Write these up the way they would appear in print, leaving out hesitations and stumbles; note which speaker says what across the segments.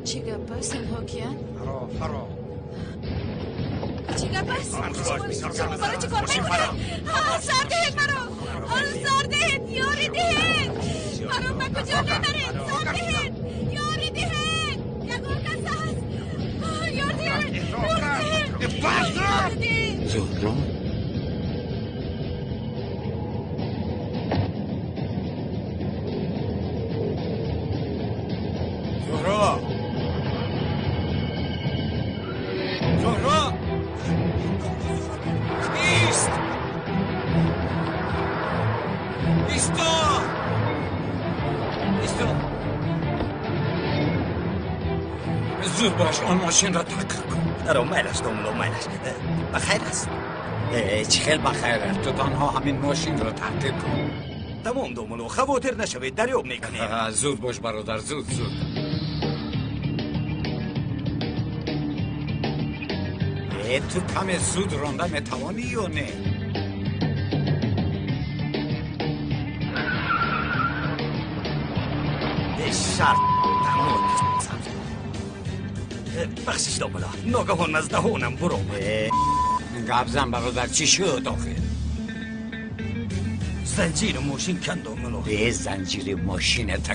Speaker 1: Чӣ гап аст? Инҳо киянд?
Speaker 2: Фаро, фаро.
Speaker 1: Чӣ гап аст? Шумо барои чӣ кор мекунед? Сар диҳед маро! Сар диҳед! Ёрӣ диҳед! Маро ба куҷо мебаред? Сар диҳед! Ёрӣ диҳед! Ягон кас ҳаст? Ёр диҳед! Ёрӣ диҳед! Ёрӣ диҳед!
Speaker 3: Зуҳро?
Speaker 2: Зуҳро! Зуҳро! Ист! Исто! Исто!
Speaker 3: Зуд бош, он мошинро таҳқиқ кун.
Speaker 4: Аро, майлаш, домулло, майлаш. Ба хайр аст?
Speaker 3: Чӣ хел ба хайр аст? Ту танҳо ҳамин мошинро таҳқиқ кун.
Speaker 4: Тамом, домулло, хавотир нашавед, дарёб мекунем.
Speaker 3: Зуд бош, бародар, зуд, зуд. Ту каме зуд ронда метавонӣ ё не?
Speaker 4: Шарт тамом. Бахшиш, домулло, ногаҳон аз даҳонам буромад.
Speaker 3: Гап зан, бародар, чӣ шуд охир?
Speaker 4: Занҷири мошин канд, домулло.
Speaker 3: Занҷири мошината.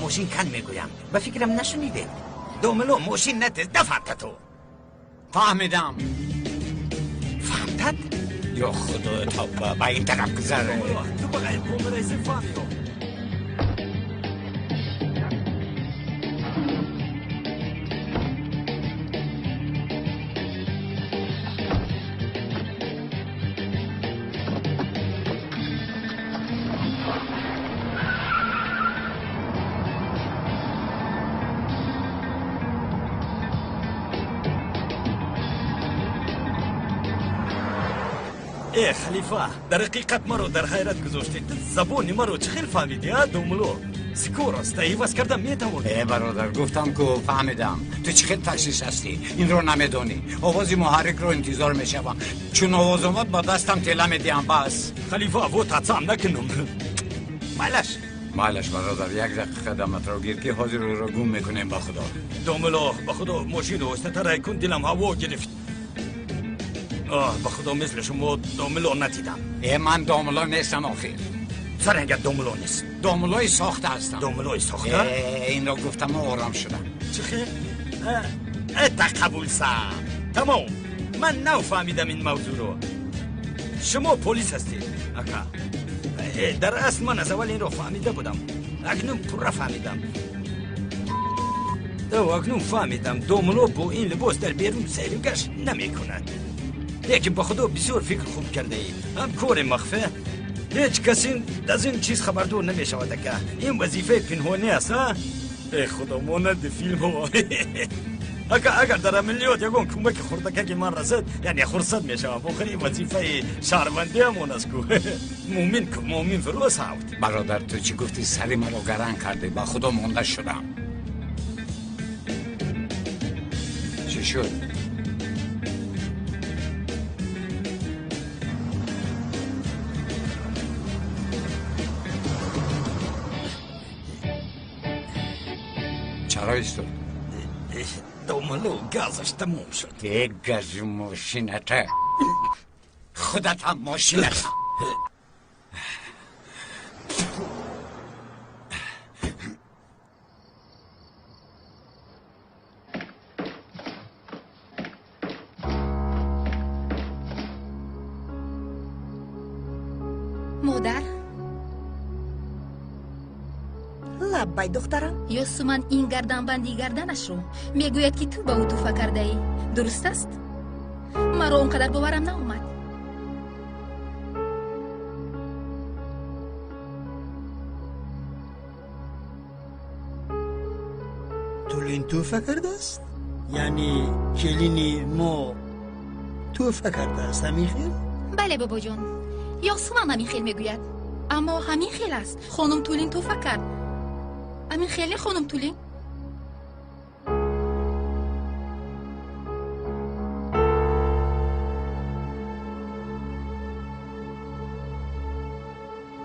Speaker 4: Мошин кан мегӯям, ба фикрам нашунидед. Домулло, мошин натез, дафарта ту.
Speaker 3: Фаҳмидам.
Speaker 4: Фаҳмтад?
Speaker 3: Ё худо, тавба, ба ин тараф гузар.
Speaker 4: Ту ба ғайр помираси фаҳмиё. Э, халифа, дар ҳақиқат маро дар ҳайрат гузоштед. Забони маро чӣ хел фаҳмидӣ, а, домулло? Сикор аст, иваз кардан метавонӣ.
Speaker 3: Э, бародар, гуфтам ку фаҳмидам. Ту чӣ хел таксист ҳастӣ? Инро намедонӣ. Овози муҳаррикро интизор мешавам. Чун овоз омад, ба дастам тела медиҳам, бас.
Speaker 4: Халифа, во татсам накунам. Майлаш.
Speaker 3: Майлаш, бародар, як дақиқа даматро гир, ки ҳозир ӯро гум мекунем, ба худо.
Speaker 4: Домулло, ба худо, мошинро оҳистатар кун, дилам ҳаво гирифт. Оҳ, ба худо, мисли шумо домулло надидам.
Speaker 3: Э, ман домулло нестам охир.
Speaker 4: Сарангат домулло нест.
Speaker 3: Домуллои сохта ҳастам.
Speaker 4: Домуллои сохта?
Speaker 3: Э, инро гуфтаму ором шудам.
Speaker 4: Чӣ хел? Эта қабул сам. Тамом. Ман нав фаҳмидам ин мавзӯъро. Шумо полис ҳастед, ака. Дар асл ман аз аввал инро фаҳмида будам. Акнун пурра фаҳмидам. Акнун фаҳмидам, домулло бо ин либос дар берун сайру гашт намекунад. Лекин ба худо бисёр фикр хуб кардаӣ. Ҳам кори махфӣ. Ҳеҷ каси аз ин чиз хабардор намешавад, ака. Ин вазифаи пинҳонӣ аст, а? Э, худо, монанди филмҳо. Ака, агар дар амалиёт ягон кӯмаки хурдакаки ман расад, яъне хурсанд мешавам. Охир ин вазифаи шаҳрвандиамон аст ку. Мӯмин ку, мӯмин фирӯз ҳавт.
Speaker 3: Бародар, ту чӣ гуфтӣ, сари маро гаранг кардӣ, ба худо монда шудам. Чӣ шуд? Чаро истод?
Speaker 4: Домулло, газаш тамом шуд.
Speaker 3: Э, гази мошината. Худатам мошината.
Speaker 1: Модар,
Speaker 5: Лаббай, духтарам.
Speaker 1: Ёсуман ин гарданбанди гарданашро мегӯяд, ки ту ба ӯ туҳфа кардаӣ. Дуруст аст? Маро он қадар боварам наомад.
Speaker 6: Тулин туҳфа кардааст? Яъне келини мо туҳфа кардааст, ҳамин хел?
Speaker 1: Бале, бобоҷон, Ёсуман ҳамин хел мегӯяд. Аммо ҳамин хел аст. Хонум Тулин туҳфа кард. Ҳамин хеле, хонум Тулин?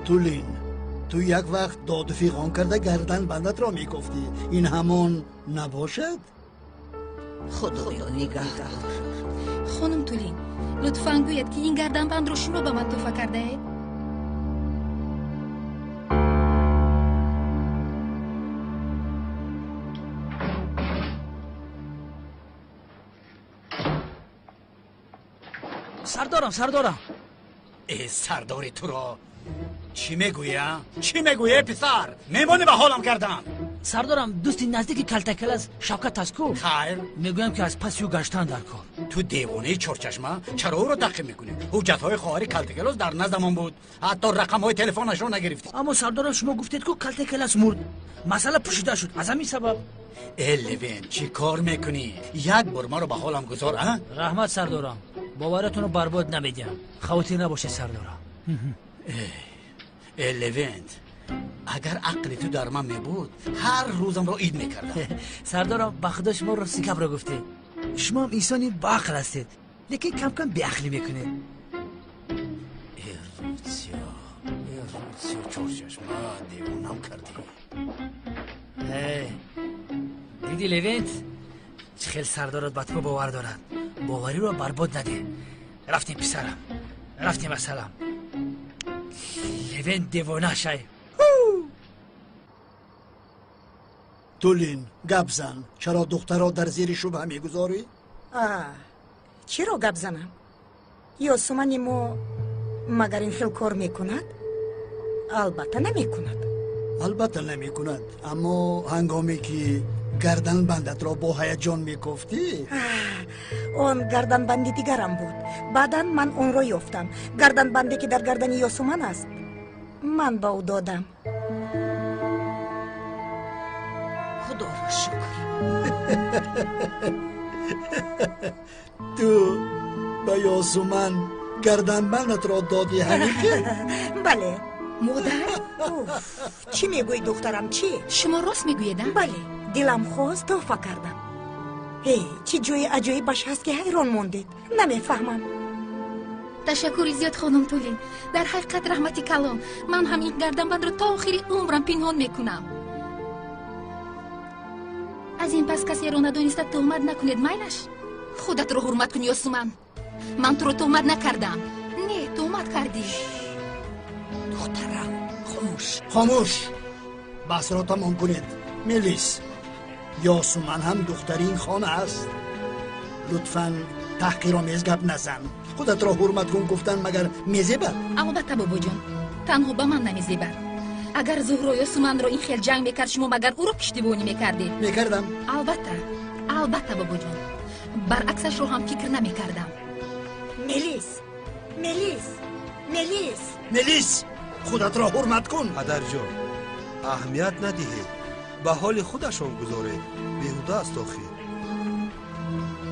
Speaker 6: Тулин, ту як вақт доду фиғон карда гарданбандатро мегуфтӣ. Ин ҳамон набошад?
Speaker 5: Худоё нигаҳдор.
Speaker 1: Хонум Тулин, лутфан гӯяд, ки ин гарданбандро шумо ба ман туҳфа кардаед?
Speaker 7: Сардорам, сардорам.
Speaker 3: Э, сардори туро чӣ мегӯя? Чӣ мегӯя, писар? Мемонӣ ба ҳолам кардан.
Speaker 7: Сардорам, дӯсти наздики Калтакалас Шавкат аст ку?
Speaker 3: Хайр.
Speaker 7: Мегӯям, ки аз паси ӯ гаштан дар кор.
Speaker 3: Ту девонаи чорчашма, чаро ӯро таъқиб мекунӣ? Ҳуҷҷатҳои хоҳари Калтакалос дар наздамон буд, ҳатто рақамҳои телефонашро нагирифтӣ.
Speaker 7: Аммо сардорам, шумо гуфтед ку Калтакалас мурд, масъала пӯшида шуд, аз ҳамин сабаб.
Speaker 3: Э, Левен, чӣ кор мекунӣ? Як бор маро ба ҳолам гузор, а?
Speaker 7: Раҳмат, сардорам, боваратонро барбод намедиҳам, хавотир набошед, сардорам.
Speaker 3: Э, Левент, агар ақли ту дар ман мебуд, ҳар рӯзамро ид мекардам.
Speaker 7: Сардорам, ба худо, шумо рости гапро гуфтед. Шумо ҳам инсони баақл ҳастед, лекин кам-кам беақлӣ мекунед.
Speaker 3: Э, Русиё, э, Русиё, чорчашма, девонам кардӣ.
Speaker 7: Диди, Левент, чӣ хел сардорат ба ту бовар дорад. Бовариро барбод надеҳ. Рафтем, писарам, рафтем, ассалам. Левент девона шай.
Speaker 6: Тулин, гап зан. Чаро духтарро дар зери шубҳа мегузорӣ?
Speaker 5: Чиро гап занам? Ёсумани мо магар ин хел кор мекунад? Албатта намекунад.
Speaker 6: Албатта намекунад, аммо ҳангоме ки гарданбандатро бо ҳаяҷон мекофтӣ.
Speaker 5: Он гарданбанди дигарам буд. Баъдан ман онро ёфтам. Гарданбанде, ки дар гардани Ёсуман аст, ман ба ӯ додам.
Speaker 8: Худоро шукр.
Speaker 6: Ту ба Ёсуман гарданбандатро додӣ, ҳамин хел?
Speaker 5: Бале.
Speaker 1: Модар.
Speaker 5: Чӣ мегӯӣ, духтарам, чӣ?
Speaker 1: Шумо рост мегӯед, а?
Speaker 5: Бале, дилам хост, туҳфа кардам. Э, чӣ ҷои аҷоибаш ҳаст, ки ҳайрон мондед? Намефаҳмам.
Speaker 1: Ташаккури зиёд, хонум Тулин, дар ҳақиқат раҳмати калон. Ман ҳам ин гарданбандро то охири умрам пинҳон мекунам. Аз ин пас касеро надониста туҳмат накунед, майлаш? Худатро ҳурмат кун, Ёсуман. Ман туро туҳмат накардам. Не, туҳмат кардӣ.
Speaker 8: Духтарам, хомӯш.
Speaker 6: Хомӯш, баҳсро тамом кунед. Мелис, Ёсуман ҳам духтари ин хона аст. Лутфан таҳқиромез гап назан. Худатро ҳурмат кун гуфтан магар мезебад?
Speaker 1: Албатта, бобоҷон, танҳо ба ман намезебад. Агар Зуҳро Ёсуманро ин хел ҷанг мекард, шумо магар ӯро пуштибонӣ мекардед?
Speaker 6: Мекардам.
Speaker 1: Албатта, албатта, бобоҷон, баръаксашро ҳам фикр намекардам.
Speaker 5: Мелис, Мелис, Мелис!
Speaker 6: Мелис, худатро ҳурмат кун.
Speaker 2: Падарҷон, аҳамият надиҳед, ба ҳоли худашон гузоред, беҳуда аст охир.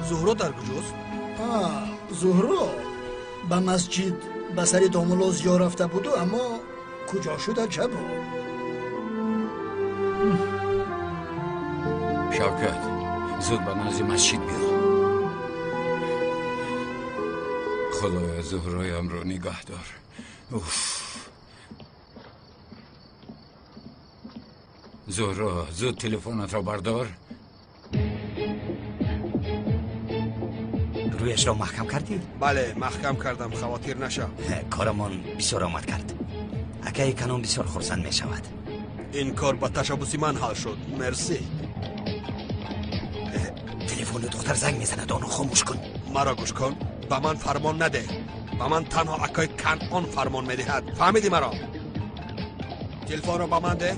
Speaker 2: Зуҳро дар куҷост?
Speaker 6: Зуҳро ба масҷид ба сари домулло зиёр рафта буду, аммо куҷо шуда чабо.
Speaker 3: Шавкат, зуд ба назди масҷид биё. Худоё, Зуҳроямро нигаҳ дор. Уф, Зуҳро, зуд телефонатро бардор.
Speaker 4: Рӯяшро маҳкам кардӣ?
Speaker 2: Бале, маҳкам кардам, хавотир нашав.
Speaker 4: Корамон бисёр омад кард. Акаи Канон бисёр хурсанд мешавад.
Speaker 2: Ин кор ба ташаббуси ман ҳал шуд, мерсӣ.
Speaker 4: Телефони духтар занг мезанад, онро хомӯш кун.
Speaker 2: Маро гӯш кун, ба ман фармон надеҳ. Ба ман танҳо акаи Канон фармон медиҳад, фаҳмидӣ маро? Телефонро ба ман деҳ.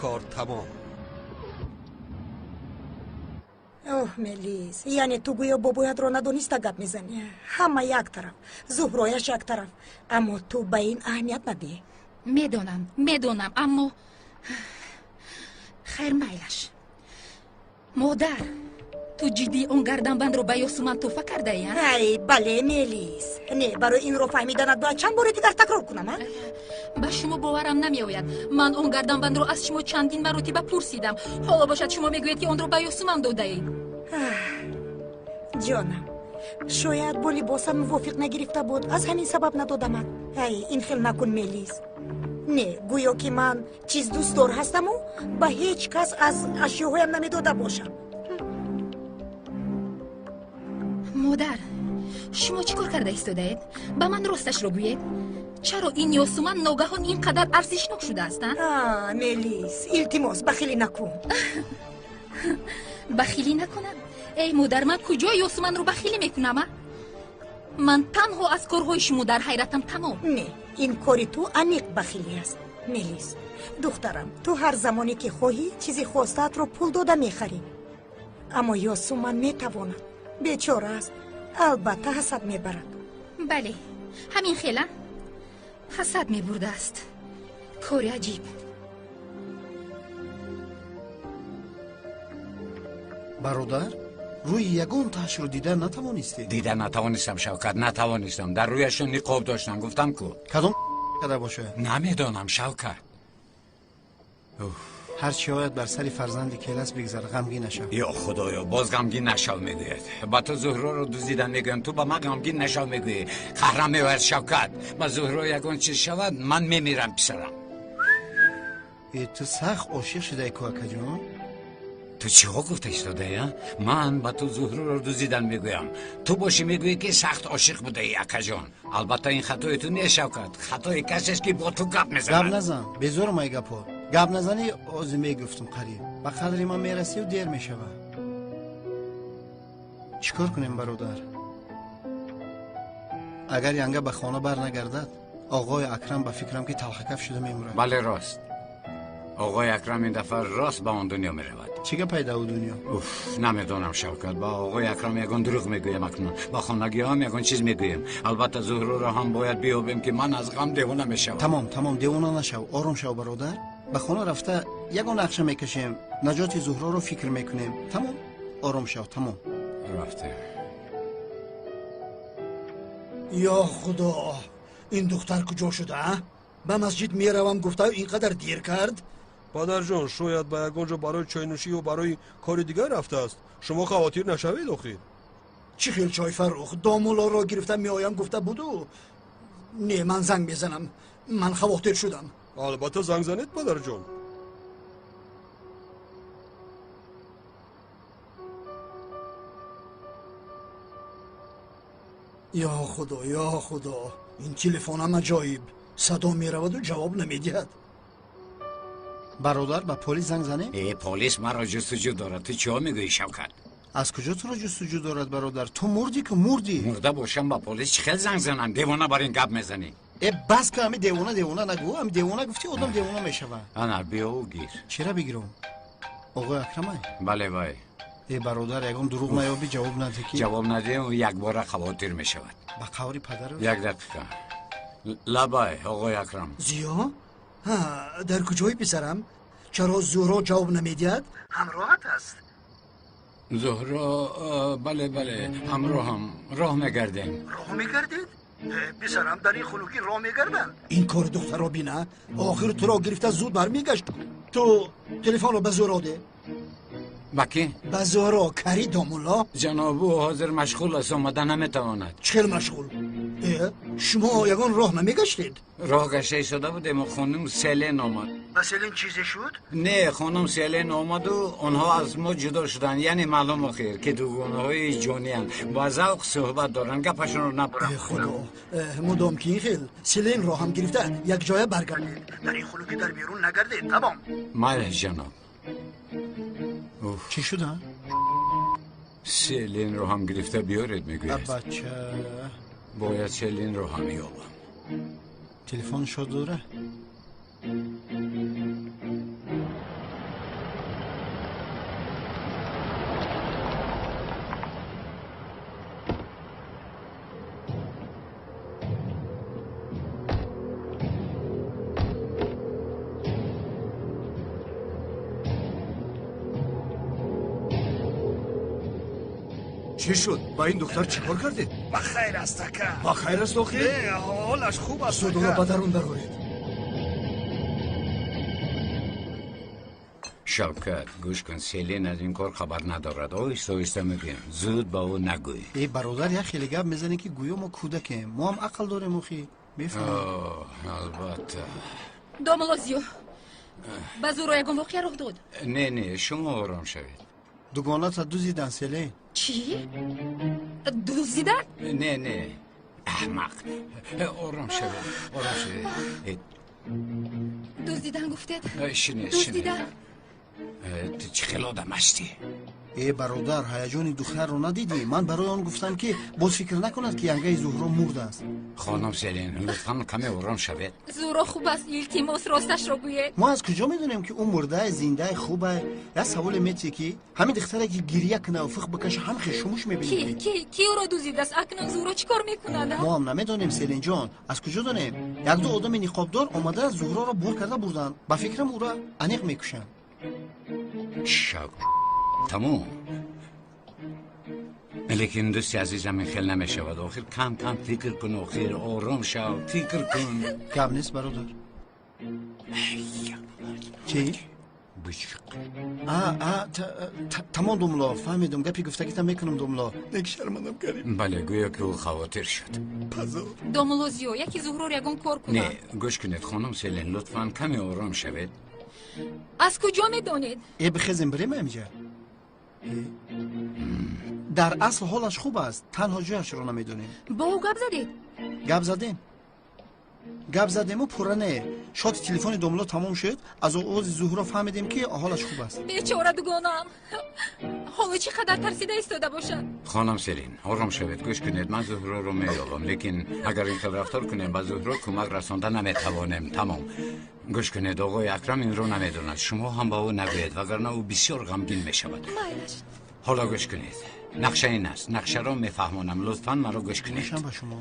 Speaker 2: Кор тамом.
Speaker 5: Оҳ, Мелис, яъне ту гӯё бобоятро надониста гап мезанӣ. Ҳама як тараф, Зуҳрояш як тараф, аммо ту ба ин аҳамият надиҳ.
Speaker 1: Медонам, медонам, аммо хайр, майлаш. Модар, ту ҷиддӣ он гарданбандро ба Ёсуман тӯҳфа кардаӣ?
Speaker 5: Ай, бале, Мелис. Не, барои инро фаҳмиданат бояд чанд бори дигар такрор кунам, а?
Speaker 1: Ба шумо боварам намеояд. Ман он гарданбандро аз шумо чандин маротиба пурсидам. Ҳоло бошад шумо мегӯед, ки онро ба Ёсуман додаед.
Speaker 5: Ҷонам, шояд бо либосам мувофиқ нагирифта буд, аз ҳамин сабаб надодамат. Ай, ин хел накун, Мелис. Не, гӯё ки ман чиз дӯстдор ҳастаму ба ҳеҷ кас аз ашёҳоям намедода бошам.
Speaker 1: Модар, шумо чӣ кор карда истодаед? Ба ман росташро гӯед. Чаро ин Ёсуман ногаҳон ин қадар арзишнок шудааст?
Speaker 5: А, Мелис, илтимос, бахилӣ накун.
Speaker 1: Бахилӣ накунам? Эй модар, ман куҷо Ёсуманро бахилӣ мекунам, а? Ман танҳо аз корҳои шумо дар ҳайратам, тамом.
Speaker 5: Не, ин кори ту аниқ бахилӣ аст. Мелис, духтарам, ту ҳар замоне ки хоҳӣ чизи хостаатро пул дода мехарӣ. Аммо Ёсуман метавонад. Бечора аст, албатта ҳасад мебарад.
Speaker 1: Бале, ҳамин хела ҳасад мебурдааст. Кори аҷиб.
Speaker 9: Бародар, рӯи ягон таҳшро дида натавонистӣ?
Speaker 3: Дида натавонистам, Шавкат, натавонистам. Дар рӯяшон ниқоб доштам, гуфтам ку.
Speaker 9: Кадом када бошад?
Speaker 3: Намедонам, Шавкат.
Speaker 9: Ҳар чӣ ояд бар сари фарзанди келас бигзар, ғамгин нашав.
Speaker 3: Ё худоё, боз ғамгин нашав мегӯяд. Ба ту Зуҳроро дуздидан мегӯям, ту ба ман ғамгин нашав мегӯӣ. Қаҳрам меояд, Шавкат. Ба Зуҳро ягон чиз шавад, ман мемирам, писарам.
Speaker 9: Э, ту сахт ошиқ шудаи ку, акаҷон?
Speaker 3: Ту чиҳо гуфта истодаӣ, а? Ман ба ту Зуҳроро дуздидан мегӯям, ту бошӣ мегӯӣ, ки сахт ошиқ будаӣ, акаҷон. Албатта ин хатои ту нест, Шавкат, хатои касест, ки бо ту гап мезанад.
Speaker 9: Гап назан, безорам ай гапҳо. Гап назанӣ, ози мегуфтум, қариб ба қадри ман мерасию дер мешавад. Чӣ кор кунем, бародар? Агар янга ба хона бар нагардад, оғои Акрам ба фикрам, ки талхакаф шуда мемурад.
Speaker 3: Бале, рост, оғои Акрам ин дафъа рост ба он дунё меравад.
Speaker 9: Чӣ гапай да ӯ дунё?
Speaker 3: Уф, намедонам, Шавкат. Ба оғои Акрам ягон дурӯғ мегӯям акнун, ба хонагиҳоам ягон чиз мегӯем. Албатта Зуҳроро ҳам бояд биёбем, ки ман аз ғам девона мешавам.
Speaker 9: Тамом, тамом, девона нашав, ором шав, бародар. Ба хона рафта ягон нақша мекашем, наҷоти Зуҳроро фикр мекунем. Тамом, ором шав, тамом.
Speaker 3: Рафтем.
Speaker 6: Ё худо, ин духтар куҷо шуда? Ба масҷид меравам гуфта, ин қадар дер кард.
Speaker 2: Падарҷон, шояд ба ягон ҷо барои чойнӯшӣ ё барои кори дигар рафтааст. Шумо хавотир нашавед охир.
Speaker 6: Чӣ хел чой, Фаррух? Домуллоро гирифта меоям гуфта буду. Не, ман занг мезанам, ман хавотир шудам.
Speaker 2: Албатта занг занед, падарҷон.
Speaker 6: Ё худо, ё худо, ин телефонам аҷоиб, садо мераваду ҷавоб намедиҳад.
Speaker 9: Бародар, ба полис занг занем?
Speaker 3: Э, полис маро ҷустуҷӯ дорад. Ту чиҳо мегӯӣ, Шавкат?
Speaker 9: Аз куҷо туро ҷустуҷӯ дорад, бародар? Ту мурдӣ ку, мурдӣ.
Speaker 3: Мурда бошам, ба полис чӣ хел занг занам? Девона бар ин гап мезанӣ.
Speaker 9: Э, бас ку, ами девона девона нагӯ. Ами девона гуфтӣ, одам девона мешавад.
Speaker 3: Ана, биёву гир.
Speaker 9: Чира бигирам? Оғои Акрамай?
Speaker 3: Бале, вай.
Speaker 9: Э, бародар, ягон дурӯғ наёбӣ, ҷавоб надиҳ, ки
Speaker 3: ҷавоб надиҳем, якбора хавотир мешавад.
Speaker 9: Ба қаври падару.
Speaker 3: Як дақиқа. Лабай, оғои Акрам.
Speaker 6: Зиё, дар куҷои, писарам? Чаро Зуҳро ҷавоб намедиҳад? Ҳамроҳат аст?
Speaker 3: Зуҳро? Бале, бале, ҳамроҳам, роҳ мегардем.
Speaker 6: Роҳ мегардед? Писарам, дар ин хунукӣ роҳ мегарданд? Ин кори духтарро бина. Охир туро гирифта зуд бармегашт. Ту телефонро ба Зуҳро де.
Speaker 3: Ба кӣ?
Speaker 6: Ба Зуҳро, кари домулло.
Speaker 3: Ҷаноб, ӯ ҳозир машғул аст, омада наметавонад.
Speaker 6: Чӣ хел машғул? Э, шумо ягон роҳ намегаштед?
Speaker 3: Роҳ гашта истода будем, хонум Селен омад.
Speaker 6: Ба Селен чизе шуд?
Speaker 3: Не, хонум Селен омаду онҳо аз мо ҷудо шуданд. Яъне маълум охир, ки дугонаҳои ҷониянд, ба завқ суҳбат доранд, гапашонро набурам.
Speaker 6: Э, худо, мудом ки ин хел, Селенро ҳам гирифта якҷоя баргардед. Дар ин хунукӣ дар берун нагардед, тамом.
Speaker 3: Майли, ҷаноб.
Speaker 9: Чӣ шуда?
Speaker 3: Селенро ҳам гирифта биёред, мегӯяд.
Speaker 9: Бача.
Speaker 3: Бояд Селенро ҳам ёбам.
Speaker 9: Телефон шод дора?
Speaker 10: Чӣ шуд? Ба ин духтар чӣ кор кардед?
Speaker 11: Ба хайр аст, ака.
Speaker 10: Ба хайр аст, охир?
Speaker 11: Не, ҳолаш хуб аст.
Speaker 10: Зуд ӯро ба дарун дароред.
Speaker 3: Шавкат, гӯш кун, Селин аз ин кор хабар надорад. Оҳиста оҳиста мегӯем. Зуд ба ӯ нагӯй.
Speaker 9: Э бародар, як хеле гап мезанӣ ки гӯё мо кӯдакем. Мо ҳам ақл дорем, охи. Мефаҳмем.
Speaker 3: Албатта.
Speaker 1: Домулло Зиё, ба Зуҳро ягон воқеа рух дод?
Speaker 3: Не, не, шумо ором шавед.
Speaker 9: Дугоната дуздидан, Селин.
Speaker 1: Чӣ? Дуздидан?
Speaker 3: Не, не, аҳмақ. Ором шавед, ором шавед.
Speaker 1: Дуздидан гуфтед?
Speaker 3: Шинед, шинед.
Speaker 1: Дуздидан.
Speaker 3: Ту чӣ хел одам ҳастӣ?
Speaker 9: Э бародар, ҳаяҷони духтарро надидӣ? Ман барои он гуфтам ки боз фикр накунад ки янгаи Зуҳро мурдааст.
Speaker 3: Хонум Селин, лутфан каме ором шавед.
Speaker 1: Зуҳро хуб аст, илтимос, росташро гӯед.
Speaker 9: Мо аз куҷо медонем ки ӯ мурдае, зиндае, хубае? Як саволе метиҳе ки ҳамин духтаре ки гирья кунаву фих бикаша, ҳам хел шумуш мебинем.
Speaker 1: Ки ӯро дуздидааст? Акнун Зуҳро чӣ кор мекунад?
Speaker 9: Мо ҳам намедонем, Селинҷон. Аз куҷо донем? Якду одами ниқобдор омада Зуҳроро бор карда бурданд. Ба фикрам ӯро аниқ мекушанд.
Speaker 3: Шак, тамом. Лекин дӯсти азизам, ин хел намешавад. Охир кам кам фикр кун, охир ором шав, фикр кун.
Speaker 9: Гап нест, бародар. Чӣ? Тамом, домулло, фаҳмидум. Гапи гуфтагита мекунам, домулло.
Speaker 10: Нек шармандам карим.
Speaker 3: Бале, гӯё ки ӯ хавотир шуд.
Speaker 10: Позор.
Speaker 1: Домулло Зиё, яке Зуҳрор ягон кор кунад.
Speaker 3: Не, гӯш кунед, хонум Селин, лутфан каме ором шавед.
Speaker 1: Аз куҷо медонед?
Speaker 9: Э, бихезем, бирем амҷа. Дар асл ҳолаш хуб аст, танҳо ҷояшро намедонем.
Speaker 1: Бо ӯ гап задед?
Speaker 9: Гап задем. Гап задему пурра не. Шоти телефони домулло тамом шуд, аз овози Зуҳро фаҳмидем ки ҳолаш хуб аст.
Speaker 1: Бечора дугонаам. Ҳоло чӣ қадар тарсида истода бошад?
Speaker 3: Хонум Селин, ором шавед, гӯш кунед, ман Зуҳроро меёбам, лекин агар ин хел рафтор кунем, ба Зуҳро кӯмак расонда наметавонем. Тамом. Гӯш кунед, оғои Акрам инро намедонад. Шумо ҳам ба ӯ нагӯед, вагарна ӯ бисёр ғамгин мешавад.
Speaker 1: Майлаш.
Speaker 3: Ҳоло гӯш кунед. Нақша ин аст. Нақшаро мефаҳмонам. Лутфан маро гӯш кунед.
Speaker 9: Гӯшам ба шумо.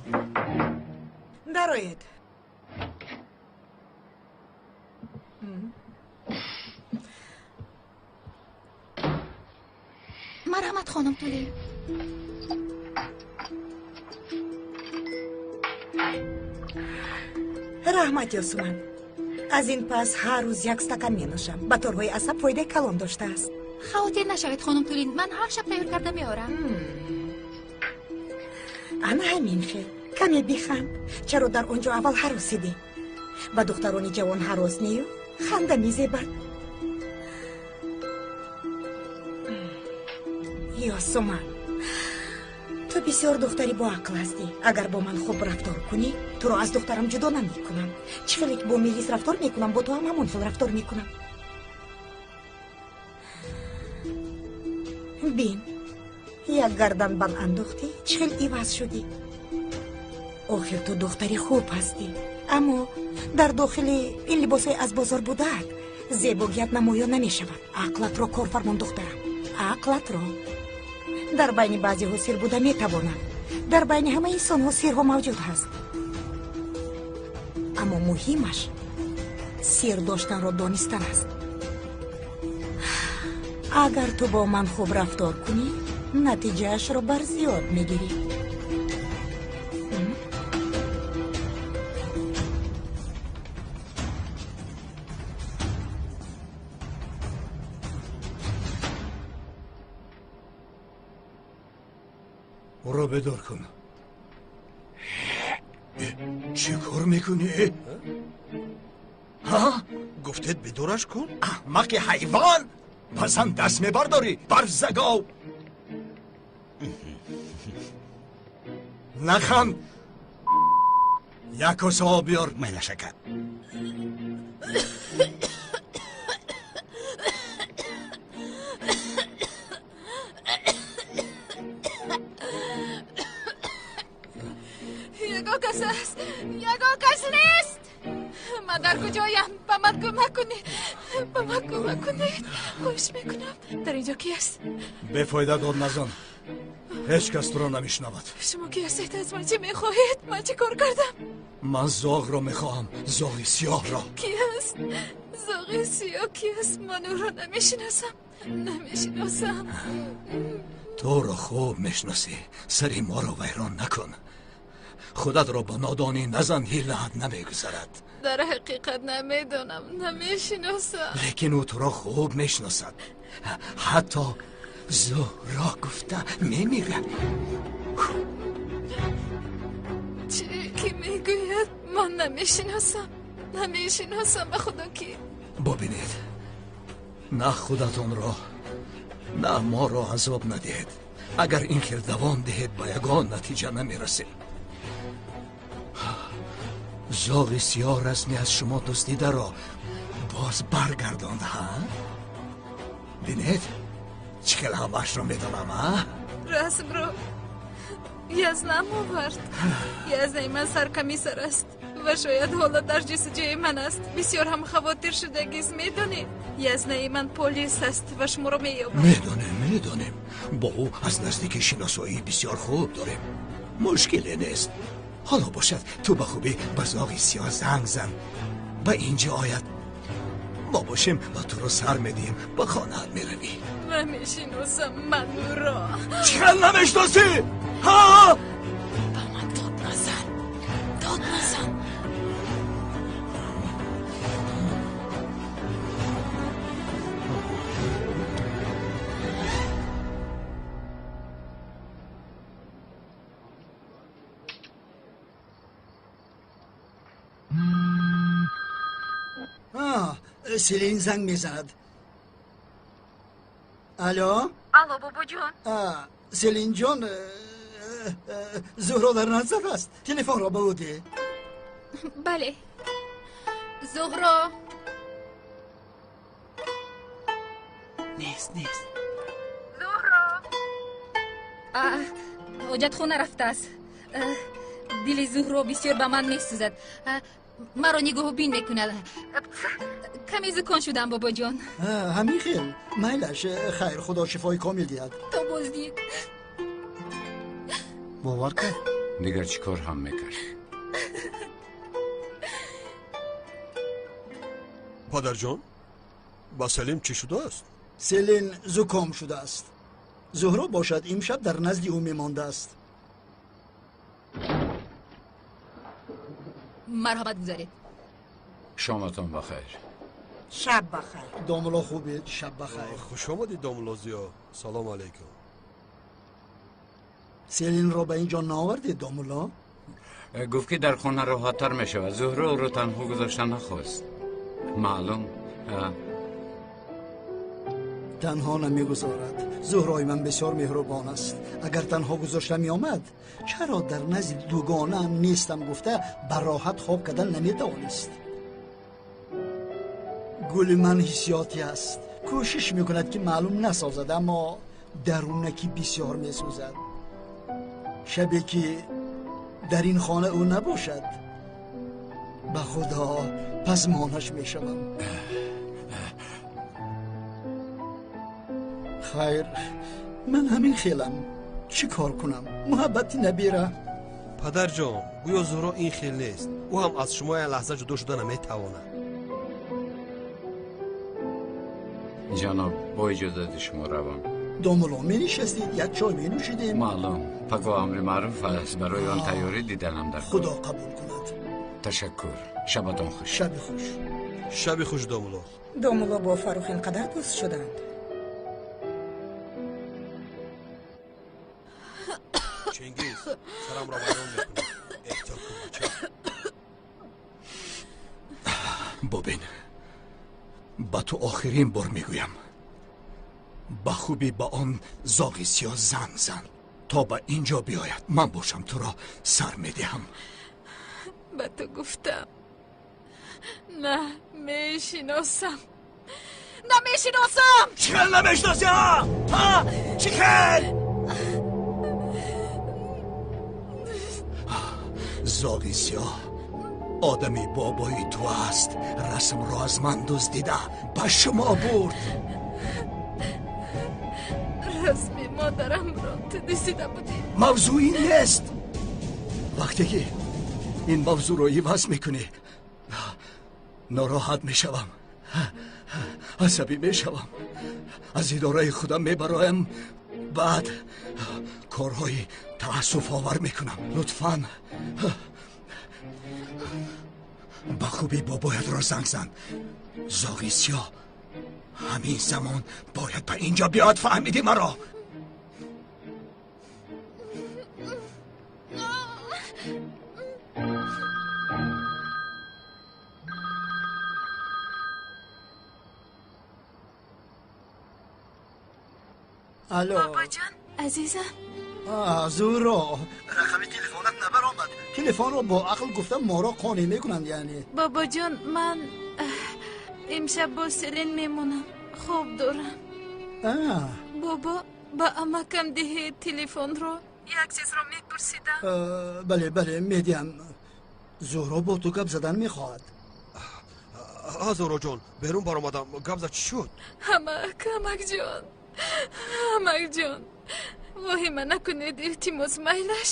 Speaker 5: Дароед.
Speaker 1: Марҳамат, хонум Тулин.
Speaker 5: Раҳмат, Ёсуман. Аз ин пас ҳар рӯз як стакан менӯшам. Ба торҳои асаб фоидаи калон доштааст.
Speaker 1: Хавотир нашавед, хонум Тулин, ман ҳар шаб тайёр карда меорам.
Speaker 5: Ана ҳамин хел. Каме биханд. Чаро дар он ҷо аввал ҳаросидӣ? Ба духтарони ҷавон ҳарос нею ханда мезебад. Ёсуман, ту бисёр духтари боақл ҳастӣ. Агар бо ман хуб рафтор кунӣ, туро аз духтарам ҷудо намекунам. Чӣ хеле ки бо Мелис рафтор мекунам, бо ту ҳам ҳамон хел рафтор мекунам. Бин, як гарданбанд андохтӣ, чӣ хел иваз шудӣ. Охир ту духтари хуб ҳастӣ, аммо дар дохили ин либосҳои аз бозор будаат зебогият намоён намешавад. Ақлатро кор фармон, духтарам, ақлатро. Дар байни баъзеҳо сир буда метавонад. Дар байни ҳама инсонҳо сирҳо мавҷуд ҳаст. Аммо муҳимаш сир доштанро донистан аст. Агар ту бо ман хуб рафтор кунӣ, натиҷаашро барзиёд мегирӣ.
Speaker 10: Ӯро бедор кун. Чӣ кор мекунӣ? Ҳа?
Speaker 2: Гуфтед бедораш кун?
Speaker 10: Аҳмақи ҳайвон! Ба зан даст мебардорӣ, барзагов! Наханд! Як коса об биёр.
Speaker 6: Майлаш, ака.
Speaker 1: Ягон кас аст, ягон кас нест. Ман дар куҷоям? Ба ман кӯмак кунед, ба ман кӯмак кунед. Хоҳиш мекунам. Дар инҷо ки аст?
Speaker 10: Бефоида дод назан. Ҳеҷ кас туро намешнавад.
Speaker 1: Шумо ки ҳастед? Аз ман чӣ мехоҳед? Ман чӣ кор кардам?
Speaker 10: Ман зоғро мехоҳам, зоғи сиёҳро.
Speaker 1: Ки аст? Зоғи сиёҳ ки аст? Ман ӯро намешиносам, намешиносам.
Speaker 10: Туро хуб мешиносӣ, сари моро вайрон накун. Худатро ба нодонӣ назан, ҳилаат намегузарад.
Speaker 1: Дар ҳақиқат намедонам, намешиносам.
Speaker 10: Лекин ӯ туро хуб мешиносад. Ҳатто Зуҳро гуфта мемирад.
Speaker 1: Чӣ ки мегӯяд, ман намешиносам. Намешиносам, ба худо ки.
Speaker 10: Бубинед, на худатонро, на моро азоб надиҳед. Агар ин хел давом диҳед, ба ягон натиҷа намерасем. Зоғи сиёҳ расми аз шумо дуздидаро боз баргардонд, ҳа? Бинед, чӣ хел ҳамаашро медонам, ҳа?
Speaker 1: Расмро Язнам овард. Язнаи ман саркомиссар аст ва шояд ҳоло дар ҷустуҷӯи ман аст. Бисёр ҳам хавотир шудагист, медонед? Язнаи ман полис аст ва шуморо меёбад.
Speaker 10: Медонем, медонем. Бо ӯ аз наздики шиносоии бисёр хуб дорем. Мушкиле нест. Ҳоло бошад, ту ба хубӣ ба зоғи сиёҳ занг зан, ба инҷо ояд. Мо бошем ва туро сар медиҳем, ба хонаат меравӣ.
Speaker 1: Намешиносам ман ӯро.
Speaker 10: Чӣ хел намешиносӣ? Ҳа?
Speaker 1: Ба ман дод назан, дод назан.
Speaker 6: Селин занг мезанад. Алло?
Speaker 1: Алло, бобоҷон.
Speaker 6: Селинҷон, Зуҳро дар назар аст. Телефонро ба ӯ деҳ.
Speaker 1: Бале. Зуҳро.
Speaker 7: Нест, нест.
Speaker 1: Зуҳро. Ҳоҷатхона рафтааст. Дили Зуҳро бисёр ба ман месӯзад. Маро нигоҳубин мекунад. Каме зукон шудам, бобоҷон.
Speaker 6: Ҳамин хел. Майлаш, хайр, худо шифои комил диҳад.
Speaker 1: То боздид.
Speaker 9: Бовар кард?
Speaker 3: Дигар чӣ кор ҳам мекард?
Speaker 2: Падарҷон, ба Селим чӣ шудааст?
Speaker 6: Селин зуком шудааст. Зуҳро бошад имшаб дар назди ӯ мемондааст.
Speaker 1: Марҳамат гузаред.
Speaker 3: Шоматон бахайр.
Speaker 5: Шаб бахайр.
Speaker 6: Домулло хубед, шаб бахайр.
Speaker 2: Хуш омадед, домулло Зиё. Салом алейкум.
Speaker 6: Селинро ба ин ҷо наовардед, домулло?
Speaker 3: Гуфт ки дар хона роҳаттар мешавад. Зуҳро ӯро танҳо гузошта нахост. Маълум.
Speaker 6: Танҳо намегузорад. Зуҳрои ман бисёр меҳрубон аст. Агар танҳо гузошта меомад, чаро дар назди дугонаам нестам гуфта ба роҳат хоб кардан наметавонист. Гули ман ҳиссиётӣ аст. Кӯшиш мекунад ки маълум насозад, аммо дарунакӣ бисёр месӯзад. Шабе ки дар ин хона ӯ набошад, ба худо пазмонаш мешавам. Хайр, ман ҳамин хелам. Чӣ кор кунам? Муҳаббати набира.
Speaker 2: Падарҷон, гӯё Зуҳро ин хел нест. Ӯ ҳам аз шумо як лаҳза ҷудо шуда наметавонад.
Speaker 3: Ҷаноб, бо иҷозати шумо равам.
Speaker 6: Домулло, менишастед, як чой менӯшидем.
Speaker 3: Маълум, пако амри маъруф аст. Барои он тайёрӣ диданам дар кор.
Speaker 6: Худо қабул кунад.
Speaker 3: Ташаккур. Шабатон хуш.
Speaker 6: Шаби хуш.
Speaker 2: Шаби хуш, домулло.
Speaker 5: Домулло бо Фаррух ин қадар дӯст шуданд.
Speaker 2: Чингиз, сарамро вайрон мекунӣ. Эҳтиёт кун, бача.
Speaker 10: Бубин, ба ту охирин бор мегӯям. Ба хубӣ ба он зоғи сиёҳ занг зан, то ба ин ҷо биёяд. Ман бошам туро сар медиҳам.
Speaker 1: Ба ту гуфтам, на мешиносам. Намешиносам.
Speaker 10: Чӣ хел намешиносӣ, ҳа? Ҳа? Чӣ хел? Зоғи сиёҳ одами бобои ту аст. Расмро аз ман дуздида ба шумо бурд.
Speaker 1: Расми модарамро ту дуздида будӣ.
Speaker 10: Мавзӯъ ин нест. Вақте ки ин мавзӯъро иваз мекунӣ, нороҳат мешавам, асабӣ мешавам, аз идораи худам мебароям, Баъд корҳои таассуфовар мекунам. Лутфан ба хубӣ бобоятро занг зан. Зоғи сиёҳ ҳамин замон бояд ба инҷо биёд. Фаҳмидӣ маро?
Speaker 6: Алло.
Speaker 1: Бобоҷон, азизам.
Speaker 6: Зуҳро, рақами телефонат набаромад. Телефонро бо ақл гуфтам моро қонеъ мекунанд яъне.
Speaker 1: Бобоҷон, ман имшаб бо Селин мемонам. Хоб дорам. Бобо, ба амакам диҳед телефонро. Як чизро мепурсидам.
Speaker 6: Бале, бале, медиҳам. Зуҳро бо ту гап задан мехоҳад.
Speaker 2: Зуҳроҷон, берун баромадам. Гап зад, чӣ шуд?
Speaker 1: Амак, амакҷон. Амакҷон, воҳима накунед, илтимос, майлаш.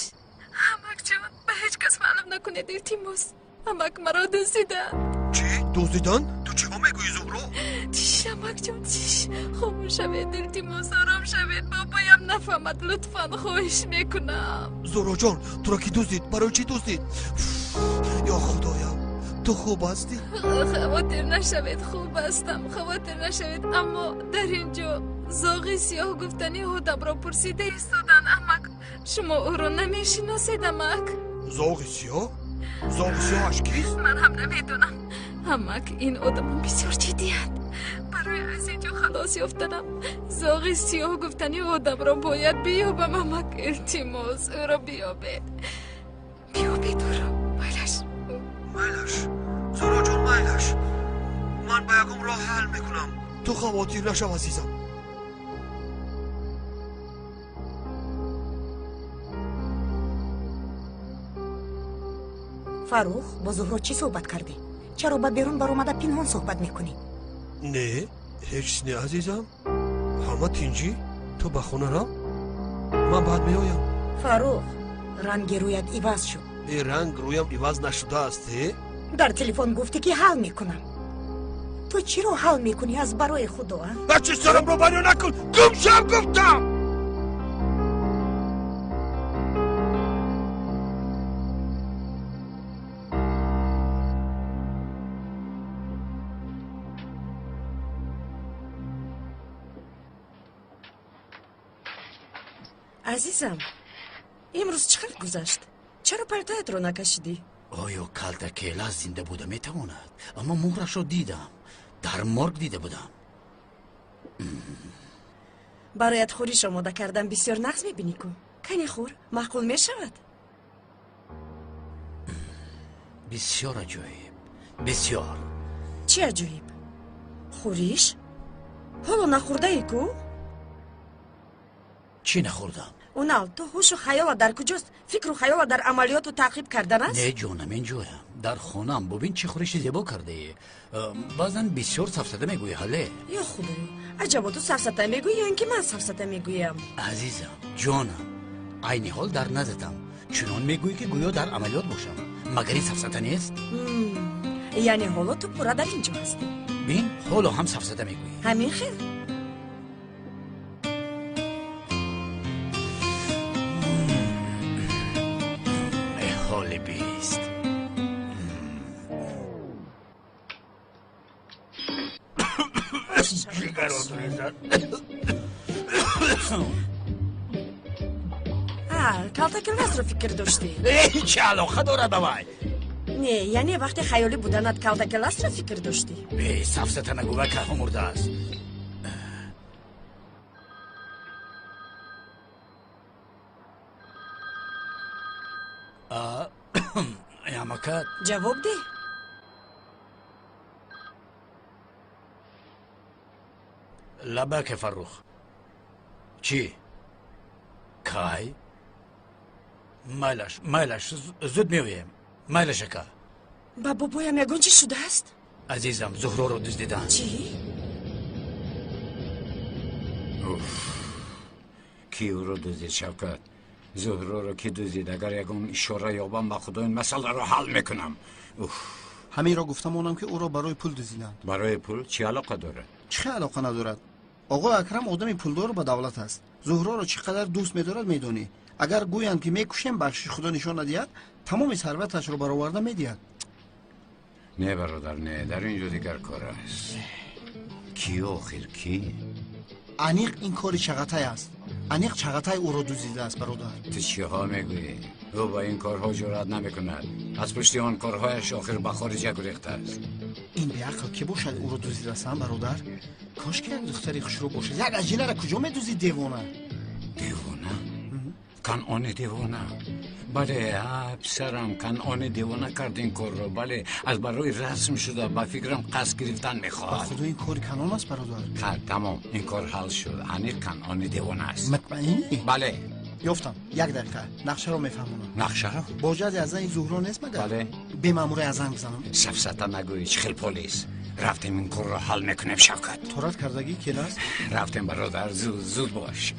Speaker 1: Амакҷон, ба ҳеҷ кас маълум накунед, илтимос. Амак, маро дуздиданд.
Speaker 2: Чӣ? Дуздиданд? Ту чиҳо мегӯӣ, Зуҳро?
Speaker 1: Тиш, амакҷон, тиш. Хомӯш шавед, илтимос, ором шавед. Бобоям нафаҳмад, лутфан, хоҳиш мекунам.
Speaker 2: Зуҳроҷон, туро кӣ дуздид? Барои чӣ дуздид? Ё Худоям, ту хуб ҳастӣ?
Speaker 1: Хавотир нашавед, хуб ҳастам, хавотир нашавед. Аммо дар ин ҷо зоғи сиёҳ гуфтани одамро пурсида истоданд, амак. Шумо ӯро намешиносед, амак?
Speaker 2: Зоғи сиёҳ? Зоғи сиёҳаш кист?
Speaker 1: Ман ҳам намедонам. Амак, ин одамон бисёр ҷиддиянд. Барои аз ин ҷо халос ёфтанам зоғи сиёҳ гуфтани одамро бояд биёбам, амак. Илтимос, ӯро биёбед. Биёбед ӯро. Майлаш.
Speaker 2: Майлаш. Зуҳроҷон, майлаш. Ман ба ягон роҳ ҳал мекунам. Ту хавотир нашав, азизам.
Speaker 5: Фаррух, бо Зуҳро чӣ суҳбат кардӣ? Чаро ба берун баромада пинҳон суҳбат мекунӣ?
Speaker 2: Не, ҳеҷ чиз не, азизам. Ҳама тинҷӣ. Ту ба хона рав, ман баъд меоям.
Speaker 5: Фаррух, ранги рӯят иваз шуд.
Speaker 2: Э, ранг рӯям иваз нашудааст, э?
Speaker 5: Дар телефон гуфтӣ, ки ҳал мекунам. Ту чиро ҳал мекунӣ аз барои Худо, а?
Speaker 2: А чӣ сарамро барё накун! Гум шав, гуфтам!
Speaker 12: Азизам, имрӯз чӣ хел гузашт? Чаро палтоятро накашидӣ?
Speaker 4: Оё калтакела зинда буда метавонад? Аммо муҳрашро дидам, дар морг дида будам.
Speaker 12: Бароят хӯриш омода кардам, бисёр нағз мебинӣ ку. Кани хӯр, маъқул мешавад?
Speaker 4: Бисёр аҷоиб, бисёр.
Speaker 12: Чӣ аҷоиб? Хӯриш? Ҳоло нахӯрдаӣ ку?
Speaker 4: Чӣ нахӯрдам?
Speaker 12: Унал, ту ҳушу хаёлат дар куҷост? Фикру хаёлат дар амалиёту таъқиб кардан аст?
Speaker 4: Не, ҷонам, ин ҷоям. Дар хонаам. Бубин, чӣ хӯриши зебо кардаӣ. Баъзан бисёр сафсата мегӯӣ, ҳале?
Speaker 12: Ё Худоё, аҷабо, ту сафсата мегӯӣ ё ин ки ман сафсата мегӯям?
Speaker 4: Азизам, ҷонам, айни ҳол дар наздатам. Чунон мегӯӣ, ки гӯё дар амалиёт бошам. Магар ин сафсата нест?
Speaker 12: Яъне ҳоло ту пурра дар ин ҷо ҳастӣ?
Speaker 4: Бин, ҳоло ҳам сафсата мегӯӣ.
Speaker 12: Ҳамин хел?
Speaker 4: Ҳоли бист. Ҷигарот резад.
Speaker 12: Калтакиласро фикр доштӣ?
Speaker 4: Чӣ алоқа дорад ба вай?
Speaker 12: Не, яъне вақте хаёлӣ буданат калтакиласро фикр доштӣ?
Speaker 4: Бе, сафсата нагӯ, вай кайҳо мурдааст. Амакат.
Speaker 12: Ҷавоб деҳ.
Speaker 4: Лабаке, Фаррух. Чӣ? Кай? Майлаш, майлаш, зуд меоем. Майлаш, ака.
Speaker 12: Ба бобоям ягон чӣ шудааст?
Speaker 4: Азизам, Зуҳроро дуздиданд.
Speaker 12: Чӣ?
Speaker 3: Уф, кӣ ӯро дуздид, Шавкат? Зуҳроро кӣ дуздид? Агар ягон ишора ёбам, ба Худо ин масъаларо ҳал мекунам. Уф.
Speaker 9: Ҳаминро гуфта монам, ки ӯро барои пул дуздиданд.
Speaker 3: Барои пул чӣ алоқа дорад?
Speaker 9: Чӣ алоқа надорад? Оғои Акрам одами пулдору ба давлат аст. Зуҳроро чӣ қадар дӯст медорад медонӣ. Агар гӯянд ки мекушем, бахшиши худо нишон надиҳад, тамоми сарваташро бароварда медиҳад.
Speaker 3: Не бародар, не, дар ин ҷо дигар кор аст. Ки охир ки?
Speaker 9: Аниқ ин кори Чағатай аст. Аниқ Чағатай ӯро дуздидааст, бародар.
Speaker 3: Ту чиҳо мегӯӣ? Ӯ ба ин корҳо ҷуръат намекунад. Аз пушти он корҳояш охир ба хориҷа гурехтааст.
Speaker 9: Ин беақл ки бошад ӯро дуздидааст, бародар? Кош ки як духтари хушрӯ бошад. Як аҷинаро куҷо медуздид девона?
Speaker 3: Девона? Канъони девона. Бале, писарам, Канъони девона кард ин корро. Бале, аз барои расм шуда ба фикрам қасд гирифтан мехоҳад.
Speaker 9: Ба худо ин кори Канъон аст, бародар.
Speaker 3: Тамом, ин кор ҳал шуд. Аниқ Канъони девона аст.
Speaker 9: Мутмаинӣ?
Speaker 3: Бале.
Speaker 9: Ёфтам. Як дақиқа. Нақшаро мефаҳмонам.
Speaker 3: Нақшаро?
Speaker 9: Боҷади аз зани Зуҳро нест магар?
Speaker 3: Бале.
Speaker 9: Бемаъмури аз занг бизанам.
Speaker 3: Сафсата нагӯӣ, чӣ хел полис. Рафтем ин корро ҳал мекунем, Шавкат.
Speaker 9: Торат кардагӣ кел аст?
Speaker 3: Рафтем бародар, зуд зуд бош.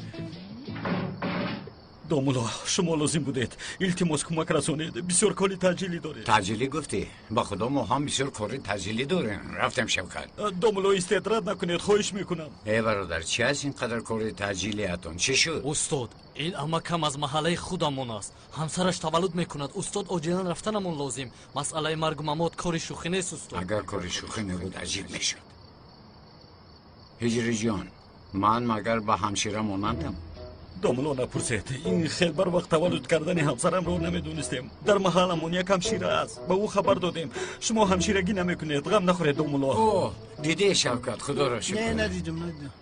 Speaker 4: Домулло, шумо лозим будед. Илтимос кӯмак расонед. Бисёр кори таъҷилӣ доред.
Speaker 3: Таъҷилӣ гуфтӣ? Ба худо мо ҳам бисёр кори таъҷилӣ дорем. Рафтем, Шавкат.
Speaker 4: Домулло, истед, рад накунед, хоҳиш мекунам.
Speaker 3: Э бародар, чи аст ин қадар кори таъҷилиятон? Чӣ шуд?
Speaker 13: Устод, ин амакам аз маҳаллаи худамон аст. Ҳамсараш таваллуд мекунад. Устод, оҷилан рафтанамон лозим. Масъалаи маргу мамот кори шӯхӣ нест, устод.
Speaker 3: Агар кори шӯхӣ мебуд, аҷиб мешуд. Ҳиҷриҷон, ман магар ба ҳамшира монандам?
Speaker 4: Домулло, напурсед. Ин хел бар вақт таваллуд кардани ҳамсарамро намедонистем. Дар маҳалламон як ҳамшира аст. Ба ӯ хабар додем. Шумо ҳамширагӣ намекунед. Ғам нахӯред, домулло.
Speaker 3: О, дидӣ, Шавкат, худоро шукр.
Speaker 9: Не, надидам, надидам.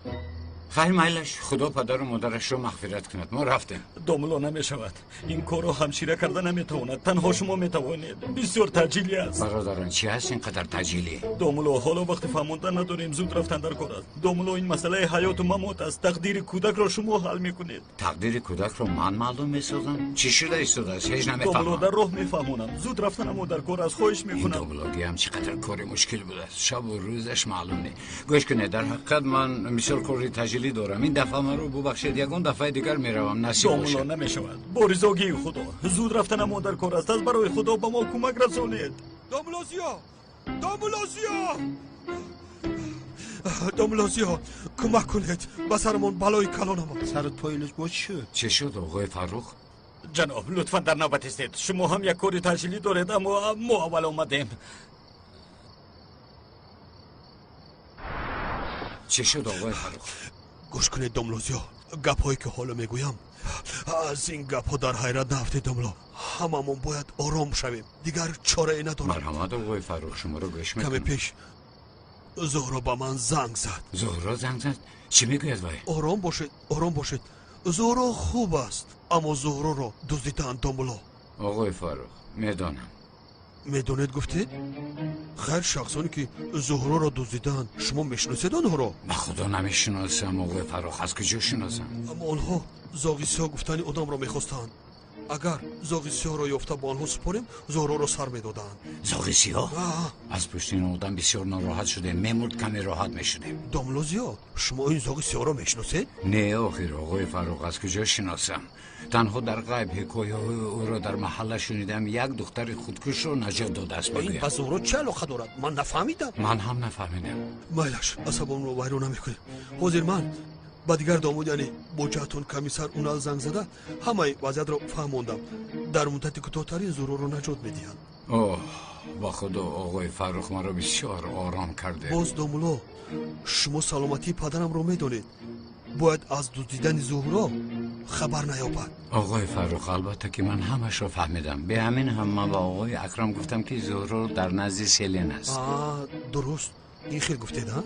Speaker 3: Хайр, майлаш, худо падару модарашро мағфират кунад. Мо рафтем.
Speaker 4: Домулло, намешавад. Ин корро ҳамшира карда наметавонад. Танҳо шумо метавонед. Бисёр таъҷилӣ аст.
Speaker 3: Бародарон, чи ҳаст ин қадар таъҷилӣ?
Speaker 4: Домулло, ҳоло вақти фаҳмондан надорем. Зуд рафтан дар кор аст. Домулло, ин масъалаи ҳаёту мамот аст. Тақдири кӯдакро шумо ҳал мекунед.
Speaker 3: Тақдири кӯдакро ман маълум месозам? Чӣ шуда истодааст? Ҳеҷ намефаҳмам.
Speaker 4: Домулло, дар роҳ мефаҳмонам. Зуд рафтанамо дар кор аст. Хоҳиш мекунам.
Speaker 3: Ин домуллогиам чӣ қадар кори мушкил будааст. Шабу рӯзаш маълум не. Гӯш кунед, дар ҳақиқат ман бисёр кори таъҷилӣ дорам. Ин дафъа маро бубахшед, ягон дафъаи дигар меравам. Насиб бошад.
Speaker 4: Домулло, намешавад. Бо ризогии худо. Зуд рафтанамо дар кор аст. Аз барои худо ба мо кӯмак расонед.
Speaker 2: Домулло Зиё! Домулло Зиё! Домулло Зиё, кӯмак кунед. Ба сарамон балои калон омад.
Speaker 9: Сарат пои луч бо чӣ шуд?
Speaker 3: Чӣ шуд, оғои Фаррух?
Speaker 4: Ҷаноб, лутфан дар навбат истед. Шумо ҳам як кори таъҷилӣ доред, аммо мо аввал омадем.
Speaker 3: Чӣ шуд, оғои Фаррух?
Speaker 2: Гӯш кунед, домулло Зиё, гапҳое ки ҳоло мегӯям, аз ин гапҳо дар ҳайрат наафтед, домулло. Ҳамамон бояд ором шавем. Дигар чорае надорем.
Speaker 3: Марҳамат, оғои Фаррух, шуморо гӯш мекунам.
Speaker 2: Каме пеш Зуҳро ба ман занг зад.
Speaker 3: Зуҳро занг зад? Чӣ мегӯяд вай?
Speaker 2: Ором бошед, ором бошед. Зуҳро хуб аст, аммо Зуҳроро дуздидаанд, домулло.
Speaker 3: Оғои Фаррух, медонам.
Speaker 2: Медонед гуфтед? Хайр, шахсоне ки Зуҳроро дуздидаанд, шумо мешиносед онҳоро?
Speaker 3: Ба худо намешиносам, оғои Фаррух, аз куҷо шиносам?
Speaker 2: Аммо онҳо зоғи сиёҳ гуфтани одамро мехостанд. Агар зоғи сиёҳро ёфта ба онҳо супорем, Зуҳроро сар медоданд.
Speaker 3: Зоғи сиёҳ? Аз пушти ин одам бисёр нороҳат шудем. Мемурд, каме роҳат мешудем.
Speaker 2: Домулло Зиё, шумо ин зоғи сиёҳро мешиносед?
Speaker 3: Не, охир, оғои Фаррух, аз куҷо шиносам? Танҳо дар ғайб ҳикояҳои ӯро дар маҳалла шунидам. Як духтари худкушро наҷот додааст, мегӯянд.
Speaker 2: Ин ба Зуҳро чӣ алоқа дорад? Ман нафаҳмидам.
Speaker 3: Ман ҳам нафаҳмидам.
Speaker 2: Майлаш, асабонро вайрон намекунем. Ҳозир ман ба дигар домод, яъне боҷаатон комиссар Унал занг зада, ҳамаи вазъиятро фаҳмондам. Дар муддати кӯтоҳтарин Зуҳроро наҷот медиҳанд.
Speaker 3: Оҳ, ба худо, оғои Фаррух, маро бисёр ором карде.
Speaker 2: Боз домулло, шумо саломатии падарамро медонед. Бояд аз дуздидани Зуҳро хабар наёбад.
Speaker 3: Оғои Фаррух, албатта ки ман ҳамашро фаҳмидам. Бе ҳамин ҳам ман ба оғои Акрам гуфтам ки Зуҳро дар назди Селин аст.
Speaker 2: Дуруст, ин хел гуфтед, а?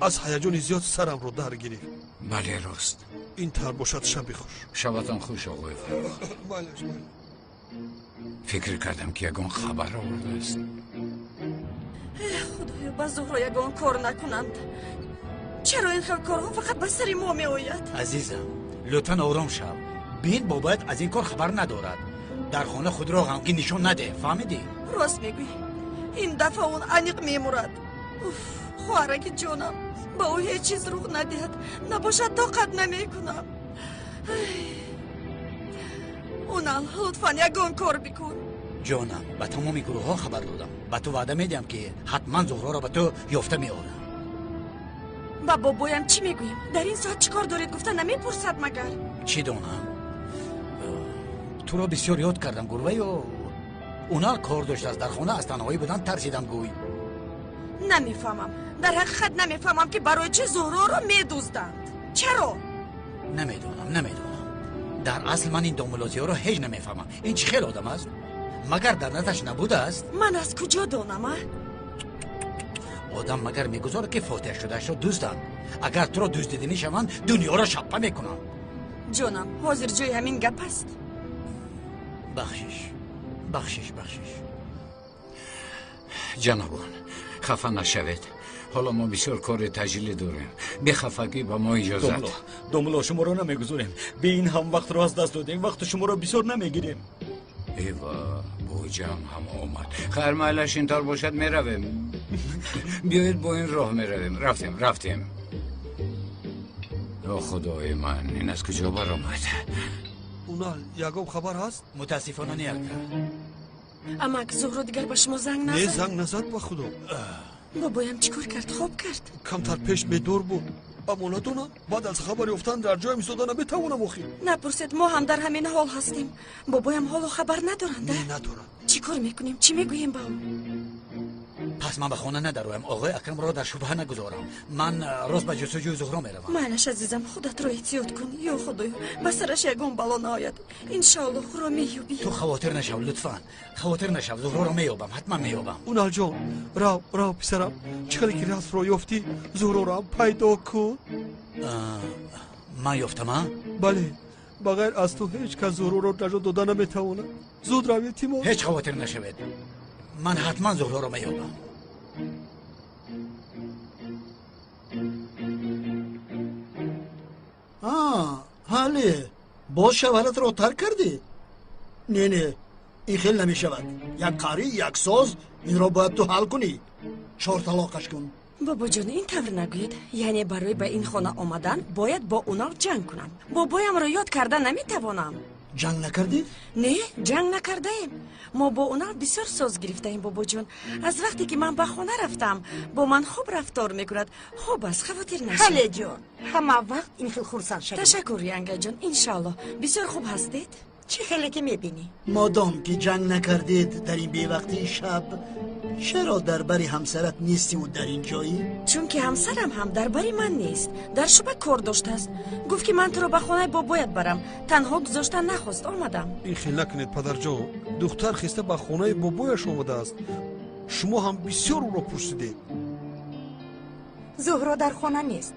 Speaker 2: Аз ҳаяҷони зиёд сарамро дар гирифт.
Speaker 3: Бале, рост.
Speaker 2: Ин тавр бошад, шаби хуш.
Speaker 3: Шабатон хуш, оғои Фаррух.
Speaker 2: Майлаш, майла.
Speaker 3: Фикр кардам ки ягон хабар овардааст.
Speaker 12: Худоё, ба Зуҳро ягон кор накунанд. Чаро ин хел корҳо фақат ба сари мо меояд?
Speaker 14: Азизам, лутфан ором шав. Бин, бобоят аз ин кор хабар надорад. Дар хона худро ғамгин нишон надеҳ, фаҳмидӣ?
Speaker 12: Рост мегӯӣ. Ин дафъа он аниқ мемурад. Уф, хоҳараки ҷонам, ба ӯ ҳеҷ чиз рух надиҳад. Набошад, тоқат намекунам. Унал, лутфан ягон кор бикун.
Speaker 14: Ҷонам, ба тамоми гурӯҳҳо хабар додам. Ба ту ваъда медиҳам, ки ҳатман Зуҳроро ба ту ёфта меорам.
Speaker 12: Ба бобоям чӣ мегӯем? Дар ин соат чӣ кор доред гуфта намепурсад магар?
Speaker 14: Чӣ донам? Туро бисёр ёд кардам гурба, ё Унал кор доштааст дар хона, аз танҳоӣ будан тарсидам гӯй.
Speaker 12: Намефаҳмам, дар ҳақиқат намефаҳмам, ки барои чӣ Зуҳроро медузданд. Чаро?
Speaker 14: Намедонам, намедонам. Дар асл ман ин домулозиҳоро ҳеҷ намефаҳмам. Ин чӣ хел одам аст? Магар дар наздаш набудааст?
Speaker 12: Ман аз куҷо донам, а?
Speaker 14: Одам магар мегузорад, ки фотиҳа шудаашро дузданд? Агар туро дуздиданӣ шаванд, дунёро шаппа мекунанд.
Speaker 12: Ҷонам, ҳозир ҷои ҳамин гап аст.
Speaker 14: Бахшиш, бахшиш, бахшиш.
Speaker 3: Ҷанобон, хафа нашавед. Ҳоло мо бисёр кори таҷлӣ дорем. Бехафагӣ ба мо иҷозат.
Speaker 4: Домулло, шуморо намегузорем. Бе ин ҳам вақтро аз даст додем. Вақти шуморо бисёр намегирем.
Speaker 3: Эва, боҷам ҳам омад. Хайр, майлаш интар бошад, меравем. Биёед бо ин роҳ меравем. Рафтем, рафтем. О худои ман, ин аз куҷо баромад?
Speaker 2: Унал, ягон хабар ҳаст?
Speaker 14: Мутаассифона не, ака.
Speaker 12: Амак, Зуҳро дигар ба шумо занг назад?
Speaker 2: Не, занг назад, ба худо.
Speaker 12: Бобоям чӣ кор кард? Хоб кард?
Speaker 2: Камтар пеш бедор буд. Аммо надонам, баъд аз хабар ёфтан дар ҷоям истода наметавонам охир.
Speaker 12: Напурсед, мо ҳам дар ҳамин ҳол ҳастем. Бобоям ҳоло хабар надоранд,
Speaker 2: Не, надоранд.
Speaker 12: Чӣ кор мекунем? Чӣ мегӯем ба ӯ?
Speaker 14: Пас ман ба хона надароям, оғои Акрамро дар шубҳа нагузорам. Ман рост ба ҷустуҷӯи Зуҳро меравам.
Speaker 12: Майлаш, азизам, худатро эҳтиёт кун. Ё худоё, ба сараш ягон бало наояд. Иншоаллоҳ ӯро меёбӣ.
Speaker 14: Ту хавотир нашав, лутфан, хавотир нашав. Зуҳроро меёбам, ҳатман меёбам.
Speaker 2: Уналҷон, рав, рав, писарам. Чӣ хеле ки расмро ёфтӣ, Зуҳрорам пайдо кун.
Speaker 14: Ман ёфтам, а?
Speaker 2: Бале, ба ғайр аз ту ҳеҷ кас Зуҳроро наҷот дода наметавонад. Зуд рав, илтимос.
Speaker 14: Ҳеҷ хавотир нашавед, ман ҳатман Зуҳроро меёбам.
Speaker 6: Ҳале, боз шавҳаратро тарк кардӣ? Не, не, ин хел намешавад. Як қарӣ, як соз, инро бояд ту ҳал кунӣ. Чор талоқаш кун.
Speaker 12: Бобоҷон, ин тавр нагӯед. Яъне барои ба ин хона омадан бояд бо Унал ҷанг кунам. Бобоямро ёд карда наметавонам.
Speaker 6: Ҷанг накардед?
Speaker 12: Не, ҷанг накардаем. Мо бо Унал бисёр соз гирифтаем, бобоҷон. Аз вақте ки ман ба хона рафтам, бо ман хуб рафтор мекунад. Хуб аст, хавотир нашавед.
Speaker 5: Ҳалеҷон, ҳама вақт ин хел хурсанд шавед.
Speaker 12: Ташаккур, янгаҷон, иншоаллоҳ. Бисёр хуб ҳастед?
Speaker 5: Чӣ хеле ки мебинӣ.
Speaker 6: Модом ки ҷанг накардед дар ин бевақтии шаб, чаро дар бари ҳамсарат нестиву дар ин ҷоӣ?
Speaker 12: Чунки ҳамсарам ҳам дар бари ман нест. Дар шуба кор доштааст. Гуфт ки ман туро ба хонаи бобоят барам. Танҳо гузошта нахост, омадам.
Speaker 2: Ин хел накунед, падарҷон. Духтар хеста ба хонаи бобояш омадааст. Шумо ҳам бисёр ӯро пурсидед.
Speaker 5: Зуҳро дар хона нест.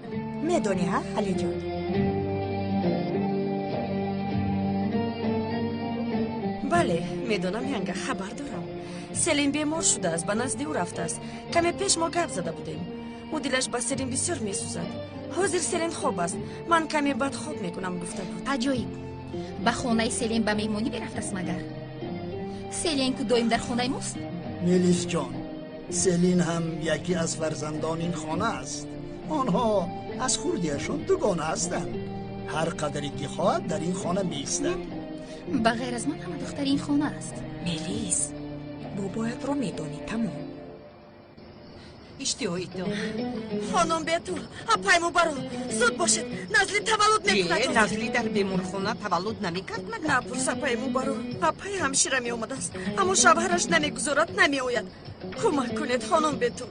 Speaker 5: Медонӣ, ҳа, Алиҷон?
Speaker 12: Бале, медонам, янга, хабар дорам. Селин бемор шудааст, ба назди ӯ рафтааст. Каме пеш мо гап зада будем. Ӯ дилаш ба Селин бисёр месӯзад. Ҳозир Селин хоб аст. Ман каме баъд хоб мекунам, гуфта буд.
Speaker 1: Аҷоиб, ба хонаи Селин ба меҳмонӣ мерафтааст магар? Селин ку доим дар хонаи мост?
Speaker 6: Мелисҷон, Селин ҳам яке аз фарзандони ин хона аст. Онҳо аз хурдиашон дугона ҳастанд. Ҳар қадаре ки хоҳад дар ин хона меистад.
Speaker 1: Ба ғайр аз ман ҳама духтари ин хона аст.
Speaker 5: Мелис, бобоятро медонӣ, тамом.
Speaker 8: Иштиҳоитон.
Speaker 12: Хонум Бетул, апайму баро, зуд бошед, Назли таваллуд мекунад.
Speaker 8: Назли дар беморхона таваллуд намекард магар?
Speaker 12: Напурс, апайму баро, апай ҳамшира меомадааст, аммо шавҳараш намегузорад, намеояд. Кӯмак кунед, хонум Бетул.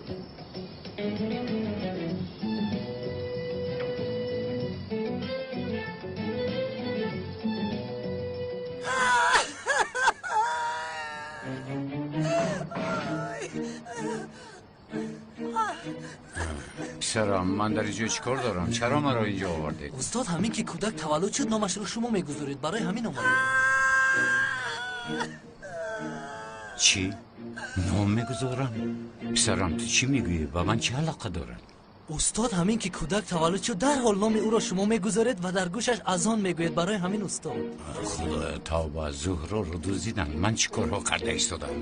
Speaker 3: Писарам, ман дар инҷо чӣ кор дорам? Чаро маро инҷо овардед?
Speaker 13: Устод, ҳамин ки кӯдак таваллуд шуд, номашро шумо мегузоред. Барои ҳамин омадем.
Speaker 3: Чӣ? Ном мегузорам? Писарам, ту чӣ мегӯӣ? Ба ман чӣ алоқа дорад?
Speaker 13: Устод, ҳамин ки кӯдак таваллуд шуд, дарҳол номи ӯро шумо мегузоред ва дар гӯшаш азон мегӯед. Барои ҳамин, устод.
Speaker 3: Худоё, тавба, Зуҳроро дуздиданд. Ман чӣ корҳо карда истодам?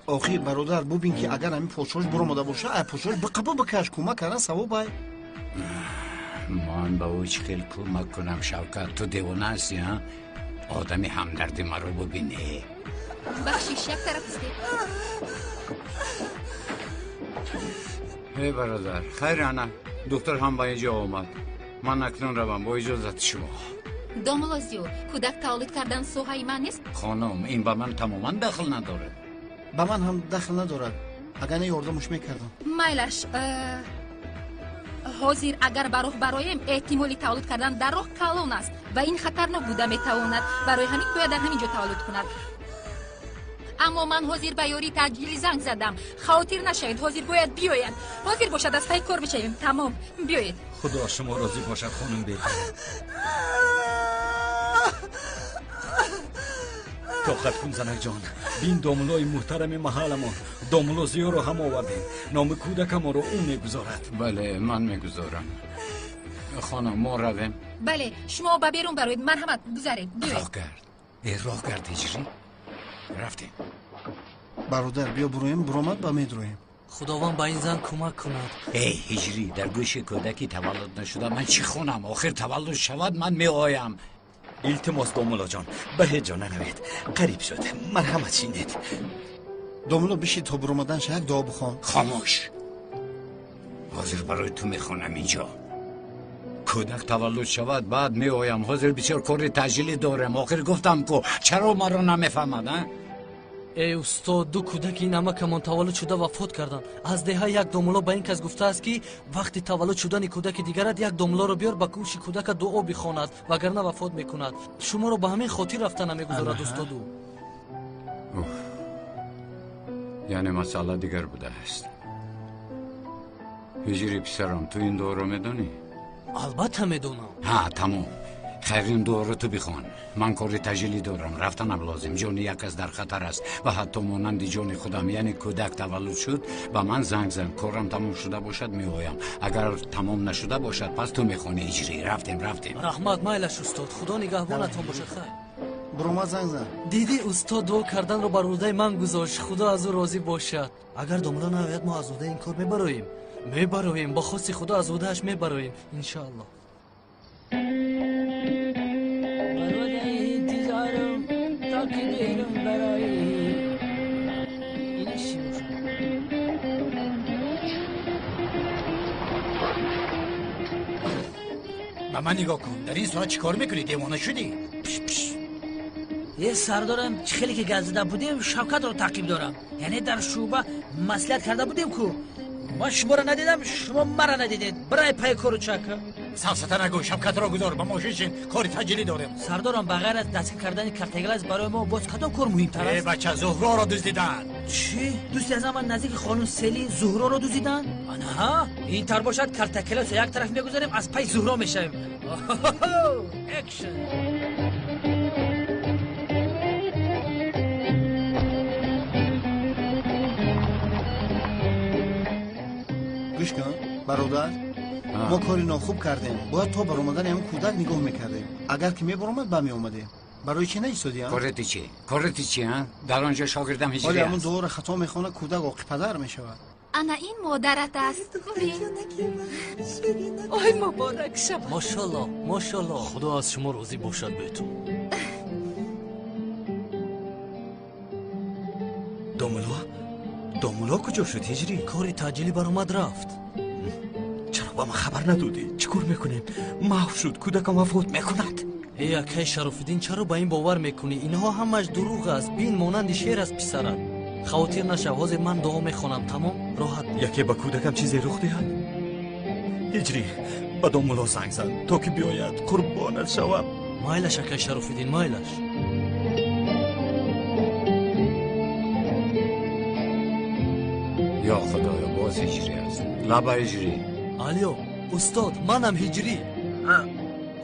Speaker 9: Охир, бародар, бубин ки агар ҳамин подшоҳш буромада боша, ай подшоҳш биқабо бикаш, кӯмак кардан савоб ай.
Speaker 3: Ман ба ӯ чӣ хел кӯмак кунам, Шавкат? Ту девона ҳастӣ, а? Одами ҳамдарди маро бубинӣ.
Speaker 1: Бахшиш, як тараф истед.
Speaker 3: Эй бародар, хайр ана, духтар ҳам ба инҷо омад. Ман акнун равам бо иҷозати шумо.
Speaker 1: Домулло Зиё, кӯдак таваллуд кардан соҳаи ман нест?
Speaker 3: Хонум, ин ба ман тамоман дахл надорад.
Speaker 9: Ба ман ҳам дахл надорад. Агар не ёрдамаш мекардам.
Speaker 1: Майлаш, ҳозир агар ба роҳ бароем, эҳтимоли таваллуд кардан дар роҳ калон аст ва ин хатарнок буда метавонад. Барои ҳамин бояд дар ҳамин ҷо таваллуд кунад. Аммо ман ҳозир ба ёрии таъҷилӣ занг задам. Хавотир нашавед, ҳозир бояд биёяд. Ҳозир бошад, аз пайи кор мешавем. Тамом, биёед.
Speaker 4: Худо аз шумо розӣ бошад, хонум беби. Тоқат кун, занакҷон. Бин домуллои муҳтарами маҳалламон, домулло Зиёро ҳам овардем. Номи кӯдакамонро ӯ мегузорад.
Speaker 3: Бале, ман мегузорам. Хонум, мо равем.
Speaker 1: Бале, шумо ба берун бароед, марҳамат, гузаред, биёед.
Speaker 3: Роҳ кард. Э, роҳ кард, ҳиҷрӣ. Рафтем.
Speaker 9: Бародар, биё буроем, буромад ба медроем.
Speaker 13: Худованд ба ин зан кӯмак кунад.
Speaker 3: Эй ҳиҷрӣ, дар гӯши кӯдаки таваллуд нашуда ман чӣ хонам? Охир таваллуд шавад, ман меоям.
Speaker 4: Илтимос, домуллоҷон, ба ҳеҷ ҷо наравед. Қариб шуд, марҳамат шинед.
Speaker 9: Домулло, бишид то буромаданша як дуо бихон.
Speaker 3: Хомӯш. Ҳозир барои ту мехонам инҷо. Кӯдак таваллуд шавад, баъд меоям. Ҳозир бисёр кори таъҷилӣ дорам. Охир гуфтам ку, чаро маро намефаҳмад, а?
Speaker 13: Эй устод, ду кӯдаки ин амакамон таваллуд шуда вафот карданд. Аз деҳа як домулло ба ин кас гуфтааст, ки вақти таваллуд шудани кӯдаки дигарат як домуллоро биёр, ба гӯши кӯдака дуо бихонад, вагарна вафот мекунад. Шуморо ба ҳамин хотир рафта намегузорад устоду.
Speaker 3: Яъне масъала дигар будааст. Ҳиҷри писарам, ту ин дуоро медонӣ?
Speaker 13: Албатта медонам.
Speaker 3: Ҳа, тамом. Хайр, ин дуоро ту бихон. Ман кори таъҷилӣ дорам, рафтанам лозим. Ҷони як кас дар хатар аст ва ҳатто монанди ҷони худам. Яъне кӯдак таваллуд шуд, ба ман занг зан. Корам тамом шуда бошад, меоям. Агар тамом нашуда бошад, пас ту мехонӣ ҳиҷрӣ. Рафтем, рафтем.
Speaker 13: Раҳмат, майлаш устод. Худо нигаҳбонатон бошад. Хайр.
Speaker 9: Буромад, занг зан.
Speaker 13: Дидӣ, устод дуо карданро бар ӯҳдаи ман гузошт. Худо аз ӯ розӣ бошад. Агар домулло наояд, мо аз ӯҳдаи ин кор мебароем. Мебароем, бо хости Худо аз ӯҳдааш мебароем, иншоаллоҳ.
Speaker 14: Ба ман нигоҳ кун, дар ин соат чӣ кор мекунӣ? Девона шудӣ?
Speaker 7: Е сардорам, чӣ хеле ки гап зада будем, Шавкатро таъқиб дорам. Яъне дар шӯъба маслиҳат карда будем ку. Ман шуморо надидам, шумо маро надидед. Бирай пай кору чака.
Speaker 14: Сафсата нагӯ, Шавкатро гузор, ба мошин шин, кори таъҷилӣ дорем.
Speaker 7: Сардорам, ба ғайр аз дастгир кардани картаглаз барои мо боз кадом кор муҳимтар аст?
Speaker 14: Э бача, Зуҳроро дуздиданд.
Speaker 7: Чӣ? Дӯсти аз ман наздики хонум Селин Зуҳроро дуздиданд? Анаҳа, ин тар бошад, картакласро як тараф мегузорем, аз пай Зуҳро мешавем. Экшн!
Speaker 9: Гӯш кун, бародар, мо кори нохуб кардем. Бояд то баромадани ҳамин кӯдак нигоҳ мекардем. Агар ки мебаромад, ба меомадем. Барои чӣ наистодиам?
Speaker 3: Корати чӣ? Корати чӣ, а? Дар он ҷо шогирдам ҳиҷрӣ
Speaker 9: ҳоле ҳамун
Speaker 3: аст.
Speaker 9: дуоро хато мехонад, кӯдак оқипадар мешавад.
Speaker 1: Ана ин модарат аст.
Speaker 12: Ой, муборак шавад.
Speaker 13: Мошалло, мошалло. Худо аз шумо розӣ бошад, бету.
Speaker 4: Домулло? Домулло куҷо шуд, ҳиҷрӣ?
Speaker 13: Кори таъҷилӣ баромад рафт.
Speaker 4: Чаро ба ман хабар надодӣ? Чӣ кор мекунем? Маҳв шуд, кӯдакам вафот мекунад.
Speaker 13: Эй акай Шарофиддин, чаро ба ин бовар мекунӣ? Инҳо ҳамаш дурӯғ аст. Бин, монанди шер аст писарат. Хавотир нашав, ҳозир ман дуо мехонам. Тамом, роҳат бош.
Speaker 4: Яке ба кӯдакам чизе рух диҳад? Ҳиҷрӣ, ба домулло занг зан, то ки биёяд, қурбонат шавам.
Speaker 13: Майлаш, акай Шарофиддин, майлаш.
Speaker 3: Ё Худоё, боз ҳиҷрӣ аст. Лаба ҳиҷрӣ.
Speaker 13: Алё, устод, манам ҳиҷрӣ.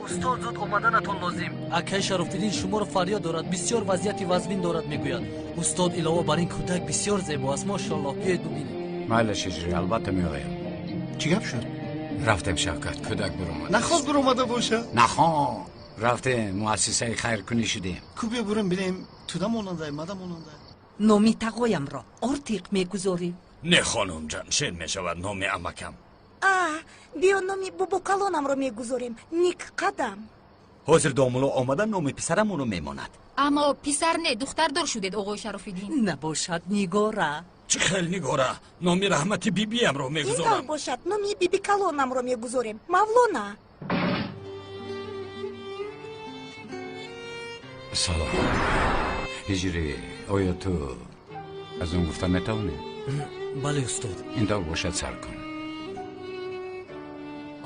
Speaker 13: Устод, зуд омаданатон лозим. Акай Шарофиддин шуморо фарёд дорад, бисёр вазъияти вазмин дорад, мегӯяд. Устод, илова бар ин кӯдак бисёр зебо аст, мошоаллоҳ, биёед бубинед.
Speaker 3: Майлаш ҳиҷрӣ, албатта меоям.
Speaker 9: Чӣ гап шуд?
Speaker 3: Рафтем, Шавкат, кӯдак биромад.
Speaker 9: Нахост биромада бошад.
Speaker 3: Нахон. Рафтем, муассисаи хайркунӣ шудем.
Speaker 9: Ку биё бурем бинем, туда монандай, мада монандай.
Speaker 8: Номи тағоямро Ортиқ мегузорӣ.
Speaker 4: Не, хонум Ҷамшед мешавад номи амакам.
Speaker 5: А, биё номи бобокалонамро мегузорем, Ник Қадам.
Speaker 4: Ҳозир домулло омада номи писарамонро мемонад.
Speaker 1: Аммо писар не, духтардор шудед, оғои Шарофиддин.
Speaker 8: Набошад, Нигора.
Speaker 4: Чӣ хел, Нигора? Номи раҳмати бибиямро
Speaker 5: Ин
Speaker 4: мегузорам.
Speaker 5: тавр бошад, номи биби калонамро мегузорем, Мавлона.
Speaker 3: Салом, Ҳиҷрӣ. Оё ту аз он гуфта метавонӣ?
Speaker 13: Бале, устод.
Speaker 3: Ин тавр бошад, сар кун.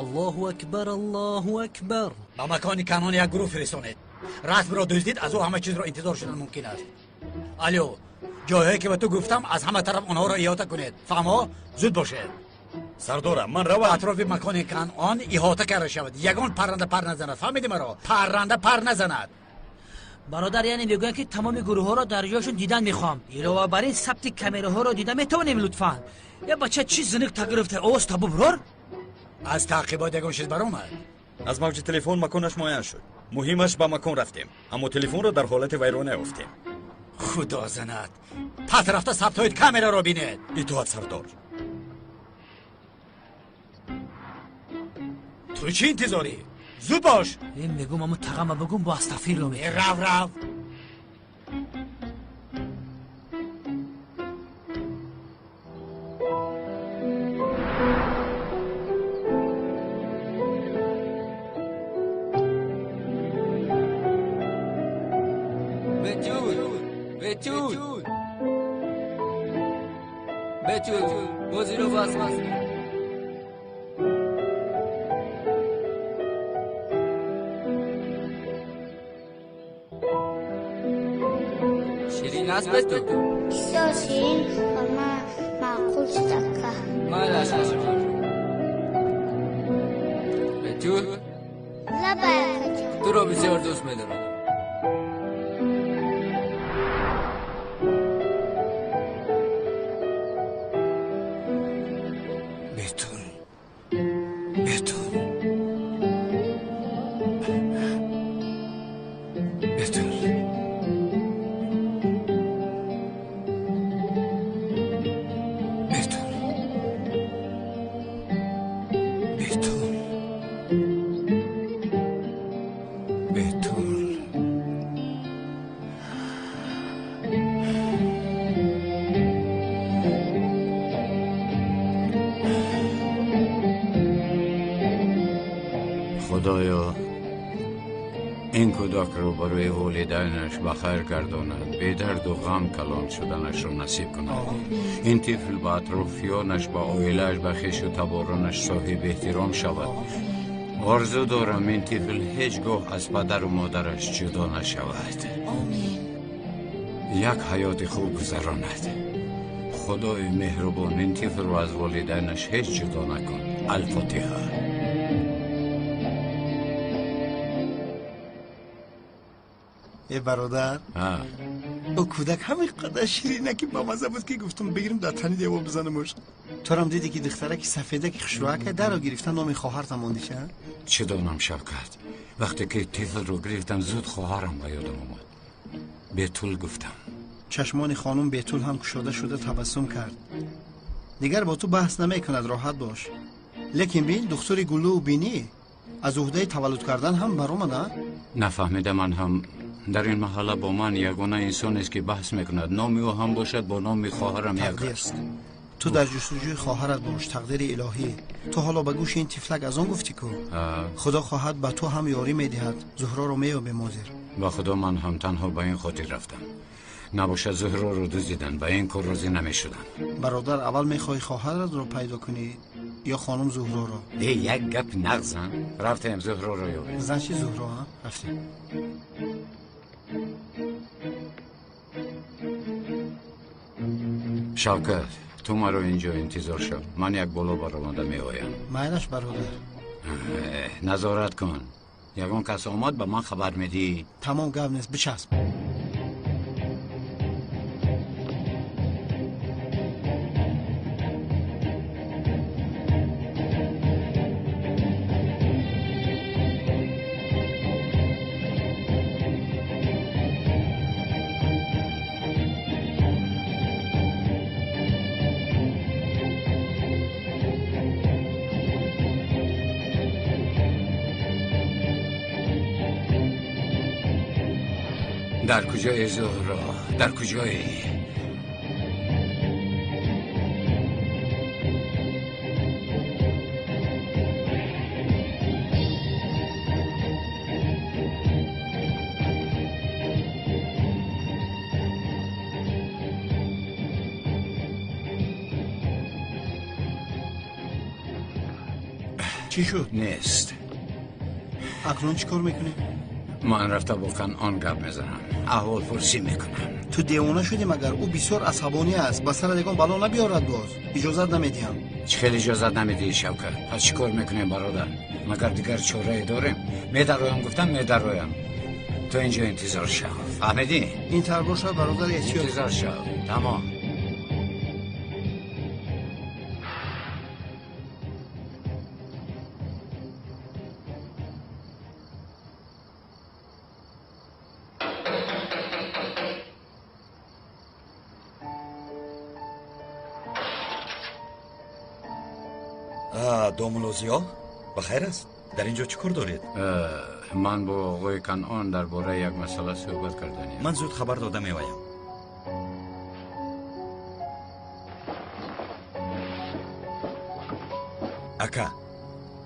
Speaker 13: Аллоҳу акбар, Аллоҳу акбар.
Speaker 14: Ба макони Канон як гурӯҳ фиристонед. Расмро дуздид, аз ӯ ҳама чизро интизор шудан мумкин аст. Алё, ҷойҳое ки ба ту гуфтам, аз ҳама тараф онҳоро иҳота кунед. Фаҳмо? Зуд бошед.
Speaker 4: Сардора, ман равам.
Speaker 14: Атрофи макони Канон иҳота карда шавад. Ягон парранда пар назанад. Фаҳмиди маро? Парранда пар назанад.
Speaker 7: Бародар, яъне мегӯянд, ки тамоми гурӯҳҳоро дар ҷояшон дидан мехоҳам. Илова бар ин, сабти камераҳоро дида метавонем, лутфан. Я бача, чӣ зиник та гирифта? Овоз та буброр.
Speaker 14: Аз таъқибот ягон чиз баромад?
Speaker 4: Аз мавҷи телефон маконаш муайян шуд. Муҳимаш, ба макон рафтем, аммо телефонро дар ҳолати вайрона ёфтем.
Speaker 14: Худо занад! Пас рафта сабтҳои камераро бинед.
Speaker 4: Итоат, сардор.
Speaker 14: Ту чӣ интизорӣ? Зуд бош.
Speaker 7: Мегум, амо тағама бигум, бо астағфирло.
Speaker 14: Рав, рав.
Speaker 15: Бетул, Бетул, бозиро бас кун. Ширин аст, Бетул?
Speaker 16: Бисёр ширин ба ман маъқул шуд, ака.
Speaker 15: Майлаш. Бетул.
Speaker 16: Лабай, акаҷон.
Speaker 15: Туро бисёр дӯст медорам.
Speaker 10: Бетул, Бетул, Бетул. Бетул, Бетул, Бетул.
Speaker 3: Худоё, ин кӯдакро барои волидайнаш ба хайр гардонад, бедарду ғам калон шуданашро насиб кунад. Ин тифл ба атрофиёнаш, ба оилааш, ба хешу таборонаш соҳиби эҳтиром шавад. Орзу дорам, ин тифл ҳеҷ гоҳ аз падару модараш ҷудо нашавад, як ҳаёти хуб гузаронад. Худои меҳрубон, ин тифлро аз волидайнаш ҳеҷ ҷудо накун. Алфотиҳа.
Speaker 9: Э, бародар, ӯ кӯдак ҳамин қадар ширина, ки бамаза буд, ки гуфтам, бигирам, дар тани девор бизанамуш. Турам диди, ки духтараки сафедаки хушрӯака даро гирифта, номи хоҳартам мондиша?
Speaker 3: Чӣ донам, Шавкат. Вақте ки тифлро гирифтам, зуд хоҳарам ба ёдам омад, Бетул гуфтам.
Speaker 9: Чашмони хонум Бетул ҳам кушода шуда табассум кард. Дигар бо ту баҳс намекунад, роҳат бош. Лекин бин, духтури гуллуву бинӣ аз уҳдаи таваллуд кардан ҳам баромада.
Speaker 3: Нафаҳмида. Ман ҳам дар ин маҳалла бо ман ягона инсонест, ки баҳс мекунад. Номи ӯ ҳам бошад, бо номи хоҳарам як
Speaker 9: Тақдир.
Speaker 3: аст.
Speaker 9: Ту дар ҷустуҷӯи хоҳарат бош. Тақдири илоҳӣ. Ту ҳоло ба гӯши ин тифлак азон гуфтӣ ку. Худо хоҳад, ба ту ҳам ёрӣ медиҳад, Зуҳроро меёбем ҳозир.
Speaker 3: Ба худо, ман ҳам танҳо ба ин хотир рафтам. Набошад Зуҳроро дуздидан, ба ин кор розӣ намешудам.
Speaker 9: Бародар, аввал мехоҳӣ хоҳаратро пайдо кунӣ ё хонум Зуҳроро?
Speaker 3: Э, як гап нағзан. Рафтем, Зуҳроро ёбем.
Speaker 9: Значит, Зуҳро, а? Рафтем.
Speaker 3: Шавкат, ту маро инҷо интизор шав, ман як боло баромада меоям.
Speaker 9: Майлаш, бародар.
Speaker 3: Назорат кун, ягон кас омад, ба ман хабар медиҳӣ.
Speaker 9: Тамом, гап нест, бичасп.
Speaker 3: Дар куҷое, Зуҳро, дар куҷое?
Speaker 9: Чӣ шуд?
Speaker 3: Нест.
Speaker 9: Акнун чӣ кор мекунем?
Speaker 3: Ман рафта бо Канъон гап мезанам, аҳволпурсӣ мекунам.
Speaker 9: Ту девона шудӣ магар? Ӯ бисёр асабонӣ аст, ба сарат ягон бало набиёрад боз. Иҷозат намедиҳам.
Speaker 3: Чӣ хел иҷозат намедиҳӣ, Шавкат? Пас чӣ кор мекунем, бародар? Магар дигар чорае дорем? Медароям гуфтам, медароям. Ту инҷо интизор шав. Фаҳмидӣ?
Speaker 9: Ин тавр бошад, бародар, эҳтиёт.
Speaker 3: Интизор шав. Тамом.
Speaker 17: Домулло Зиё, ба хайр аст? Дар ин ҷо чӣ кор доред?
Speaker 3: Ман бо оғои Канъон дар бораи як масъала суҳбат карданем.
Speaker 17: Ман зуд хабар дода меоям. Ака,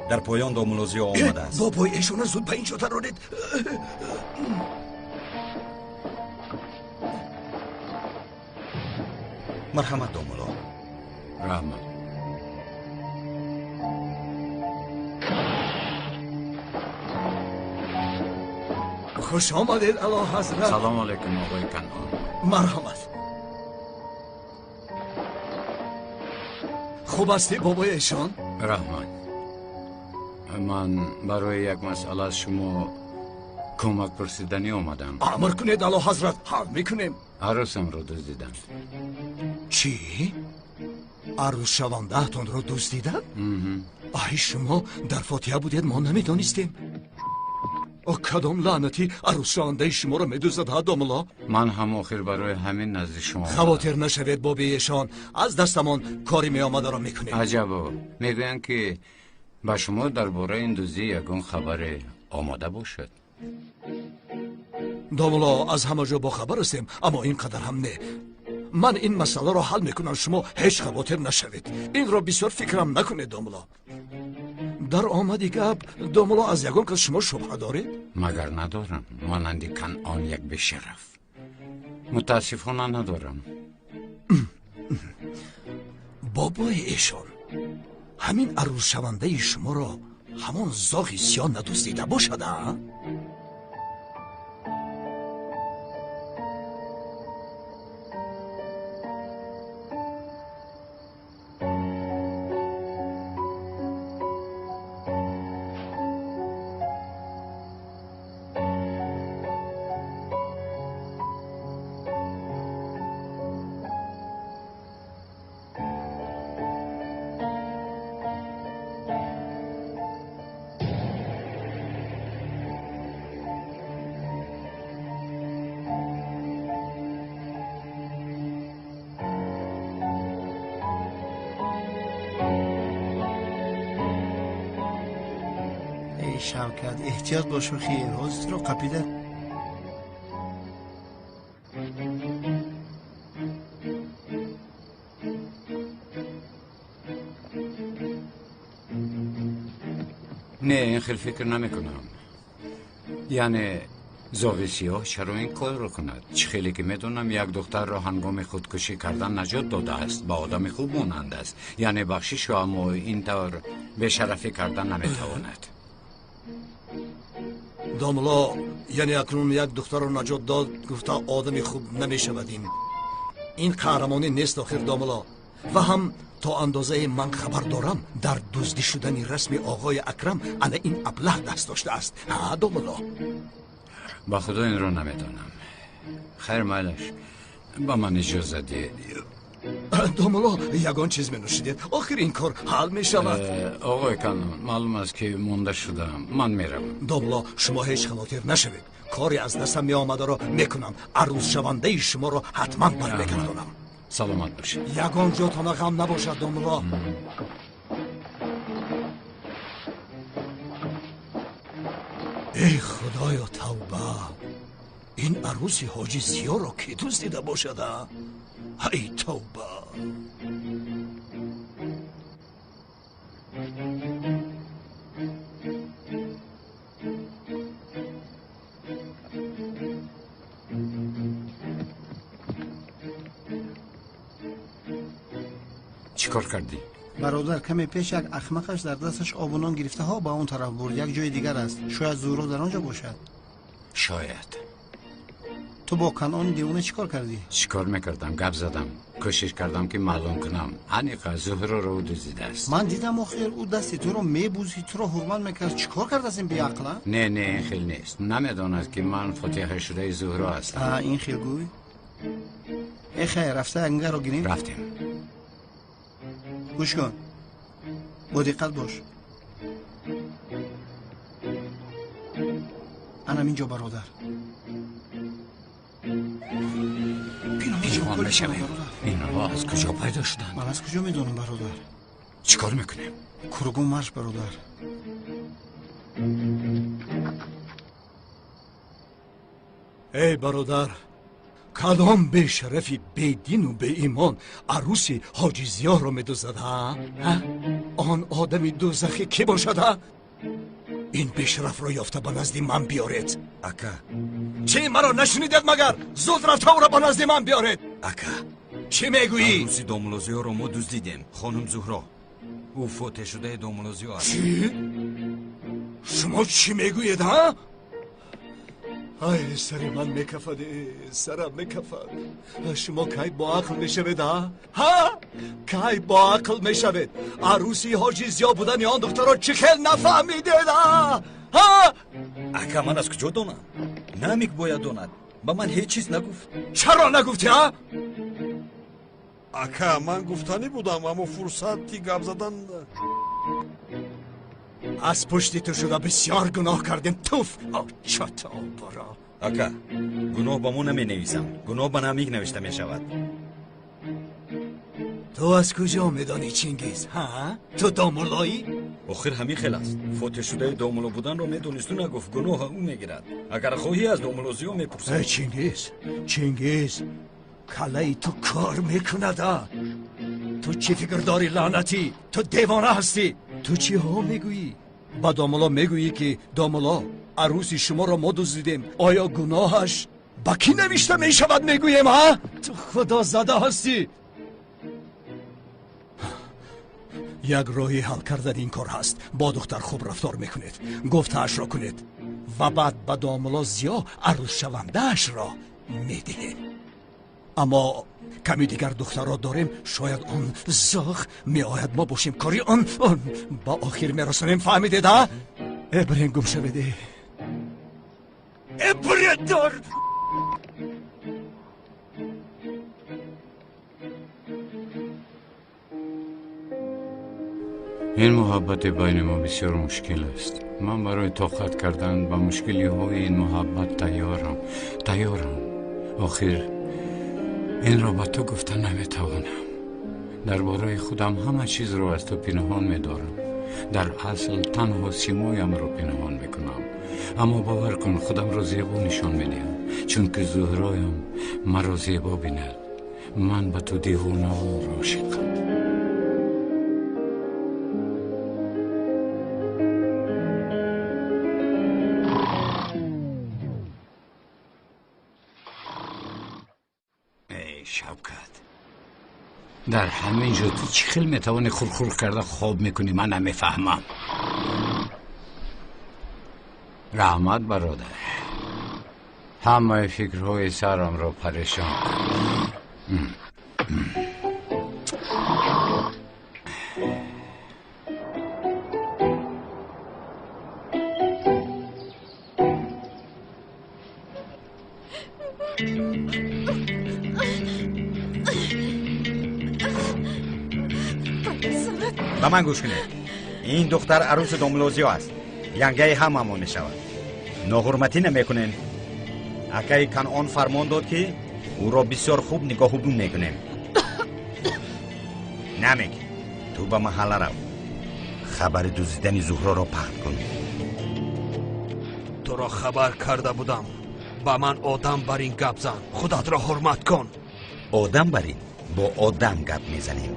Speaker 17: дар поён домулло Зиё омадааст.
Speaker 10: Бобои эшона зуд ба ин ҷо дароред.
Speaker 17: Марҳамат, домулло.
Speaker 3: Раҳмат.
Speaker 10: Хуш омадед, Аълоҳазрат.
Speaker 3: Салом алайкум, оғои Канъон.
Speaker 10: Марҳамат. Хуб ҳастӣ, бобои эшон?
Speaker 3: Раҳмат. Ман барои як масъала аз шумо кӯмак пурсиданӣ омадам.
Speaker 10: Амр кунед, Аълоҳазрат, ҳал мекунем.
Speaker 3: Арӯсамро дуздиданд.
Speaker 10: Чӣ? Арӯсшавандаатонро дуздиданд? Ай, шумо дар фотиҳа будед, мо намедонистем. Кадом лаънатӣ арӯсшавандаи шуморо медуздад, ҳа, домулло?
Speaker 3: Ман ҳам охир барои ҳамин назди шумо.
Speaker 10: Хавотир нашавед, боби эшон, аз дастамон кори меомадаро мекунем.
Speaker 3: Аҷабо, мегӯянд ки ба шумо дар бораи ин дуздӣ ягон хабаре омода бошад.
Speaker 10: Домулло, аз ҳама ҷо бохабар ҳастем, аммо ин қадар ҳам не. Ман ин масъаларо ҳал мекунам, шумо ҳеҷ хавотир нашавед. Инро бисёр фикрам накунед, домулло. Дар омади гап, домулло, аз ягон кас шумо шубҳа доред?
Speaker 3: Магар надорам, монанди Канъон як бешараф. Мутаассифона надорам.
Speaker 10: Бобои эшон, ҳамин арӯсшавандаи шуморо ҳамон зоғи сиёҳ надуздида бошад, а?
Speaker 9: Шавкат, эҳтиёт бош, хир, ҳозир туро қапида.
Speaker 3: Не, ин хел фикр намекунам. Яъне зоғи сиёҳ чаро ин корро кунад? Чӣ хеле ки медонам, як духтарро ҳангоми худкушӣ кардан наҷот додааст, ба одами хуб монанд аст. Яъне бахшишу, аммо ин тавр бешарафӣ кардан наметавонад.
Speaker 10: Домулло, яъне акнун як духтарро наҷот дод гуфта одами хуб намешавад. Ин қаҳрамонӣ нест охир, домулло. Ва ҳам то андозае ман хабар дорам, дар дуздӣ шудани расми оғои Акрам ана ин аблаҳ даст доштааст. Ҳа, домулло?
Speaker 3: Ба худо инро намедонам. Хайр, майлаш, ба ман иҷоза диҳед.
Speaker 10: Домулло, ягон чиз менӯшидед? Охир ин кор ҳал мешавад.
Speaker 3: Оғои Канъон, маълум аст ки монда шудам, ман меравам.
Speaker 10: Домулло, шумо ҳеҷ хавотир нашавед. Кори аз дастам меомадаро мекунам. Арӯсшавандаи шуморо ҳатман бармегардонам.
Speaker 3: Саломат бошед.
Speaker 10: Ягон ҷотона ғам набошад, домулло. Эй худоё, тавба! Ин арӯси ҳоҷи Зиёро кӣ дуздида бошад, а? Ҳай тавба!
Speaker 3: Чӣ кор кардӣ?
Speaker 9: Бародар, каме пеш як ахмақаш дар дасташ обу нон гирифтаҳо ба он тараф бурд. Як ҷои дигар аст. Шояд Зуҳро дар он ҷо бошад.
Speaker 3: Шояд.
Speaker 9: Ту бо Канъони девона чӣ кор кардӣ?
Speaker 3: Чӣ кор мекардам? Гап задам. Кӯшиш кардам, ки маълум кунам. Аниқа Зуҳроро ӯ дуздидааст.
Speaker 9: Ман дидам, охир ӯ дасти туро мебӯзид, туро ҳурмат мекард. Чӣ кор кардааст ин беақла?
Speaker 3: Не, не, ин хел нест. Намедонад, ки ман фотиҳашудаи Зуҳро ҳастам.
Speaker 9: А, ин хел гӯй. Э, хайр, рафта янгаро гирем.
Speaker 3: Рафтем.
Speaker 9: Гӯш кун, бо диққат бош. Анам инҷо, бародар.
Speaker 3: Пинҳон мешавем. Инҳо аз куҷо пайдо шуданд?
Speaker 9: Ман аз куҷо медонам, бародар?
Speaker 3: Чӣ кор мекунем?
Speaker 9: Кругом марш, бародар.
Speaker 10: Эй бародар, кадом бешарафи бедину беимон арӯси ҳоҷи Зиёҳро медуздад? Он одами дӯзахӣ кӣ бошад? Ин бешарафро ёфта ба назди ман биёред.
Speaker 17: Ака.
Speaker 10: Чӣ, маро нашунидед магар? Зуд рафта ӯро ба назди ман биёред.
Speaker 17: Ака.
Speaker 10: Чӣ мегӯӣ?
Speaker 17: Арӯси домулло Зиёро мо дуздидем, хонум Зуҳро. Ӯ фотеҳшудаи домулло Зиё аст.
Speaker 10: Чӣ? Шумо чӣ мегӯед, ҳа? Ай, сари ман мекафад, сарам мекафад. Шумо кай бо ақл мешавед, ҳа? Ҳа? Кай бо ақл мешавед? Арӯси ҳоҷи Зиё будани он духтарро чӣ хел нафаҳмидед, ҳа? Ҳа?
Speaker 17: Ака, ман аз куҷо донам? Намик бояд донад. Ба ман ҳеҷ чиз нагуфт.
Speaker 10: Чаро нагуфтӣ, ҳа?
Speaker 2: Ака, ман гуфтанӣ будам, аммо фурсати гап задан.
Speaker 10: Аз пушти ту шуда бисёр гуноҳ кардем. Туф, чото обуро.
Speaker 17: Ака, гуноҳ ба мо наменависам. Гуноҳ ба Намик навишта мешавад.
Speaker 10: Ту аз куҷо медонӣ, Чингиз, ҳа? Ту домуллоӣ?
Speaker 17: Охир ҳамин хел аст. Фотеҳшудаи домулло буданро медонисту нагуфт. Гуноҳа ӯ мегирад. Агар хоҳӣ, аз домулло Зиё мепурсам.
Speaker 10: Э, Чингиз, Чингиз, каллаи ту кор мекунад, а? Ту чӣ фикр дорӣ, лаънатӣ? Ту девона ҳастӣ. Ту чиҳо мегӯӣ? Ба домулло мегӯӣ, ки домулло, арӯси шуморо мо дуздидем. Оё гуноҳаш ба кӣ навишта мешавад, мегӯем, ҳа? Ту худозада ҳастӣ. Як роҳи ҳал кардани ин кор ҳаст. Бо духтар хуб рафтор мекунед, гуфтаашро кунед ва баъд ба домулло Зиё арӯсшавандаашро медиҳем. Аммо ками дигар духтарро дорем, шояд он зоғ меояд, мо бошем кори он ба охир мерасонем. Фаҳмидед, а? Э, бирен, гум шавед. Э, биредор.
Speaker 3: Ин муҳаббати байни мо бисёр мушкил аст. Ман барои тоқат кардан ба мушкилиҳои ин муҳаббат тайёрам, тайёрам. Охир инро ба ту гуфта наметавонам. Дар бораи худам ҳама чизро аз ту пинҳон медорам. Дар асл танҳо симоямро пинҳон мекунам. Аммо бовар кун, худамро зебо нишон медиҳам, чунки Зуҳроям маро зебо бинад. Ман ба ту девонавор ошиқам. Шавкат, дар ҳамин ҷо ту чӣ хел метавонӣ хурхур карда хоб мекунӣ? Ман намефаҳмам. Раҳмат, бародар, ҳамаи фикрҳои сарамро парешон кард.
Speaker 17: Ба ман гӯш кунед. Ин духтар арӯси домулло Зиё аст. Янгаи ҳамамон мешавад. Ноҳурматӣ намекунем. Акаи Канъон фармон дод, ки ӯро бисёр хуб нигоҳубун мекунем. Намек, ту ба маҳалла рав, хабари дуздидани Зуҳроро паҳн кун.
Speaker 2: Туро хабар карда будам. Ба ман одам бар ин гап зан. Худатро ҳурмат кун.
Speaker 17: Одам бар ин бо одам гап мезанем.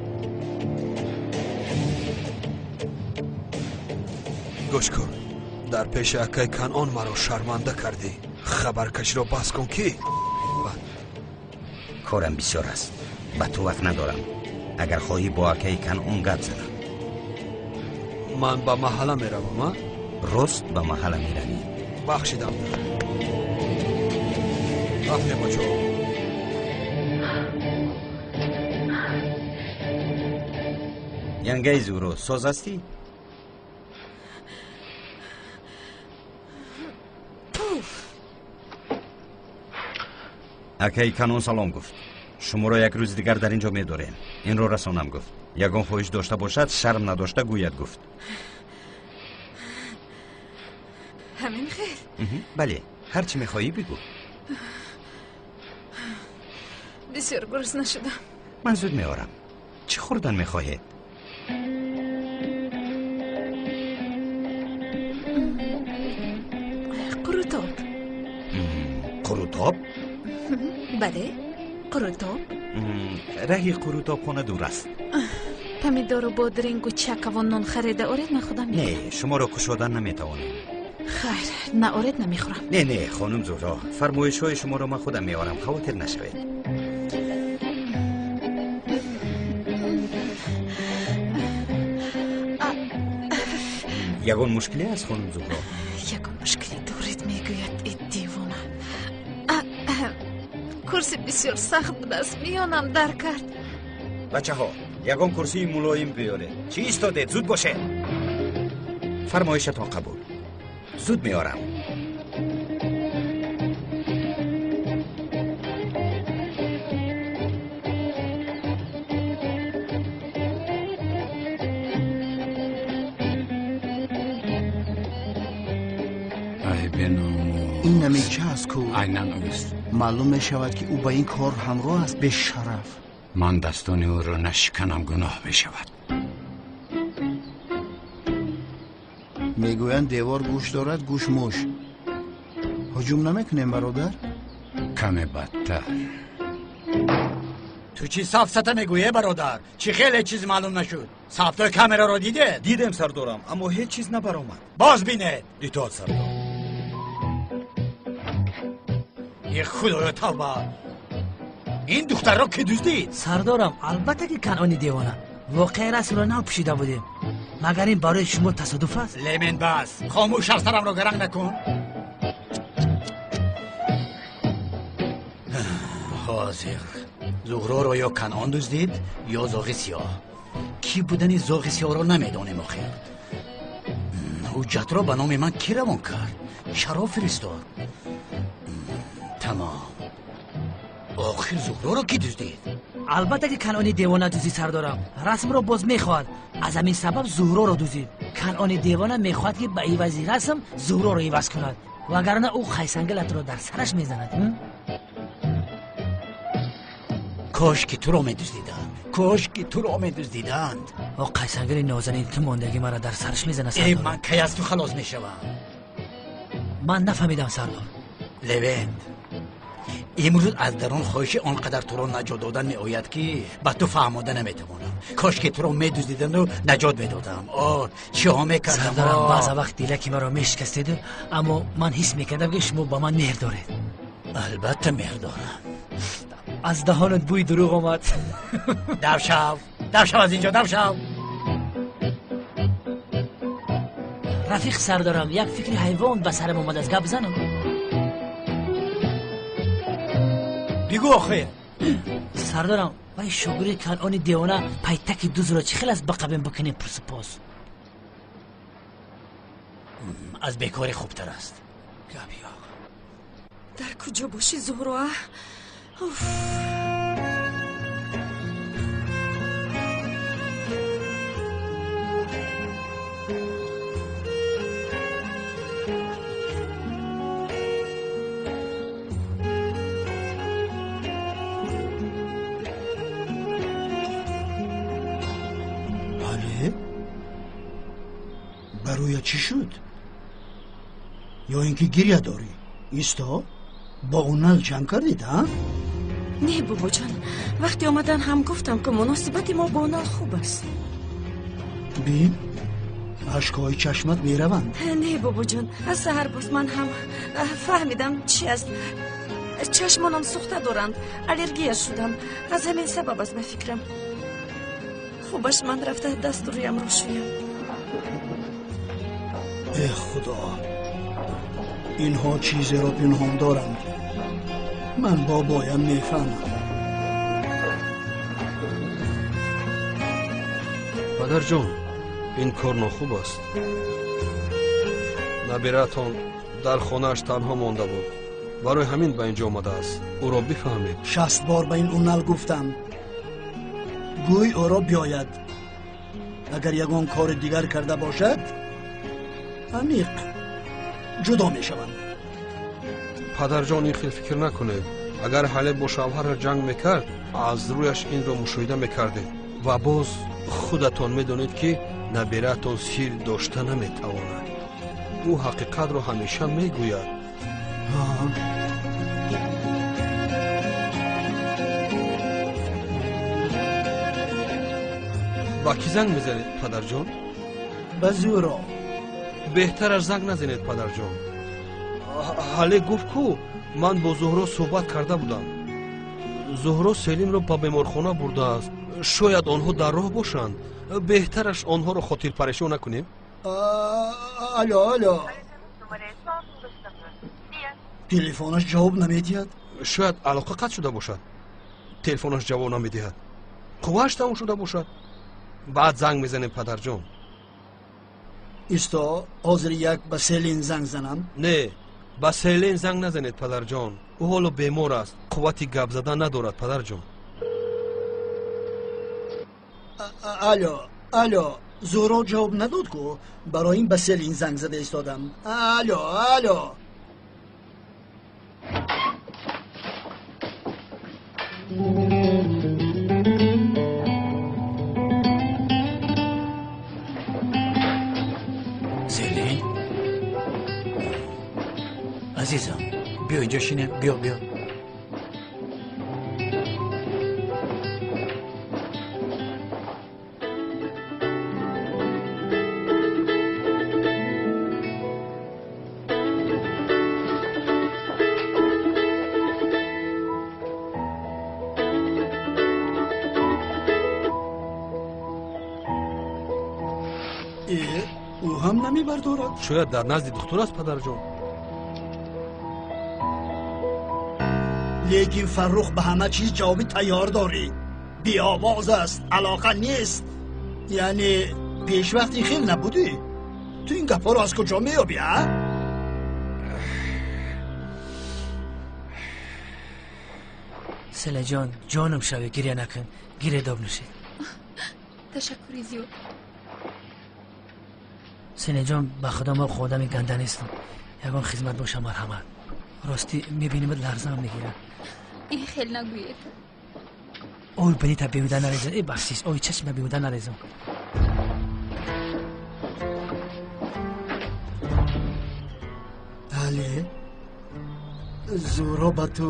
Speaker 2: Гӯш кун, дар пеши акаи Канъон маро шарманда кардӣ. Хабаркаширо бас кун, ки
Speaker 17: корам бисёр аст, ба ту вақт надорам. Агар хоҳӣ бо акаи Канъон гап занам.
Speaker 2: Ман ба маҳалла меравам, а?
Speaker 17: Рост ба маҳалла меравӣ.
Speaker 2: Бахшидам. Рафтем, бачаҳо.
Speaker 17: Янгаи Зуҳро, соз ҳастӣ? Акаи Канъон салом гуфт. Шуморо як рӯзи дигар дар ин ҷо медорем. Инро расонам гуфт. Ягон хоҳиш дошта бошад, шарм надошта гӯяд гуфт.
Speaker 1: Ҳамин хел?
Speaker 17: Бале, ҳар чӣ мехоҳӣ бигӯ.
Speaker 1: Бисёр гурусна шудам.
Speaker 17: Ман зуд меорам. Чӣ хӯрдан мехоҳед?
Speaker 1: Қурутоб.
Speaker 17: Қурутоб?
Speaker 1: Бале, қурутоб.
Speaker 17: Раҳи қурутобхона дур аст.
Speaker 1: Помидору бодрингу чакаву нон харида оред, ман худам мехӯрам.
Speaker 17: Не, шуморо кушодан наметавонем.
Speaker 1: Хайр, наоред, намехӯрам.
Speaker 17: Не, не, хонум Зуҳро, фармоишҳои шуморо ман худам меорам, хавотир нашавед. Ягон мушкиле аст, хонум Зуҳро?
Speaker 1: Ягон мушкиле доред, мегӯяд и девона. Курси бисёр сахт будааст, миёнам дар кард.
Speaker 17: Бачаҳо, ягон курсии мулоим биёред. Чӣ истодед? Зуд бошед. Фармоишатон қабул. Зуд меорам.
Speaker 9: Ин намеча аст ку?
Speaker 3: Айнан ӯст.
Speaker 9: Маълум мешавад, ки ӯ ба ин кор ҳамроҳ аст, бешараф.
Speaker 3: Ман дастони ӯро нашиканам, гуноҳ мешавад.
Speaker 9: Мегӯянд девор гӯш дорад, гӯш муш. Ҳуҷум намекунем, бародар?
Speaker 3: Каме бадтар.
Speaker 14: Ту чӣ сафсата мегӯе, бародар? Чӣ хеле чиз маълум нашуд? Сабтои камераро дидед?
Speaker 17: Дидем, сардорам, аммо ҳеҷ чиз набаромад.
Speaker 14: Боз бинед.
Speaker 17: Итоат, сардор.
Speaker 14: Е худоё, тавба! Ин духтарро ки дуздид?
Speaker 7: Сардорам, албатта ки Канъони девона. Воқеа расмро нав пӯшида будем. Магар ин барои шумо тасодуф аст?
Speaker 14: Лемен, бас! Хомӯш, аз сарамро гаранг накун. Ҳозир Зуҳроро ё Канъон дуздид, ё зоғи сиёҳ. Кӣ будани зоғи сиёҳро намедонем охир. Ҳуҷҷатро ба номи ман кӣ равон кард? Чаро фиристод? Тамом. Охир Зуҳроро кӣ дуздид?
Speaker 7: Албатта ки Канъони девона дуздид, сардорам. Расмро боз мехоҳад. Аз ҳамин сабаб Зуҳроро дуздид. Канъони девона мехоҳад, ки ба ивази расм Зуҳроро иваз кунад, вагарна ӯ қайсангалатро дар сараш мезанад.
Speaker 14: Кош ки туро медуздиданд, кош ки туро медуздиданд.
Speaker 7: О, қайсангали нозанин, ту мондагӣ маро дар сараш мезанад,
Speaker 14: сардор. Э, ман кай аз ту халос мешавам?
Speaker 7: Ман нафаҳмидам, сардор.
Speaker 14: Левент, имрӯз аз дарун хоҳиши он қадар туро наҷот додан меояд, ки ба ту фаҳмода наметавонам. Кош ки туро медуздиданду наҷот медодам. О, чиҳо мекардам?
Speaker 7: Сардарам, баъза вақт дилаки маро мешикастеду, аммо ман ҳис мекардам, ки шумо ба ман меҳр доред.
Speaker 14: Албатта меҳр дорам.
Speaker 7: Аз даҳонат бӯи дурӯғ омад.
Speaker 14: Дав шав, дав шав аз инҷо, дав шав.
Speaker 7: Рафиқ сардарам, як фикри ҳайвон ба сарам омадааст, гап занам.
Speaker 14: Бигӯ охир.
Speaker 7: Сардарам, вай шогирди Канъони девона пайтаки дузро чӣ хел аст ба қабем бикунем пурсупос?
Speaker 14: Аз бекорӣ хубтар аст.
Speaker 7: Гап ёқ.
Speaker 12: Дар куҷо бошӣ, Зуҳро? Уф.
Speaker 6: Бале? Бароя чӣ шуд? Ё ин ки гиря дорӣ? Исто, бо Унал ҷанг кардед, а?
Speaker 12: Не, бобоҷон, вақте омадан ҳам гуфтам, ки муносибати мо бо Унал хуб аст.
Speaker 6: Бин, ашкҳои чашмат мераванд.
Speaker 12: Не, бобоҷон, аз саҳар боз ман ҳам фаҳмидам чи аст. Чашмонам сӯхта доранд, аллергия шудам. Аз ҳамин сабаб аст ба фикрам. Хубаш ман рафта дасту рӯямро шӯям.
Speaker 6: Э худо, инҳо чизеро пинҳон доранд. Ман бобоям мефаҳмам.
Speaker 2: Падарҷон, ин кор нохуб аст. Набираатон дар хонааш танҳо монда буд. Барои ҳамин ба инҷо омадааст. Ӯро бифаҳмед.
Speaker 6: 60 бор ба ин унал гуфтам. Гӯй ӯро биёяд. Агар ягон кори дигар карда бошад, аниқ ҷудо мешаванд.
Speaker 2: Падарҷон, ин хел фикр накунед. Агар ҳале бо шавҳараш ҷанг мекард, аз рӯяш инро мушоҳида мекардед. Ва боз худатон медонед, ки набираатон сир дошта наметавонад. Ӯ ҳақиқатро ҳамеша мегӯяд. Ба кӣ занг мезанед, падарҷон?
Speaker 6: Ба Зуҳро.
Speaker 2: Беҳтараш занг назанед, падарҷон. Ҳале гуфт ку ман бо Зуҳро суҳбат карда будам. Зуҳро Селимро ба беморхона бурдааст. Шояд онҳо дар роҳ бошанд. Беҳтараш онҳоро хотирпарешон накунем.
Speaker 6: Алло, алло. Телефонаш ҷавоб намедиҳад.
Speaker 2: Шояд алоқа қатъ шуда бошад. Телефонаш ҷавоб намедиҳад. Қуввааш тамом шуда бошад. Баъд занг мезанем, падарҷон.
Speaker 6: Исто, ҳозир як ба Селин занг занам.
Speaker 2: Не, ба Селин занг назанед, падарҷон. Ӯ ҳоло бемор аст, қуввати гап задан надорад, падарҷон.
Speaker 6: Алло, алло. Зуҳро ҷавоб надод ку. Барои ин ба Селин занг зада истодам. Алло, алло.
Speaker 14: Селин, азизам, биё инҷо шинем. Биё, биё.
Speaker 6: Ӯ ҳам намебардорад.
Speaker 2: Шояд дар назди духтур аст, падарҷон.
Speaker 6: Лекин Фаррух ба ҳама чиз ҷавоби тайёр дорӣ. Беовоз аст, алоқа нест. Яъне пешвақт ин хел набудӣ. Ту ин гапҳоро аз куҷо меёбӣ, а?
Speaker 7: Селаҷон, ҷонам шаве, гиря накун. Гиря доб нушед.
Speaker 1: Ташаккури зиёд.
Speaker 7: Селаҷон, ба худо мо одами ганда нестам. Ягон хизмат боша, марҳамат. Ростӣ мебинимат ларзаам мегирад.
Speaker 1: Ин хел нагӯед.
Speaker 7: Ой, бинита беҳуда нарезам. Э, бахшиш, ой, чашма беҳуда нарезам.
Speaker 6: Але, Зуҳро ба ту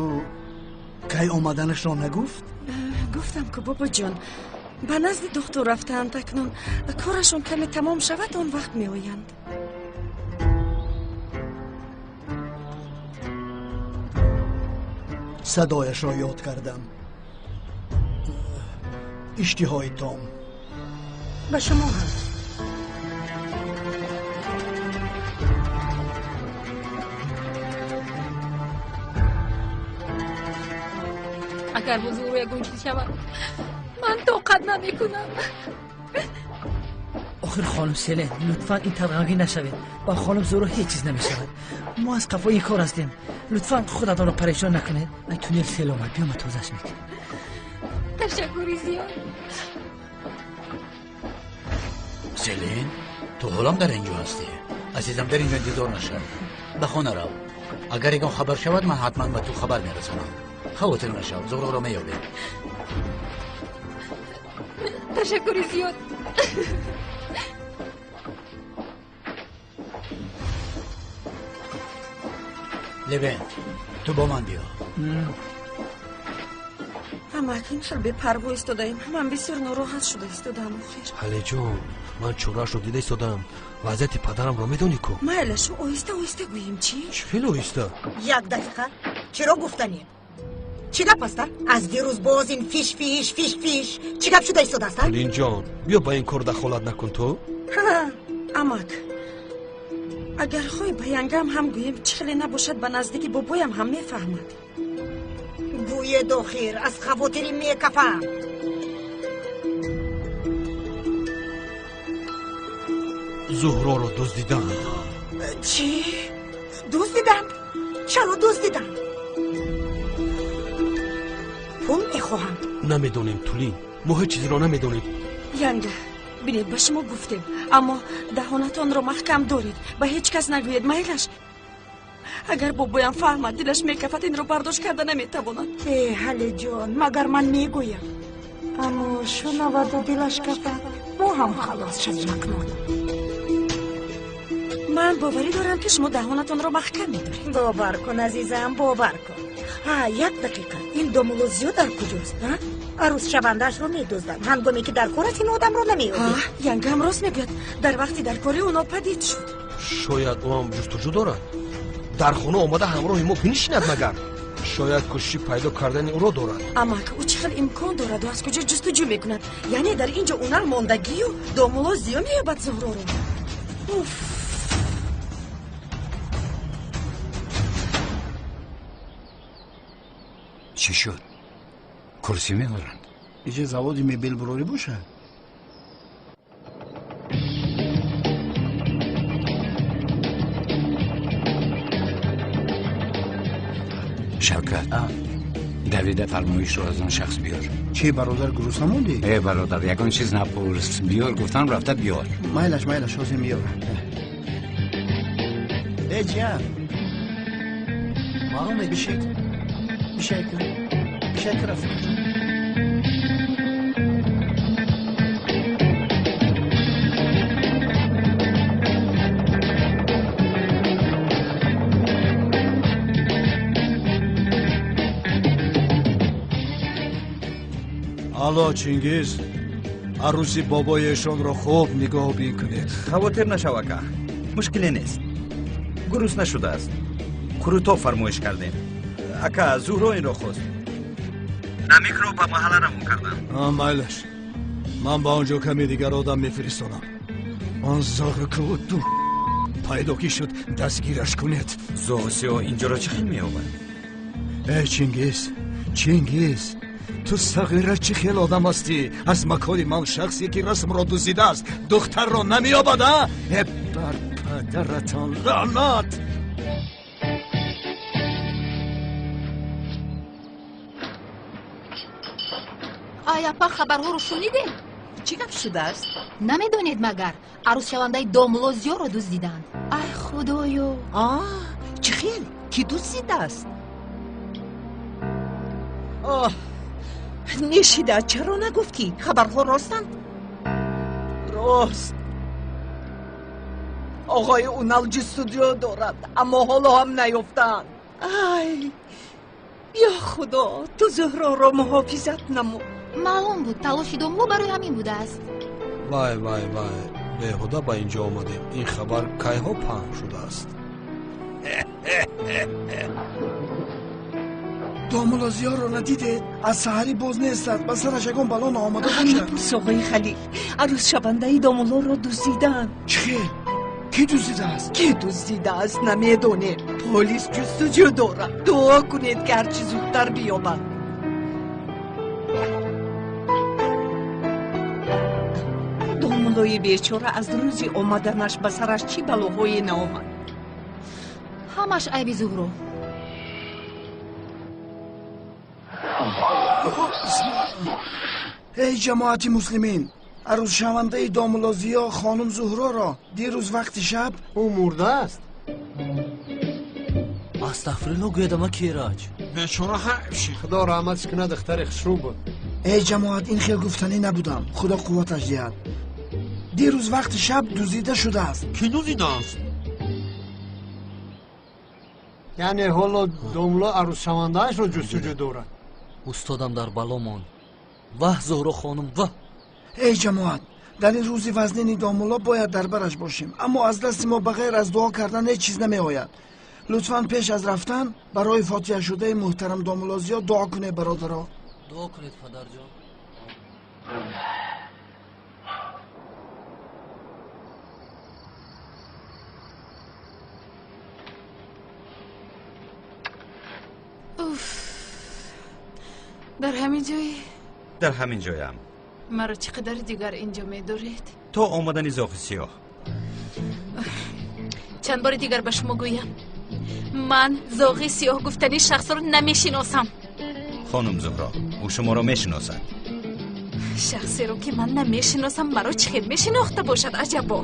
Speaker 6: кай омаданашро нагуфт?
Speaker 12: Гуфтам ку, бобоҷон, ба назди духтур рафтаанд. Акнун корашон каме тамом шавад, он вақт меоянд.
Speaker 6: Садояшро ёд кардам. Иштиҳои том.
Speaker 5: Ба шумо ҳам.
Speaker 1: Агар бо Зуҳро ягон чиз шавад, ман тоқат намекунам.
Speaker 7: Охир хонум Селен, лутфан ин тавр ғамгин нашавед. Ба хонум Зуҳро ҳеҷ чиз намешавад. Мо аз қафои ин кор ҳастем. Лутфан худатонро парешон накунед. Ай тунел сел омад, биё ма тозаш мекунем.
Speaker 1: Ташаккури зиёд.
Speaker 14: Селин, ту ҳолам дар инҷо ҳастӣ. Азизам, дар инҷо интизор нашав. Ба хона рав. Агар ягон хабар шавад, ман ҳатман ба ту хабар мерасонам. Хавотир нашав, Зуҳроро меёбем.
Speaker 1: Ташаккури зиёд.
Speaker 14: Левент, ту бо ман биё.
Speaker 12: Амак, ин хел бепарво истодаем. Ман бисёр нороҳат шуда истодаам охир.
Speaker 2: Ҳалеҷон, ман чораашро дида истодаам. Вазъияти падарамро медонӣ ку?
Speaker 12: Майлашу, оҳиста оҳиста гӯем, чӣ?
Speaker 2: Чӣ хеле оҳиста?
Speaker 5: Як дақиқа. Чаро гуфтанед? Чӣ гап аст? Аз дирӯз боз ин фиш фиш фиш фиш. Чӣ гап шуда истодааст?
Speaker 2: Тулинҷон, биё ба ин кор дахолат накун ту.
Speaker 12: Амак, агар хоҳӣ ба янгам ҳам гӯем, чӣ хеле набошад ба наздики бобоям ҳам мефаҳмад.
Speaker 5: Гӯед охир, аз хавотири мекафам.
Speaker 2: Зуҳроро дуздиданд.
Speaker 5: Чӣ? Дуздиданд? Чаро дуздиданд? Пул мехоҳанд.
Speaker 2: Намедонем Тулин, мо ҳеҷ чизро намедонем.
Speaker 12: Янга, бинед, ба шумо гуфтем, аммо даҳонатонро маҳкам доред, ба ҳеҷ кас нагӯед, майлаш. Агар бобоям фаҳмад, дилаш мекафад, инро бардошт карда наметавонад.
Speaker 5: Э, Ҳалиҷон, магар ман мегӯям? Аммо шунаваду дилаш кафад, мо ҳам халос шавем акнун.
Speaker 12: Ман боварӣ дорам, ки шумо даҳонатонро маҳкам медоред.
Speaker 5: Бовар кун, азизам, бовар кун. Ҳа, як дақиқа, ин домулло Зиё дар куҷост? Арӯсшавандаашро медузданд. Ҳангоме ки дар кор аст, ин одамро намеёбед.
Speaker 12: Янгам рост мегӯяд, дар вақти даркорӣ ӯ нопадид шуд.
Speaker 2: Шояд ӯ ҳам ҷустуҷӯ дорад. Дар хона омада ҳамроҳи мо бинишинад магар. Шояд кӯшиши пайдо кардани ӯро дорад.
Speaker 12: Амак, ӯ чӣ хел имкон дораду аз куҷо ҷустуҷӯ мекунад? Яъне дар ин ҷо Унал мондагию домулло Зиё меёбад Зуҳроро. Уф!
Speaker 3: Чӣ шуд? Курсӣ меоранд?
Speaker 6: Иҷа заводи мебелбурорӣ бошад?
Speaker 3: Шавкат, давида фармоишро аз он шахс биёр.
Speaker 6: Чӣ, бародар, гурусна мондӣ?
Speaker 3: Э, бародар, ягон чиз напурс. Биёр гуфтам, рафта биёр.
Speaker 6: Майлаш, майлаш, ҳозир меёрам. Э, ҷиян,
Speaker 13: маро
Speaker 6: бишед. Бишед, бишед, рафт.
Speaker 10: Алло, Чингиз, арӯси бобоешонро хуб нигоҳубин кунед.
Speaker 17: Хавотир нашав, ака, мушкиле нест. Гурус нашудааст. Қурутоб фармоиш кардем. Ака, Зуҳро инро хост. Намикро ба маҳалла равон кардам.
Speaker 10: Майлаш, ман ба он ҷо каме дигар одам мефиристонам. Он зоғи ду пайдо ки шуд, дастгираш кунед.
Speaker 17: Зоғи сиёҳ инҷоро чӣ хел меёбад?
Speaker 10: Э, Чингиз, Чингиз, ту сағира чӣ хел одам ҳастӣ? Аз макони ман шахсе ки расмро дуздидааст, духтарро намеёбад, а? Э, бар падаратон лаънат!
Speaker 1: Ай, апа, хабарҳоро шунидед?
Speaker 8: Чӣ гап шудааст?
Speaker 1: Намедонед магар, арӯсшавандаи домулло Зиёро дуздиданд. Ай, худоё!
Speaker 8: А, чӣ хел? Кӣ дуздидааст? Оҳ, нешида, чаро нагуфтӣ? Хабарҳо ростанд? Рост. Оғои Унал ҷустуҷӯ дорад, аммо ҳоло ҳам наёфтаанд. Ай, ё худо, ту Зуҳроро муҳофизат намо.
Speaker 1: Маълум буд, талоши домулло барои ҳамин будааст.
Speaker 2: Вай, вай, вай, беҳуда ба ин ҷо омадем. Ин хабар кайҳо паҳн шудааст.
Speaker 6: Домулло Зиёро надидед? Аз саҳарӣ боз нестад, ба сараш ягон бало наомада бошад.
Speaker 8: Напурс, оғои Халил, арӯсшавандаи домуллоро дуздиданд.
Speaker 6: Чӣ хел? Кӣ дуздидааст?
Speaker 8: Кӣ дуздидааст, намедонем. Полис ҷустуҷӯ дорад. Дуо кунед, ки ҳарчи зудтар биёбад. Домуллои бечора аз рӯзи омаданаш ба сараш чӣ балоҳое наомад.
Speaker 1: Ҳамаш айби Зуҳро.
Speaker 6: Эй ҷамоати муслимин, арӯсшавандаи домулло Зиё хонум Зуҳроро дирӯз вақти шаб
Speaker 9: ӯ мурдааст.
Speaker 13: Астағфирулло, гӯядама Кераҷ.
Speaker 9: Бечора ҳайфши. Худо раҳматш кунад, духтари хушрӯ буд.
Speaker 6: Эй ҷамоат, ин хел гуфтанӣ набудам. Худо қувваташ диҳад. Дирӯз вақти шаб дуздида шудааст.
Speaker 9: Кӣ дуздидааст? Яъне ҳоло домулло арӯсшавандаашро ҷустуҷӯ дорад.
Speaker 13: Устодам дар бало монд. Ваҳ, Зуҳро хонум, ваҳ!
Speaker 6: Эй ҷамоат, дар ин рӯзи вазнини домулло бояд дар бараш бошем, аммо аз дасти мо ба ғайр аз дуо кардан ҳеҷ чиз намеояд. Лутфан пеш аз рафтан барои фотиҳашудаи муҳтарам домулло Зиё дуо кунед, бародаро.
Speaker 13: Дуо кунед, падарҷон.
Speaker 1: Уф, дар ҳамин ҷой?
Speaker 17: Дар ҳамин ҷоям.
Speaker 1: Маро чӣ қадар дигар инҷо медоред?
Speaker 17: То омадани зоғи сиёҳ.
Speaker 1: Чанд бори дигар ба шумо гӯям, ман зоғи сиёҳ гуфтани шахсро намешиносам.
Speaker 17: Хонум Зуҳро, ӯ шуморо мешиносад.
Speaker 1: Шахсеро ки ман намешиносам, маро чӣ хел мешинохта бошад, аҷабо?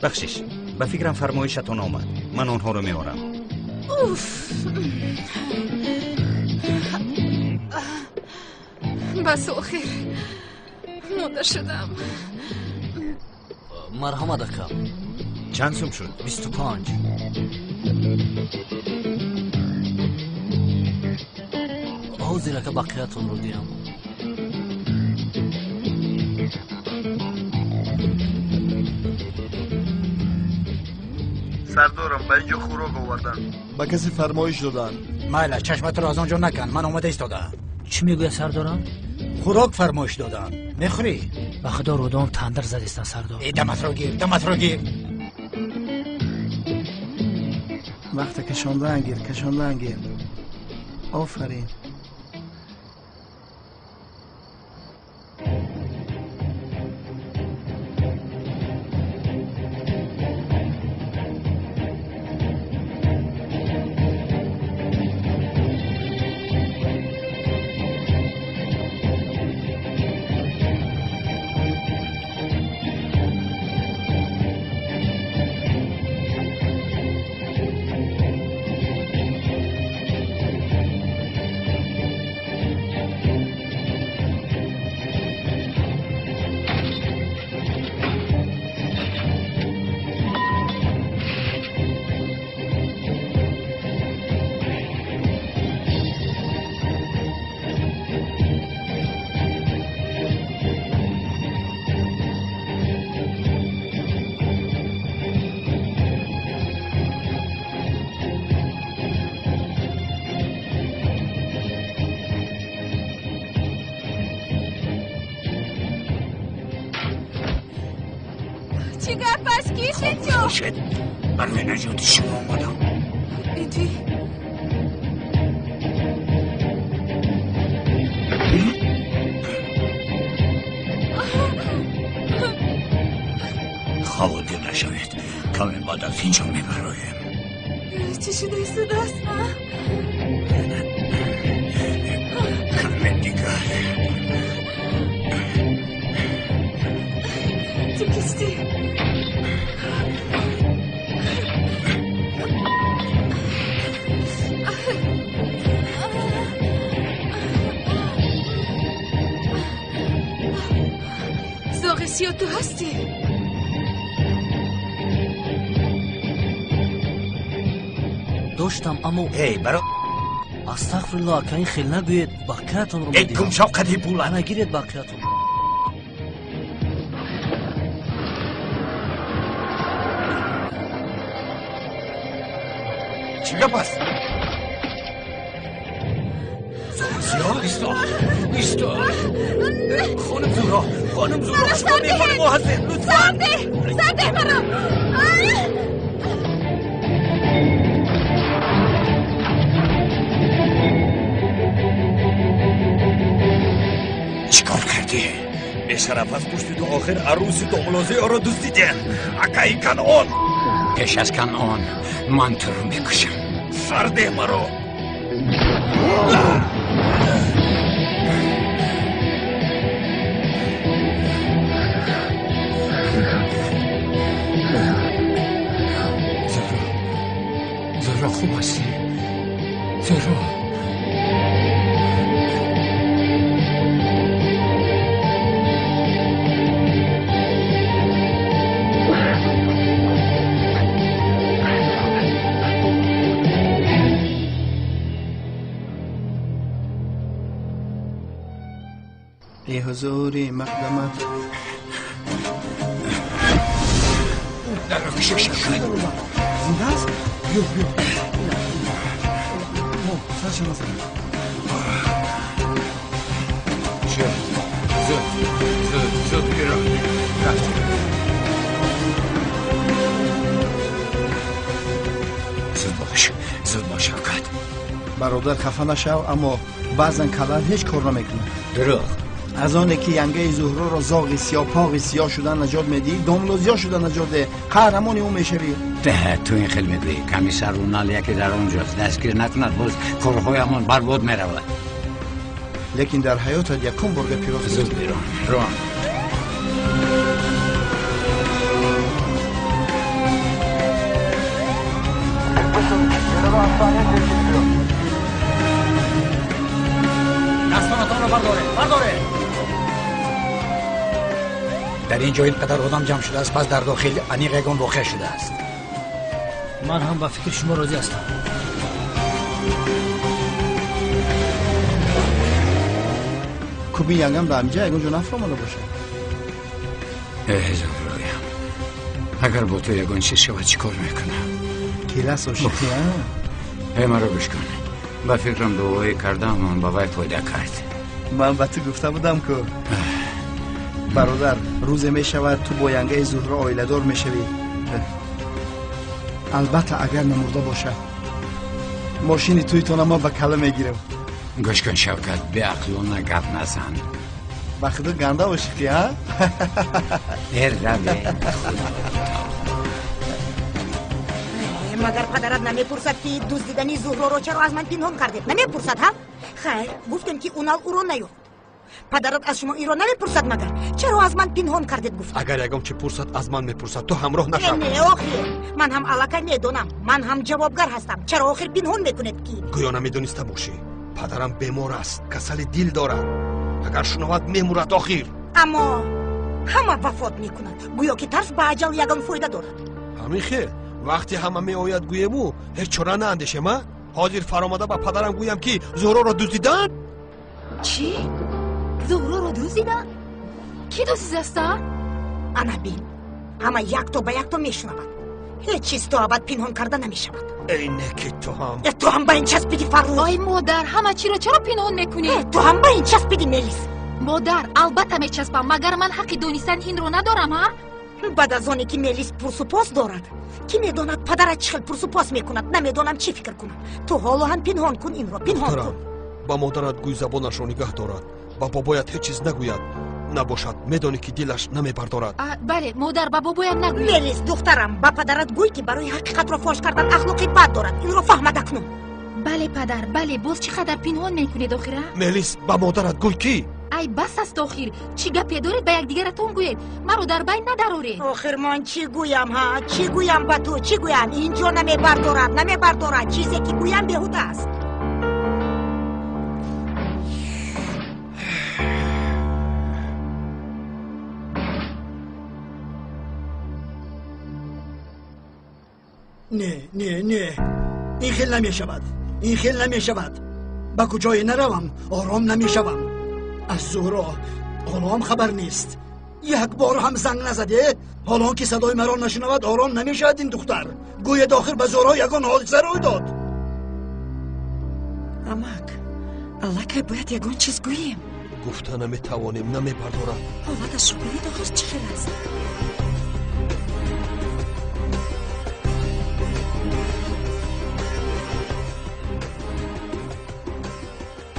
Speaker 17: Бахшиш, ба фикрам фармоишатон омад. Ман онҳоро меорам.
Speaker 1: Уф, бас, охир монда шудам.
Speaker 13: Марҳамат, ака.
Speaker 17: Чанд сум шуд?
Speaker 13: 25. Ҳозир, ака, бақиятонро диҳам.
Speaker 11: Сардорам, ба инҷо хӯрок оварданд.
Speaker 9: Ба касе фармоиш доданд.
Speaker 14: Майла, чашматро аз он ҷо накан, ман омода истодаам.
Speaker 7: Чӣ мегӯяд сардорам?
Speaker 14: Хӯрок фармоиш доданд. Мехӯрӣ?
Speaker 7: Ба худо, рӯдоам тандир задистан, сардор.
Speaker 14: Э, даматро гир, даматро гир.
Speaker 9: Вақте кашондаан гир, кашондаан гир. Офарин.
Speaker 1: Чӣ гап аст, кист инҷо?
Speaker 3: Бошед, барои наҷоти шумо омадам.
Speaker 1: Иди.
Speaker 3: Хавотир нашавед, каме баъд аз инҷо мебароем.
Speaker 1: Чӣ шуда истодааст?
Speaker 3: Каме дигар.
Speaker 1: Ту кистӣ? Зоғи сиёҳ ту ҳастӣ?
Speaker 13: Доштам, аммо
Speaker 3: Эй, баро.
Speaker 13: Астағфирулло, ака, ин хел нагӯед, бақиятонро
Speaker 3: Эй,
Speaker 13: медиҳам.
Speaker 3: Гум шав, қади пула.
Speaker 13: Ана, гиред бақиятон.
Speaker 3: Чӣ гап аст? Зоғи сиёҳ? Исто, исто. Хонум Зуҳро, хонум Зуҳро, шумо меҳмони мо ҳастед, лутфан.
Speaker 1: Сарде, сарде маро!
Speaker 3: Чӣ кор кардӣ?
Speaker 4: Бешараф, аз пушти ту охир арӯси домулло Зиёро дуздидем. Акаи Канъон.
Speaker 3: Пеш аз Канъон ман туро мекушам.
Speaker 4: Сарде маро!
Speaker 3: Зуҳро, Зуҳро, хуб ҳастӣ? Зуҳро.
Speaker 9: Эй ҳузури мақдамат.
Speaker 3: Дарро кушо, Шавкат.
Speaker 9: Зинда аст? Биё, биё. Сарша назан.
Speaker 3: Зуд, зуд, зуд, зуд биро. Рафтем. Зуд бош, зуд бош, Шавкат.
Speaker 9: Бародар, хафа нашав, аммо баъзан калан ҳеҷ кор намекунад.
Speaker 3: Дурӯғ.
Speaker 9: Аз оне ки янгаи Зуҳроро зоғи сиёҳ, поғи сиёҳ шуда наҷот медиҳӣ, домлозиё шуда наҷот деҳ, қаҳрамони ӯ мешавӣ.
Speaker 3: Ту ин хел мегӯӣ. Комиссар Рунал яке дар он ҷост, дастгир накунад, боз корҳоямон барбод меравад.
Speaker 9: Лекин дар ҳаётат якум бор гапи рост.
Speaker 3: Зуд бирон, рон.
Speaker 14: Дастонатонро бардоред, бардоред. Дар ин ҷо ин қадар одам ҷамъ шудааст, пас дар дохил аниқ ягон воқеа шудааст.
Speaker 7: Ман ҳам ба фикри шумо розӣ ҳастам.
Speaker 9: Куби янгам дар ҳаминҷа ягон ҷо нафаромада бошад.
Speaker 3: Э, Зуҳроям, агар бо ту ягон чиз шавад, чӣ кор мекунам?
Speaker 9: Келас ошиқӣ, а?
Speaker 3: Э, маро гӯш кун. Ба фикрам дуои кардаамон ба вай фоида кард.
Speaker 9: Ман ба ту гуфта будам ку. Бародар, рӯзе мешавад ту бо янгаи Зуҳро оиладор мешавӣ. Албатта, агар намурда бошад. Мошини туйтона ман ба калла мегирам.
Speaker 3: Гӯш кун, Шавкат, беақлона гап назан.
Speaker 9: Ба худо ганда ошиқӣ, а?
Speaker 3: Э, раве.
Speaker 5: Магар падарат намепурсад, ки дуздидани Зуҳроро чаро аз ман пинҳон кардед? Намепурсад, ҳа? Хайр, гуфтем, ки Унал ӯро наёфт. Падарат аз шумо инро намепурсад, магар? Чаро аз ман пинҳон кардед, гуфт?
Speaker 2: Агар ягон чи пурсад, аз ман мепурсад, ту ҳамроҳ нашав.
Speaker 5: Не, охир, ман ҳам аллакай медонам, ман ҳам ҷавобгар ҳастам. Чаро охир пинҳон мекунед ки?
Speaker 2: Гӯё намедониста бошӣ, падарам бемор аст, касали дил дорад. Агар шунавад, мемурад охир.
Speaker 5: Аммо ҳама вафот мекунад, гӯё ки тарс ба аҷал ягон фоида дорад.
Speaker 2: Ҳамин хел, вақте ҳама меояд гӯему, ҳеҷ чора наандешем, а? Ҳозир фаромада ба падарам гӯям, ки Зуҳроро дуздиданд?
Speaker 1: Чӣ? Зуҳроро дуздиданд? Кӣ дуздидаста?
Speaker 5: Ана бин, ҳама якто ба якто мешунавад. Ҳеҷ чиз то абад пинҳон карда намешавад.
Speaker 2: Эй, не ки ту ҳам.
Speaker 5: Э, ту ҳам ба ин часпиди, Фаррух.
Speaker 1: Ой, модар, ҳама чиро чаро пинҳон мекунӣ?
Speaker 5: Э, ту ҳам ба ин часпиди, Мелис.
Speaker 1: Модар, албатта мечаспам, магар ман ҳаққи донистани инро надорам, ҳа?
Speaker 5: Баъд аз оне ки Мелис пурсупос дорад, кӣ медонад падарат чӣ хел пурсупос мекунад, намедонам чӣ фикр кунам. Ту ҳоло ҳам пинҳон кун инро, пинҳон кун.
Speaker 2: Ба модарат гӯй забонашро нигаҳ дорад, ба бобоят ҳеҷ чиз нагӯяд. Набошад, медонӣ ки дилаш намебардорад.
Speaker 1: Бале, модар, ба бобоям нагӯй.
Speaker 5: Мелис, духтарам, ба падарат гӯй, ки барои ҳақиқатро фош кардан ахлоқи бад дорад. Инро фаҳмад акнун.
Speaker 1: Бале, падар, бале, боз чӣ қадар пинҳон мекунед охира?
Speaker 2: Мелис, ба модарат гӯй ки.
Speaker 1: Ай, бас аст охир. Чӣ гапе доред, ба якдигаратон гӯед, маро дар байн надароред.
Speaker 5: Охир ман чӣ гӯям, ҳа? Чӣ гӯям ба ту, чӣ гӯям? Ин ҷо намебардорад, намебардорад. Чизе ки гӯям беҳуда аст.
Speaker 6: Не, не, не, ин хел намешавад, ин хел намешавад. Ба куҷое наравам, ором намешавам. Аз Зуҳро ҳоло ҳам хабар нест. Як бор ҳам занг назаде. Ҳоло ки садои маро нашунавад, ором намешавад ин духтар. Гӯяд охир ба Зуҳро ягон ҳодиса рӯй дод.
Speaker 12: Амак, аллакай бояд ягон чиз гӯем.
Speaker 2: Гуфта наметавонем, намебардорад.
Speaker 12: Ҳолаташро бинед охир чӣ хел аст.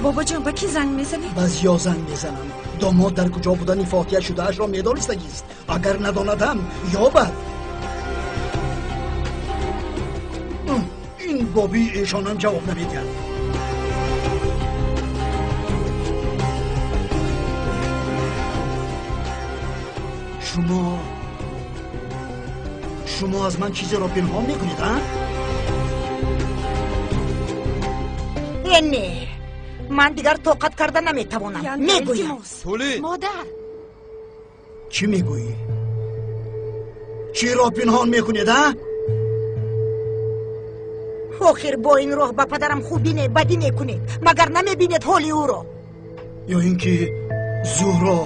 Speaker 12: Бобоҷон, ба кӣ занг мезанед?
Speaker 6: Ба Зиё занг мезанам. Домод дар куҷо будани фотиҳа шудаашро медонистагист. Агар надонадам, ёбад. Ин бобии эшонам ҷавоб намедиҳад. Шумо аз ман чизеро пинҳон мекунед, а?
Speaker 5: Э, не, ман дигар тоқат карда наметавонам. Мегӯям.
Speaker 1: Модар,
Speaker 6: чӣ мегӯӣ? Чиро пинҳон мекунед, а?
Speaker 5: Охир бо ин роҳ ба падарам хубӣ не, бадӣ мекунед. Магар намебинед ҳоли ӯро?
Speaker 6: Ё ин ки Зуҳро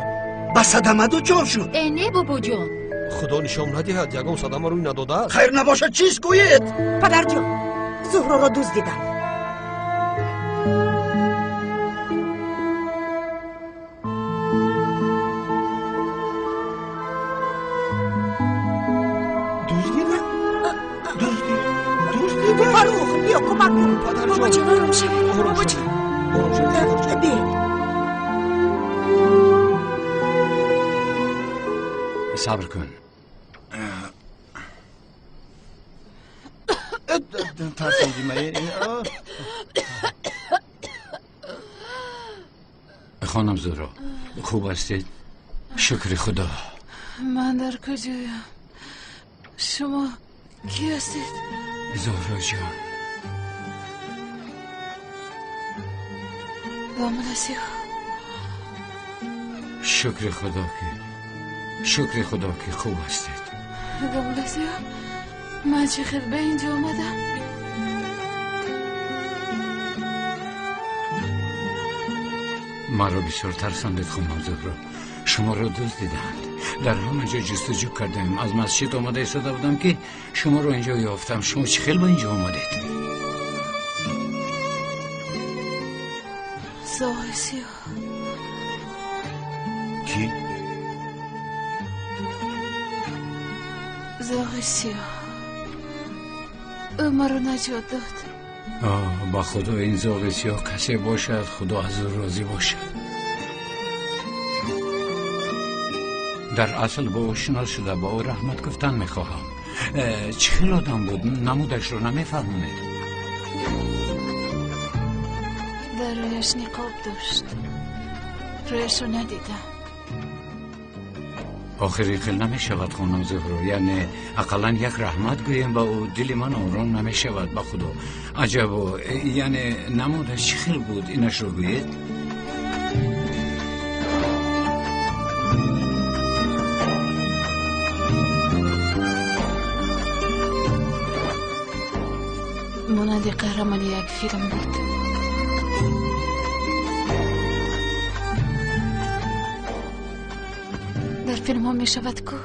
Speaker 6: ба садама дучор шуд?
Speaker 1: Э, не, бобоҷон.
Speaker 2: Худо нишон надиҳад, ягон садама рӯй надодааст.
Speaker 6: Хайр набошад, чиз гӯед?
Speaker 5: Падарҷон, Зуҳроро дуздиданд. Фаррух, биё кӯмак кун.
Speaker 12: Бобоҷон, ором шавед. Бобоҷон.
Speaker 5: Биё.
Speaker 3: Сабр кун. Хонам Зуҳро, хуб ҳастед? Шукри Худо.
Speaker 1: Ман дар куҷоям? Шумо кӣ ҳастед?
Speaker 3: Зуҳро ҷон.
Speaker 1: Домла Зиё.
Speaker 3: Шукри Худо ки, шукри Худо ки хуб ҳастед.
Speaker 1: Домла Зиё, ман чӣ хел ба инҷо омадам?
Speaker 3: Маро бисёр тарсондед, хонам Зуҳро. Шуморо дуздиданд. Дар ҳама ҷо ҷустуҷӯ кардем. Аз масҷид омада истода будам ки шуморо инҷо ёфтам. Шумо чӣ хел ба инҷо омадед?
Speaker 1: Зоғи сиёҳ.
Speaker 3: Кӣ?
Speaker 1: Зоғи сиёҳ. Ӯ маро наҷот дод.
Speaker 3: Ба Худо, ин зоғи сиёҳ касе бошад, Худо аз ӯ розӣ бошад. Дар асл бо ӯ шинос шуда, ба ӯ раҳмат гуфтан мехоҳам. Чӣ хел одам буд? Намудашро намефаҳмонед?
Speaker 1: Дар рӯяш ниқоб дошт. Рӯяшро надидам.
Speaker 3: Охир ин хел намешавад, хонам Зуҳро. Яъне ақаллан як раҳмат гӯем ба ӯ, дили ман ором намешавад, ба Худо. Аҷабо, яъне намудаш чӣ хел буд, инашро гӯед?
Speaker 1: Монанди қаҳрамони як филм буд. Дар филмҳо мешавад ку,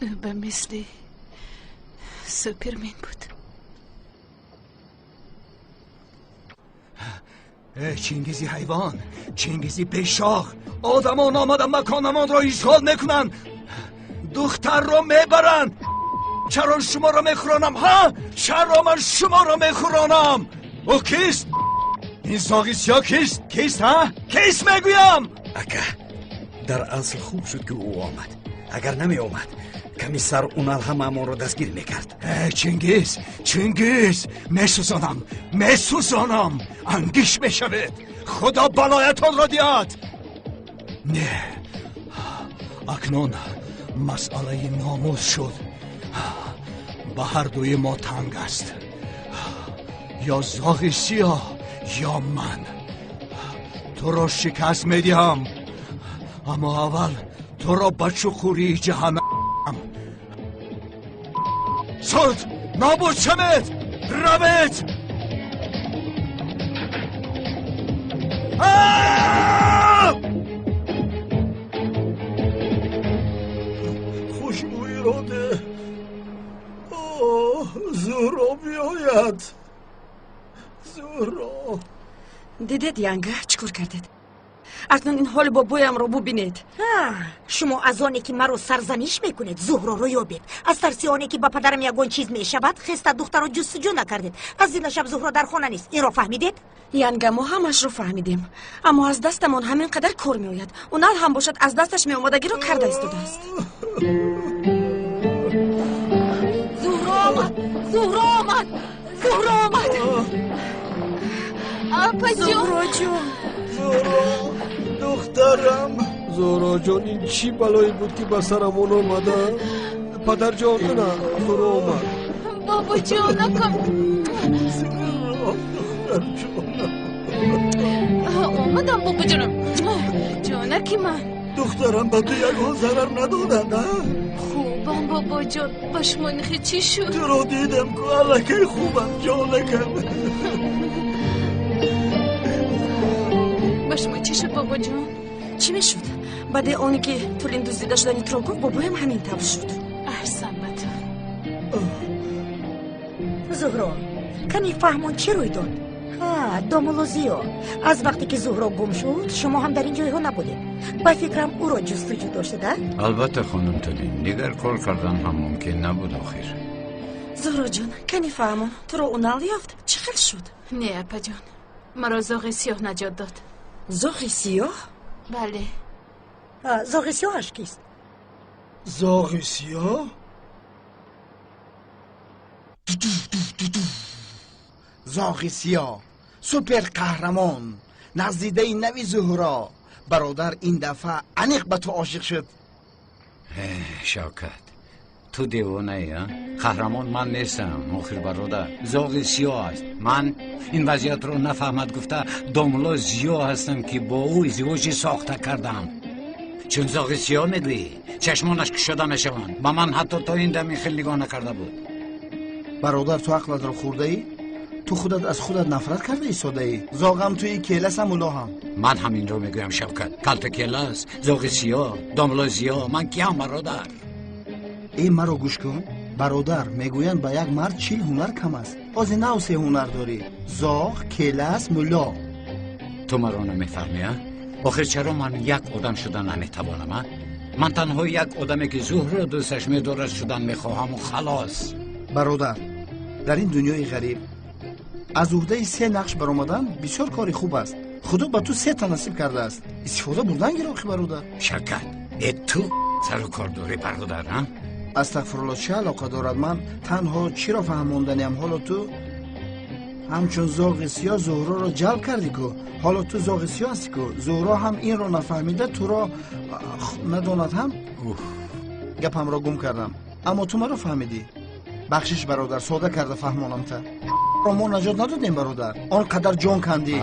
Speaker 1: ӯ ба мисли Супермен буд.
Speaker 10: Чингизи ҳайвон, Чингизи бешох, одамон омада маконамонро ишғол мекунанд, духтарро мебаранд. Чаро шуморо мехӯронам, ҳа? Чаро ман шуморо мехӯронам? Ӯ кист? Ин зоғи сиёҳ кист? Кист, ҳа? Кист мегӯям?
Speaker 4: Ака, дар асл хуб шуд ки ӯ омад. Агар намеомад, комиссар Унал ҳамаамонро дастгир мекард.
Speaker 10: Чингиз, Чингиз, месӯзонам, месӯзонам, ангиш мешавед. Худо балоятонро диҳад. Не, акнун масъалаи номус шуд. Ба ҳар дуи мо танг аст. Ё зоғи сиёҳ, ё ман. Туро шикаст медиҳам, аммо аввал туро ба чуқурии ҷаҳаннам. Суд, нобуд шавед, равед.
Speaker 6: Хушбӯиро деҳ. Зуҳро биёяд. Зуҳро.
Speaker 12: Дидед, янга, чӣ кор кардед? Акнун ин ҳоли бобоямро бубинед.
Speaker 5: Шумо аз оне ки маро сарзаниш мекунед, Зуҳроро ёбед. Аз тарси оне ки ба падарам ягон чиз мешавад, хеста духтаро ҷустуҷӯ накардед. Аз дина шаб Зуҳро дар хона нест. Инро фаҳмидед?
Speaker 12: Янга, мо ҳамашро фаҳмидем, аммо аз дастамон ҳамин қадар кор меояд. Унал ҳам бошад аз дасташ меомадагиро карда истодааст. Зуҳро омад! Зуҳро омад! Зуҳро омад!
Speaker 1: Апаҷон!
Speaker 12: Зуҳроҷон!
Speaker 6: Зуҳро, духтарам.
Speaker 2: Зуҳроҷон, ин чӣ балое буд ки ба сарамон омада? Падарҷон, ина Зуҳро омад.
Speaker 1: Бобоҷонакам.
Speaker 6: Зуҳро, духтарҷонам.
Speaker 1: Омадам, бобоҷонам. Ҷонаки ман.
Speaker 6: Духтарам, ба ту ягон зарар надоданд, а?
Speaker 1: Хубам, бобоҷон. Ба шумо нихе чӣ шуд?
Speaker 6: Туро дидам ку, аллакай хубам, ҷонакам.
Speaker 1: Ба шумо чӣ шуд, бобоҷон?
Speaker 12: Чӣ мешуд? Баъди оне ки Тулин дуздида шудани туро гуфт, бобоям ҳамин тавр шуд.
Speaker 1: Аҳсан ба ту.
Speaker 5: Зуҳро, кани фаҳмон чӣ рӯй дод? Ҳа, домулло Зиё, аз вақте ки Зуҳро гум шуд, шумо ҳам дар ин ҷойҳо набудед. Ба фикрам, ӯро ҷустуҷӯ доштед, а?
Speaker 3: Албатта, хонум Тулин, дигар кор кардан ҳам мумкин набуд охир.
Speaker 12: Зуҳроҷон, кани фаҳмон, туро Унал ёфт? Чӣ хел шуд?
Speaker 1: Не, апаҷон, маро зоғи сиёҳ наҷот дод.
Speaker 12: Зоғи сиёҳ?
Speaker 1: Бале.
Speaker 5: Зоғи сиёҳаш кист?
Speaker 6: Зоғи сиёҳ?
Speaker 9: Зоғи сиёҳ, супер қаҳрамон, наздидаи нави Зуҳро. Бародар, ин дафъа аниқ ба ту ошиқ шуд.
Speaker 3: Шавкат, ту девонаи, а? Қаҳрамон ман нестам, охир бародар. Зоғи сиёҳ аст. Ман ин вазъиятро нафаҳмад гуфта домулло Зиё ҳастам, ки бо ӯ издивоҷи сохта кардам. Чун зоғи сиёҳ мегӯӣ, чашмонаш кушода мешаванд. Ба ман ҳатто то ин дам ин хел нигоҳ накарда буд.
Speaker 9: Бародар, ту ақлатро хӯрдаӣ? Ту худат аз худат нафрат карда истодаӣ. Зоғам туи, келасам, муллоҳам.
Speaker 3: Ман ҳаминро мегӯям, Шавкат. Калта келас, зоғи сиёҳ, домулло Зиё, ман киям, бародар?
Speaker 9: Э, маро гӯш кун. Бародар, мегӯянд ба як мард 40 ҳунар кам аст. Ҳозир нав се ҳунар дорӣ: зоғ, келас, мулло.
Speaker 3: Ту маро намефаҳмӣ, а? Охир чаро ман як одам шудан наметавонам, а? Ман танҳо як одаме, ки Зуҳро дӯсташ медорад, шудан мехоҳаму халос.
Speaker 9: Бародар, дар ин дунёи ғариб аз уҳдаи се нақш баромадан бисёр кори хуб аст. Худо ба ту сета насиб кардааст. Истифода бурдан гир, охи бародар.
Speaker 3: Шавкат, э, ту сару кор дорӣ, бародар, а?
Speaker 9: Астағфирулло, чӣ алоқа дорад? Ман танҳо чиро фаҳмонданиам? Ҳоло ту ҳамчун зоғи сиёҳ Зуҳроро ҷалб кардӣ ку. Ҳоло ту зоғи сиёҳ ҳастӣ ку. Зуҳро ҳам инро нафаҳмида туро надонад ҳам. Гапамро гум кардам, аммо ту маро фаҳмидӣ. Бахшиш, бародар, сода карда фаҳмонам та. Мо наҷот надодем, бародар. Он қадар ҷон кандӣ,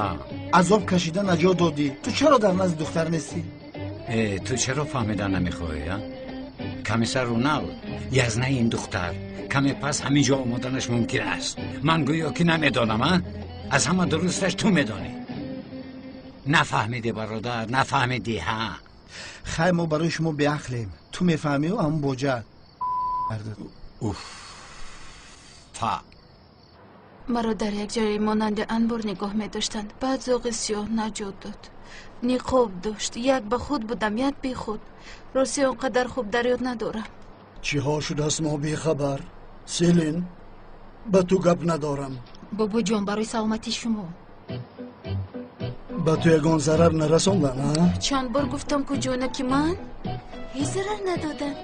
Speaker 9: азоб кашида наҷот додӣ. Ту чаро дар назди духтар нестӣ?
Speaker 3: Э, ту чаро фаҳмида намехоҳӣ, а? Комиссар Унал язнаи ин духтар каме пас ҳамин ҷо омаданаш мумкин аст. Ман гӯё ки намедонам, а? Аз ҳама дурусташ ту медонӣ. Нафаҳмидӣ, бародар, нафаҳмидӣ, ҳа?
Speaker 9: Хай, мо барои шумо беақлем. Ту мефаҳмиу ҳамун боҷа.
Speaker 3: Уф, фа.
Speaker 1: Маро дар як ҷое монанди анбор нигоҳ медоштанд. Баъд зоғи сиёҳ наҷот дод. Ниқоб дошт. Як ба худ будам, як бехуд. Рости, он қадар хуб дар ёд надорам.
Speaker 6: Чиҳо шудааст, мо бехабар. Селин, ба ту гап надорам.
Speaker 18: Бобоҷон, барои саломатии шумо.
Speaker 6: Ба ту ягон зарар нарасондан, а?
Speaker 1: Чанд бор гуфтам ку, ҷонаки ман, ҳеҷ зарар надоданд.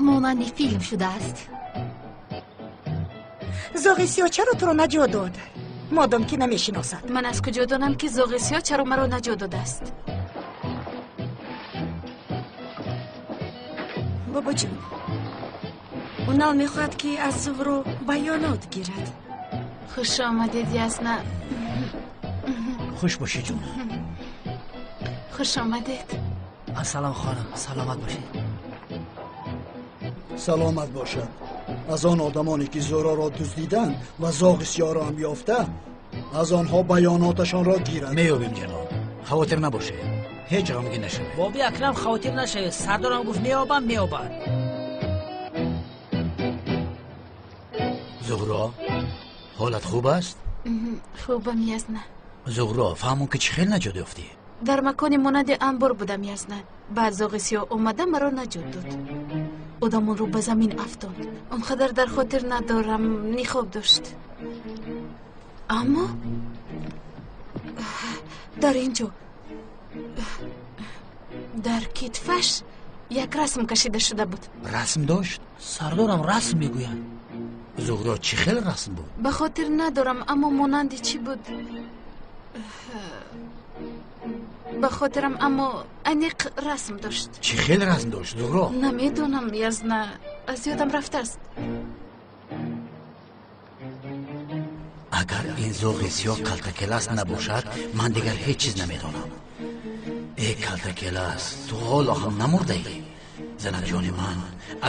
Speaker 18: Монанди филм шудааст.
Speaker 5: Зоғи сиёҳ чаро туро наҷот дод, модом ки намешиносад?
Speaker 1: Ман аз куҷо донам, ки зоғи сиёҳ чаро маро наҷот додааст?
Speaker 12: Бобоҷон, Унал мехоҳад, ки аз Зуҳро баёнот гирад.
Speaker 1: Хуш омадед, Ясна.
Speaker 14: Хуш бошӣ, ҷон.
Speaker 1: Хуш омадед.
Speaker 7: Ассалом, хонум, саломат бошед.
Speaker 6: Саломат бошад. Аз он одамоне ки Зуҳроро дуздиданд ва зоғи сиёҳро ҳам ёфта, аз онҳо баёноташонро гирад.
Speaker 14: Меёбем, ҷаноб, хавотир набошед, ҳеҷ ғамгин нашавед.
Speaker 7: Боби Акрам, хавотир нашавед, сардорам гуфт меёбам, меёбад.
Speaker 14: Зуҳро, ҳолат хуб аст?
Speaker 1: Хубам, Язна.
Speaker 14: Зуҳро, фаҳмон, ки чӣ хел наҷот ёфтӣ?
Speaker 1: Дар макони монанди анбор будам, Язна. Баъд зоғи сиёҳ омада маро наҷот дод. Одамонро ба замин афтонд. Он қадар дар хотир надорам, ниқоб дошт. Аммо дар ин ҷо дар китфаш як расм кашида шуда буд.
Speaker 14: Расм дошт?
Speaker 7: Сардорам расм мегӯяд.
Speaker 14: Зуҳро, чӣ хел расм буд?
Speaker 1: Ба хотир надорам, аммо монанди чӣ буд, ба хотирам, аммо аниқ расм дошт.
Speaker 14: Чӣ хел расм дошт, Зуҳро?
Speaker 1: Намедонам, Язна, аз ёдам рафтааст.
Speaker 14: Агар ин зоғи сиёҳ калтакелас набошад, ман дигар ҳеҷ чиз намедонам. Э, калтакелас, ту ҳоло ҳам намурдаӣ. Занакҷони ман,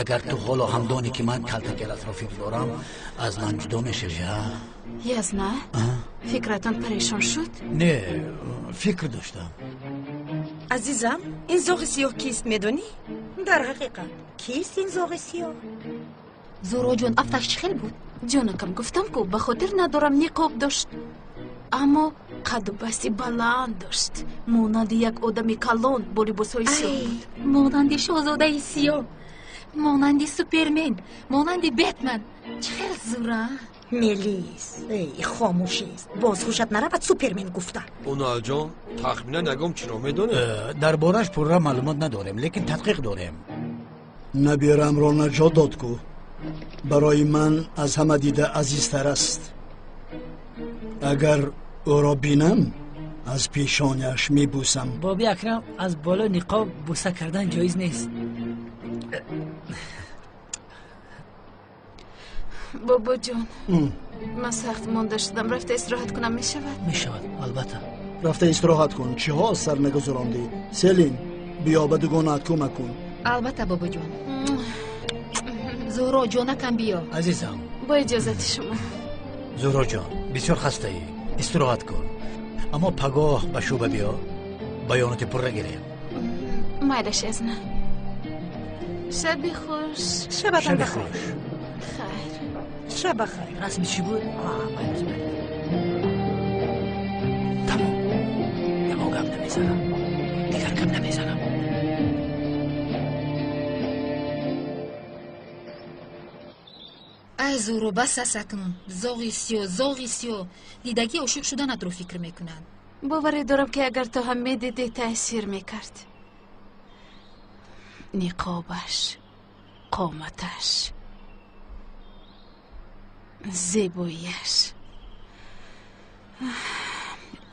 Speaker 14: агар ту ҳоло ҳам донӣ, ки ман Калтакеласро фикр дорам, аз ман ҷудо мешавӣ, а?
Speaker 1: Язна, фикратон парешон шуд?
Speaker 14: Не, фикр доштам.
Speaker 12: Азизам, ин зоғи сиёҳ кист, медонӣ?
Speaker 5: Дар ҳақиқат, кист ин зоғи сиёҳ?
Speaker 18: Зуҳроҷон, афташ чӣ хел буд?
Speaker 1: Ҷонакам, гуфтам ку, ба хотир надорам, ниқоб дошт, аммо қадду басти баланд дошт, монанди як одами калон бо либосҳои сиёҳ буд.
Speaker 18: Монанди шоҳзодаи сиёҳ, монанди Супермен, монанди Бетман. Чӣ хел зура!
Speaker 5: Мелис, эй, хомӯшист, боз ҳушат наравад Супермен гуфта.
Speaker 2: Уналҷон, тахминан ягон чиро медонед?
Speaker 14: Дар борааш пурра маълумот надорем, лекин тадқиқ дорем.
Speaker 6: Набераамро наҷот дод ку. Барои ман аз ҳама дида азизтар аст. Агар ӯро бинам, аз пешоняш мебӯсам.
Speaker 7: Боби Акрам, аз болои ниқоб бӯса кардан ҷоиз нест.
Speaker 1: Бобоҷон, ман сахт монда шудам, рафта истироҳат кунам мешавад?
Speaker 7: Мешавад, албатта.
Speaker 6: Рафта истироҳат кун. Чиҳо аз сар нагузарондӣ? Селин, биё ба дугонаат кӯмак кун.
Speaker 18: Албатта, бобоҷон. Зуҳро ҷонакам, биё.
Speaker 14: Азизам,
Speaker 1: бо иҷозати шумо.
Speaker 14: Зуҳроҷон, бисёр хастаӣ, истироҳат кун, аммо пагоҳ ба шӯъба биё, баёноти пурра гирем.
Speaker 1: Майлаш, Язна. Шаби хуш.
Speaker 5: Шабатон бахайр.
Speaker 1: Хайр.
Speaker 5: Шаб бахайр.
Speaker 7: Расми чӣ буд? Тамом, ягон гап намезанам, дигар гап намезанам.
Speaker 18: Ай Зуҳро, бас аст акнун. Зоғи сиёҳ, зоғи сиёҳ. Дидагӣ ошиқ шуданатро фикр мекунанд.
Speaker 1: Боварӣ дорам, ки агар ту ҳам медидӣ, таъсир мекард. Ниқобаш, қоматаш, зебоияш.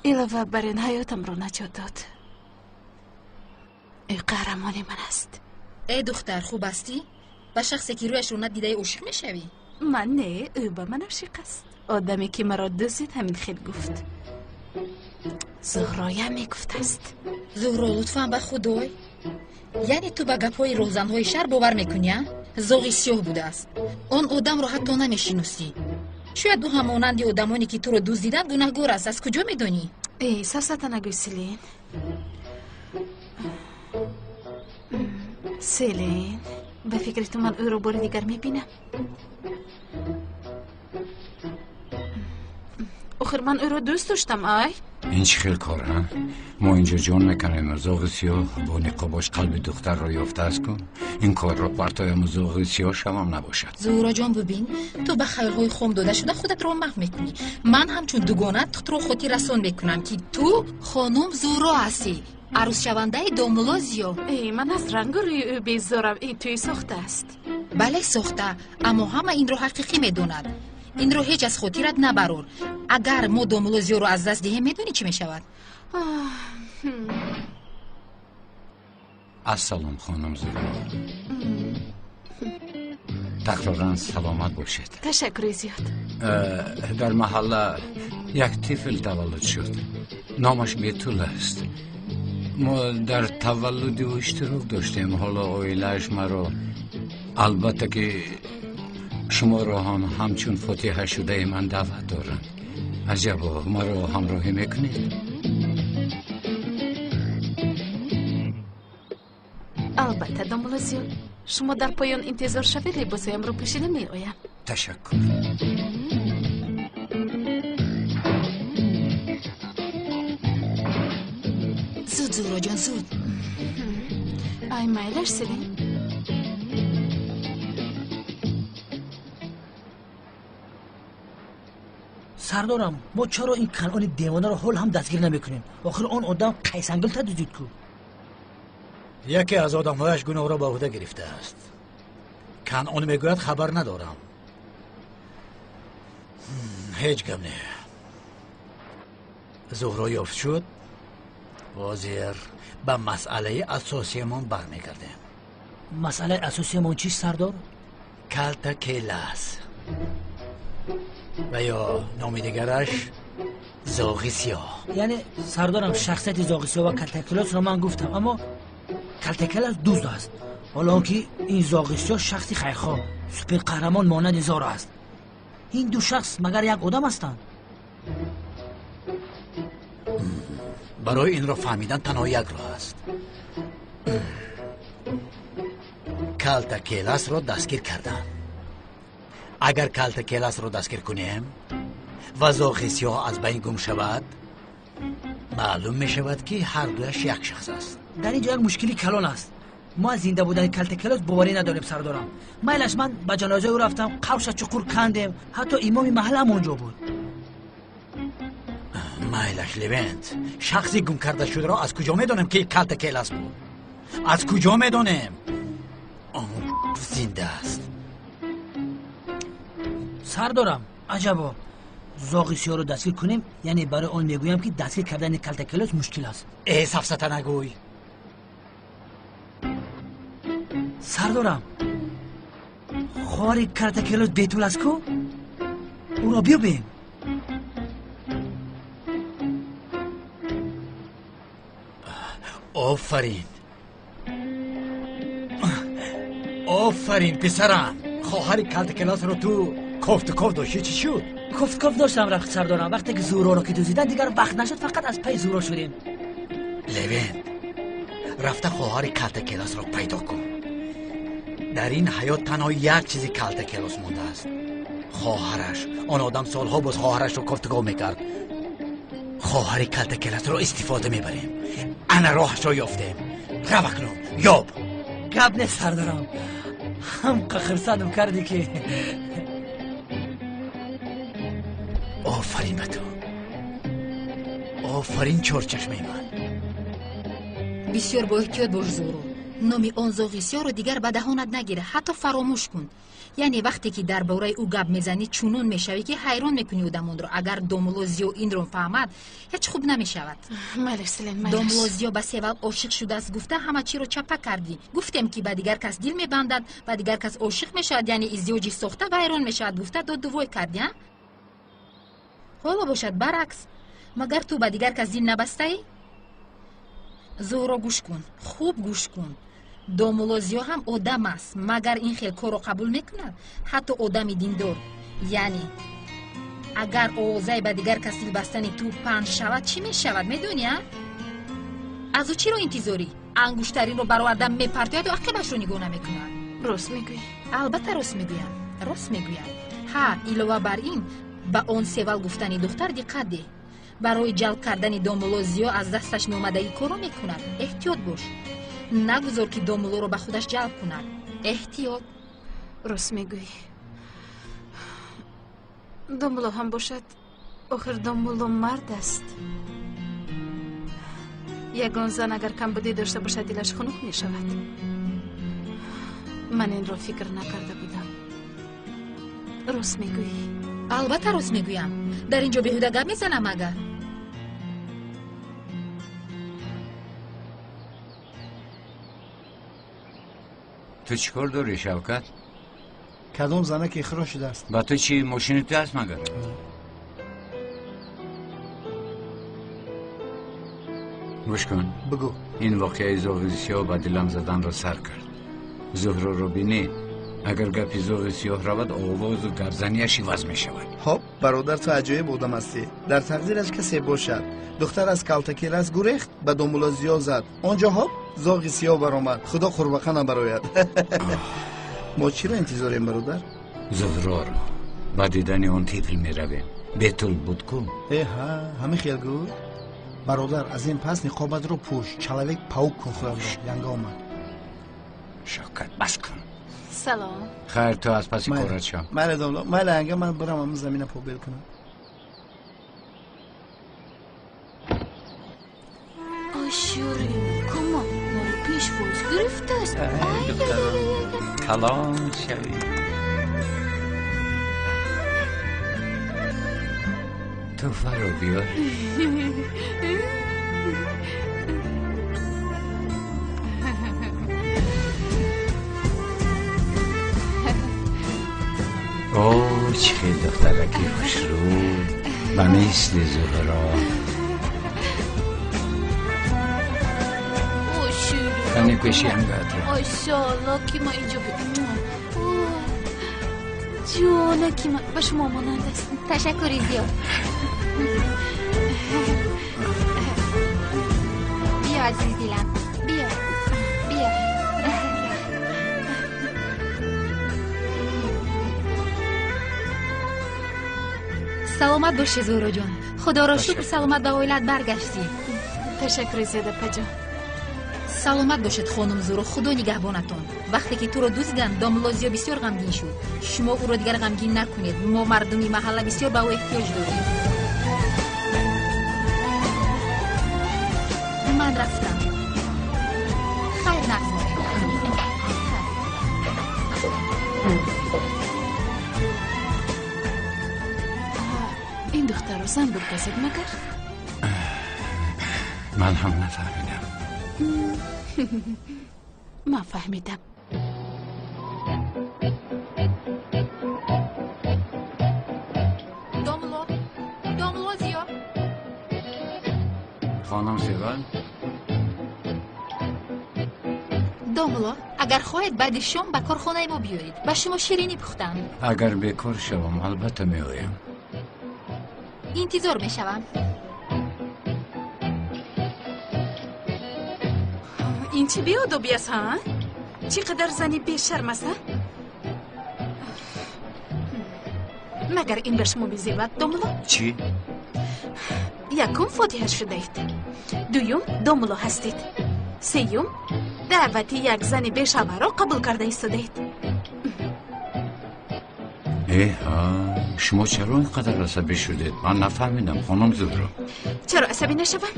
Speaker 1: Илова бар ин, ҳаётамро наҷот дод. Ӯ қаҳрамони ман аст.
Speaker 18: Э духтар, хуб ҳастӣ? Ба шахсе, ки рӯяшро надидаӣ, ошиқ мешавӣ?
Speaker 1: Ман не, ӯ ба ман ошиқ аст. Одаме, ки маро дуздид, ҳамин хел гуфт. Зуҳроям мегуфтааст.
Speaker 18: Зуҳро, лутфан ба худой. Яъне ту ба гапҳои роҳзанҳои шаҳр бовар мекунӣ, а? Зоғи сиёҳ будааст. Он одамро ҳатто намешиносӣ. Шояд ӯ ҳам монанди одамоне, ки туро дуздиданд, гунаҳгор аст. Аз куҷо медонӣ?
Speaker 1: Э, сафсата нагӯй, Селин. Селин, ба фикри ту ман ӯро бори дигар мебинам? Охир ман ӯро дӯст доштам, ай.
Speaker 3: Ин чӣ хел кор, а? Мо инҷо ҷон мекунем, зоғи сиёҳ бо ниқобаш қалби духтарро ёфтааст ку. Ин корро партоям, зоғи сиёҳ шавам набошад.
Speaker 18: Зуҳроҷон, бубин, ту ба хаёлҳои хом дода шуда худатро маҳв мекунӣ. Ман ҳамчун дугона туро хотиррасон мекунам, ки ту хонум Зуҳро ҳастӣ, арӯсшавандаи домулло Зиё.
Speaker 1: Э, ман аз рангу рӯи ӯ безорам. Ин тӯи сохта аст.
Speaker 18: Бале, сохта, аммо ҳама инро ҳақиқӣ медонад. Инро ҳеҷ аз хотират набарор. Агар мо домулло Зиёро аз даст диҳем, медонӣ чӣ мешавад?
Speaker 3: Ассалом, хонум Зуҳро. Такроран саломат бошед.
Speaker 1: Ташаккури зиёд.
Speaker 3: Дар маҳалла як тифл таваллуд шуд, номаш Бетул аст. Мо дар таваллуди ӯ иштирок доштем. Ҳоло оилааш маро, албатта ки шуморо ҳам ҳамчун фотиҳашудаи ман даъват доранд. Аҷабо, маро ҳамроҳӣ мекунед?
Speaker 1: Албатта, домулло Зиё. Шумо дар поён интизор шавед, либосҳоямро пӯшида меоям.
Speaker 3: Ташаккур.
Speaker 18: Зуд, Зуҳроҷон, зуд.
Speaker 1: Ай, майлаш, Селин.
Speaker 7: Сардорам, мо чаро ин Канъони девонаро ҳол ҳам дастгир намекунем? Охир он одам қайсангил тадузид ку.
Speaker 14: Яке аз одамҳояш гуноҳро ба уҳда гирифтааст. Канъон мегӯяд, хабар надорам. Ҳеҷ гап не. Зуҳро ёфт шуд. Ҳозир ба масъалаи асосиямон бармегардем.
Speaker 7: Масъалаи асосиямон чист, сардор?
Speaker 14: Калта келас ва ё номи дигараш зоғи сиёҳ.
Speaker 7: Яъне, сардорам, шахсияти зоғи сиёҳ ва Калтакелосро ман гуфтам, аммо Калтакелос дузд аст. Ҳоло он ки ин зоғи сиёҳ шахси хайрхоҳ, суперқаҳрамон монанди Зора аст. Ин ду шахс магар як одам ҳастанд?
Speaker 14: Барои инро фаҳмидан танҳо як роҳ аст. Калта Келасро дастгир кардан. Агар Калта Келасро дастгир кунем ва зоғи сиёҳ аз байн гум шавад, маълум мешавад, ки ҳар дуяш як шахс аст.
Speaker 7: Дар ин ҷо як мушкили калон аст. Мо аз зинда будани Калта Келас боварӣ надорем, сардорам. Майлаш, ман ба ҷанозаи ӯ рафтам, қавша чуқур кандем, ҳатто имоми маҳалла ҳам он ҷо буд.
Speaker 14: Майлаш, Левент, шахси гум карда шударо аз куҷо медонем, ки Калта Келас буд? Аз куҷо медонем? Он зинда аст.
Speaker 7: Сардорам, аҷабо, зоғи сиёҳро дастгир кунем, яъне барои он мегӯям, ки дастгир кардани Калта Келас мушкил аст.
Speaker 14: Э, сафсата нагӯй.
Speaker 7: Сардорам, хоҳари Калта Келас Бетул аст ку? Ӯро биёбем.
Speaker 14: Офарин, офарин, писарам. Хоҳари Калта Келасро ту кофту ков доштӣ, чӣ шуд?
Speaker 7: Кофтуков доштам, рафт, сардорам. Вақте ки Зуҳроро ки дуздидан, дигар вақт нашуд, фақат аз пайи Зуҳро шудем.
Speaker 14: Левент, рафта хоҳари Калта Келасро пайдо кун. Дар ин ҳаёт танҳо як чизи Калта Келас мондааст: хоҳараш. Он одам солҳо боз хоҳарашро кофтуков мекард. Хоҳари Калта Келасро истифода мебарем. Ана роҳашро ёфтем. Рав акнун, ёб.
Speaker 7: Гап нест, сардорам. Ҳамқа хурсандам кардӣ, ки
Speaker 14: Офарин ба ту, офарин, чорчашмаи ман.
Speaker 18: Бисёр боэҳтиёт бош, Зуҳро. Номи он зоғи сиёҳро дигар ба даҳонат нагир, ҳатто фаромӯш кун. Яъне вақте ки дар бораи ӯ гап мезанӣ, чунон мешавӣ, ки ҳайрон мекунӣ одамонро. Агар домулло Зиё инро фаҳмад, ҳеҷ хуб намешавад.
Speaker 1: Майлаш, Селин, майлаш.
Speaker 18: Домулло Зиё ба Севал ошиқ шудааст гуфта, ҳама чиро чапа кардӣ. Гуфтем, ки ба дигар кас дил мебандад, ба дигар кас ошиқ мешавад, яъне издивоҷи сохта вайрон мешавад гуфта, доду вой кардӣ, а? Ҳоло бошад баръакс. Магар ту ба дигар кас дил набастаӣ? Зуҳро, гӯш кун, хуб гӯш кун. Домулло Зиё ҳам одам аст. Магар ин хел корро қабул мекунад? Ҳатто одами диндор. Яъне агар овозаи ба дигар кас дил бастани ту паҳн шавад, чӣ мешавад, медонӣ, а? Аз ӯ чиро интизорӣ? Ангуштаринро бароварда мепартояду ақибашро нигоҳ намекунад.
Speaker 1: Рост мегӯӣ.
Speaker 18: Албатта рост мегӯям, рост мегӯям. Ҳа, илова бар ин, ба он Севал гуфтани духтар диққат деҳ. Барои ҷалб кардани домулло Зиё аз дасташ меомадагӣ корро мекунад. Эҳтиёт бош, нагузор, ки домуллоро ба худаш ҷалб кунад. Эҳтиёт.
Speaker 1: Рост мегӯӣ. Домулло ҳам бошад, охир домулло мард аст. Ягон зан агар камбудӣ дошта бошад, дилаш хунук мешавад. Ман инро фикр накарда будам. Рост мегӯӣ.
Speaker 18: Албатта рост мегӯям. Дар ин ҷо беҳуда гап мезанам агар?
Speaker 3: Ту чӣ кор дорӣ, Шавкат?
Speaker 9: Кадом занаке ихроҷ шудааст?
Speaker 3: Ба ту чӣ, мошини ту аст магар? Гӯш кун.
Speaker 9: Бигӯ.
Speaker 3: Ин воқеаи зоғи сиёҳ ба дилам заданро сар кард. Зуҳроро бинӣ, агар гапи зоғи сиёҳ равад, овозу гапзанияш иваз мешавад.
Speaker 9: Хоб, бародар, ту аҷоиб одам ҳастӣ. Дар тақдираш касе бошад. Духтар аз Калтакелас гурехт, ба домулло Зиё зад. Он ҷо ҳоб зоғи сиёҳ баромад. Худо қурбақа набарояд. Мо чиро интизорем, бародар?
Speaker 3: Зуҳроро ба дидани он тифл меравем. Бетул буд ку?
Speaker 9: Э, ҳа, ҳамин хел гӯ. Бародар, аз ин пас ниқобатро пӯш, человек паук кун худатро. Янга омад.
Speaker 3: Шавкат, бас кун.
Speaker 1: Салом.
Speaker 3: Хайр, ту аз паси корат шав.
Speaker 9: Майли, домло, майли, янга, ман бирам ҳамин замина побел кунам.
Speaker 1: Оширин, кума моро пешвоз гирифтааст.
Speaker 3: Калон шавӣ. Туҳфаро биёр. О, чӣ хел духтараки хушрӯ, ба мисли Зуҳро.
Speaker 1: Оширин.
Speaker 3: Кани пеши янгаатро.
Speaker 1: Ошоалло, ки ма инҷо ҷонаки ман ба шумо монанд аст.
Speaker 18: Ташаккури зиёд. Биё, азиз дилам, биё, биё. Саломат бошӣ, Зуҳроҷон. Худоро шукр, саломат ба оилат баргаштӣ.
Speaker 1: Ташаккури зиёд, апаҷон.
Speaker 18: Саломат бошед, хонум Зуҳро, худо нигаҳбонатон. Вақте ки туро дуздиданд, домулло Зиё бисёр ғамгин шуд. Шумо ӯро дигар ғамгин накунед. Мо мардуми маҳалла бисёр ба ӯ эҳтиёҷ дорем. Ман рафтам. Хайр, нағз монед.
Speaker 1: Ин духтарро зан бурдасед магар?
Speaker 3: Ман ҳам нафаҳмидам.
Speaker 1: Ман фаҳмидам.
Speaker 18: Домулло, домулло Зиё.
Speaker 3: Хонум Севал.
Speaker 18: Домулло, агар хоҳед, баъди шом ба корхонаи мо биёед. Ба шумо ширинӣ пухтам.
Speaker 3: Агар бекор шавам, албатта меоям.
Speaker 18: Интизор мешавам.
Speaker 1: Ин чӣ беодобӣ аст, ҳа? Чӣ қадар зани бешарм аст, ҳа? Магар ин ба шумо мезебад, домулло?
Speaker 3: Чӣ?
Speaker 1: Якум, фотиҳа шудаед. Дуюм, домулло ҳастед. Сеюм, даъвати як зани бешавҳарро қабул карда истодаед.
Speaker 3: Эҳа, шумо чаро ин қадар асабӣ шудед? Ман нафаҳмидам, хонум Зуҳро.
Speaker 1: Чаро асабӣ нашавам?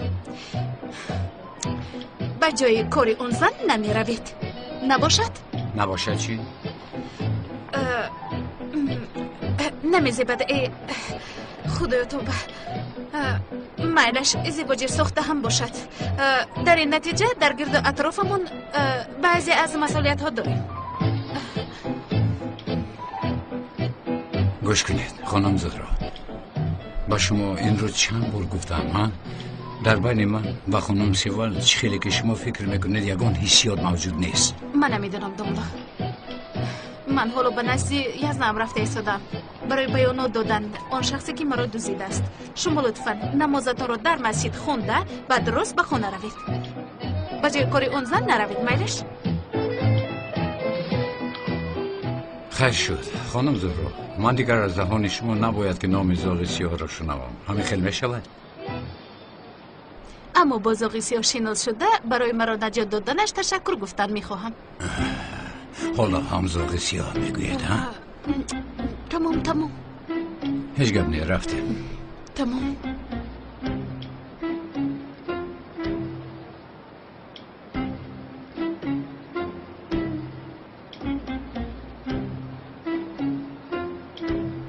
Speaker 1: Ба ҷои кори он зан намеравед. Набошад?
Speaker 3: Набошад чӣ?
Speaker 1: Намезебад, э худоё, тавба. Майлаш издивоҷи сохта ҳам бошад. Дар ин натиҷа дар гирду атрофамон баъзе аз масъулиятҳо дорем.
Speaker 3: Гӯш кунед, хонум Зуҳро. Ба шумо инро чанд бор гуфтам, ҳа? Дар байни ман ва хонум Севал чӣ хеле ки шумо фикр мекунед, ягон ҳиссиёт мавҷуд нест.
Speaker 1: Ман намедонам, домла. Ман ҳоло ба назди язнаам рафта истодам барои баёнот додан он шахсе ки маро дуздидааст. Шумо лутфан намозатонро дар масҷид хонда, баъд рост ба хона равед. Ба ҷои кори он зан наравед, майлаш?
Speaker 3: Хайр шуд, хонум Зуҳро. Ман дигар аз даҳони шумо набояд ки номи зоғи сиёҳро шунавам. Ҳамин хел мешавад?
Speaker 1: Аммо бо зоғи сиёҳ шинос шуда, барои маро наҷот доданаш ташаккур гуфтан мехоҳам.
Speaker 3: Ҳоло ҳам зоғи сиёҳ мегӯед, ҳа?
Speaker 1: Тамом, тамом.
Speaker 3: Ҳеҷ гап не, рафтем.
Speaker 1: Тамом.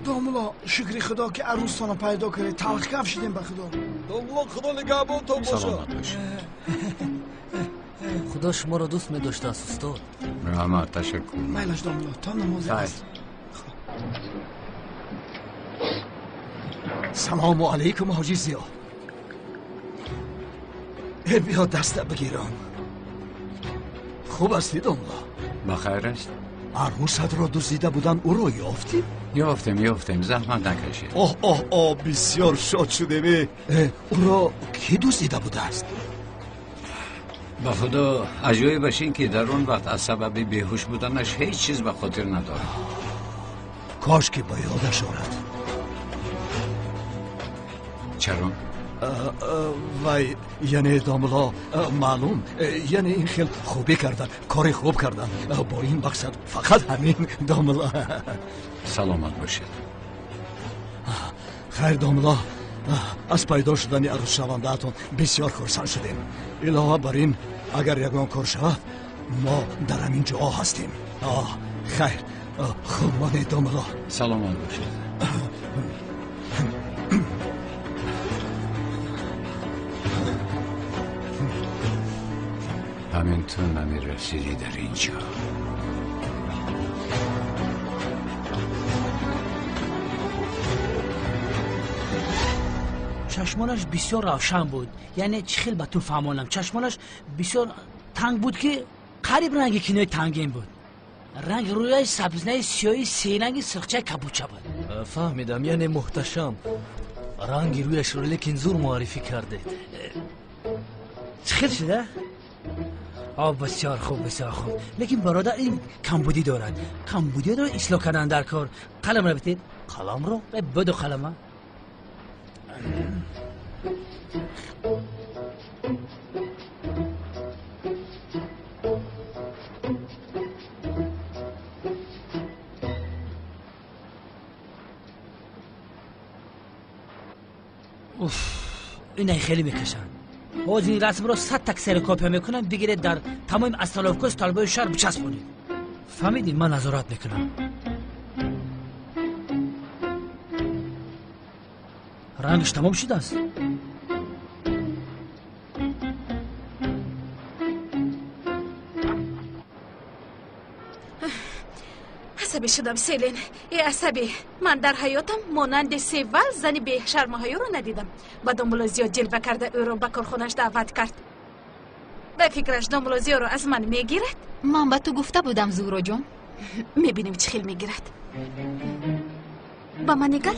Speaker 6: Домулло, шукри худо ки арӯстонро пайдо кардед. Талхкаф шудем ба худо.
Speaker 15: Домулло, худо нигаҳбонтон бошад.
Speaker 3: Саломат бошед.
Speaker 13: Худо шуморо дӯст медоштааст, устод.
Speaker 3: Раҳмат, ташаккур.
Speaker 6: Майлаш, домулло, то намози аср. Салому алайкум, ҳоҷи Зиё. Биё даста бигирам. Хуб ҳастӣ, домулло?
Speaker 3: Ба хайр аст.
Speaker 10: Арӯсатро дуздида буданд, ӯро ёфтӣ?
Speaker 3: Ёфтем, ёфтем, заҳмат накашед.
Speaker 10: Оҳ, оҳ, оҳ, бисёр шод шудем. Ӯро кӣ дуздида будааст?
Speaker 3: Ба худо, аҷоибаш ин ки дар он вақт аз сабаби беҳуш буданаш ҳеҷ чиз ба хотир надорам.
Speaker 10: Кош ки ба ёдаш орад.
Speaker 3: Чаро?
Speaker 10: Вай, яъне домулло, маълум, яъне ин хел хубӣ кардан, кори хуб кардан бо ин мақсад, фақат ҳамин, домулло.
Speaker 3: Саломат бошед.
Speaker 10: Хайр, домулло, аз пайдо шудани арӯсшавандаатон бисёр хурсанд шудем. Илова бар ин, агар ягон кор шавад, мо дар ҳамин ҷо ҳастем. Хайр, хуб монед, домулло.
Speaker 3: Саломат бошед. Ҳамин ту намерасидӣ дар ин ҷо.
Speaker 7: Чашмонаш бисёр равшан буд. Яъне чӣ хел ба ту фаҳмонам, чашмонаш бисёр танг буд, ки қариб ранги кинои тангин буд. Ранги рӯяш сабзнаи сиёҳи серанги сирхчаи кабуча буд.
Speaker 13: Фаҳмидам, яъне муҳташам. Ранги рӯяшро лекин зур муаррифӣ кардед.
Speaker 7: Чӣ хел шуда? Бисёр хуб, бисёр хуб. Лекин бародар, ин камбудӣ дорад. Камбудиро ислоҳ кардан дар кор. Қаламро битед.
Speaker 13: Қаламро?
Speaker 7: Буду қалама. Уф, инай хеле мекашанд. Ҳозир ин расмро 100 так ксерокопия мекунам, бигиред дар тамоми остановкаи столбои шаҳр бичаспонед. Фаҳмидӣ, ман назорат мекунам. Рангаш тамом шудааст.
Speaker 1: Асабӣ шудам, Селин. Э асабӣ, ман дар ҳаётам монанди Севал зани бешармаҳаёро надидам. Ба домулло Зиё ҷилва карда ӯро ба корхонааш даъват кард. Ба фикраш домулло Зиёро аз ман мегирад?
Speaker 18: Ман ба ту гуфта будам, Зуҳроҷон.
Speaker 1: Мебинем чӣ хел мегирад. Ба ман нигар.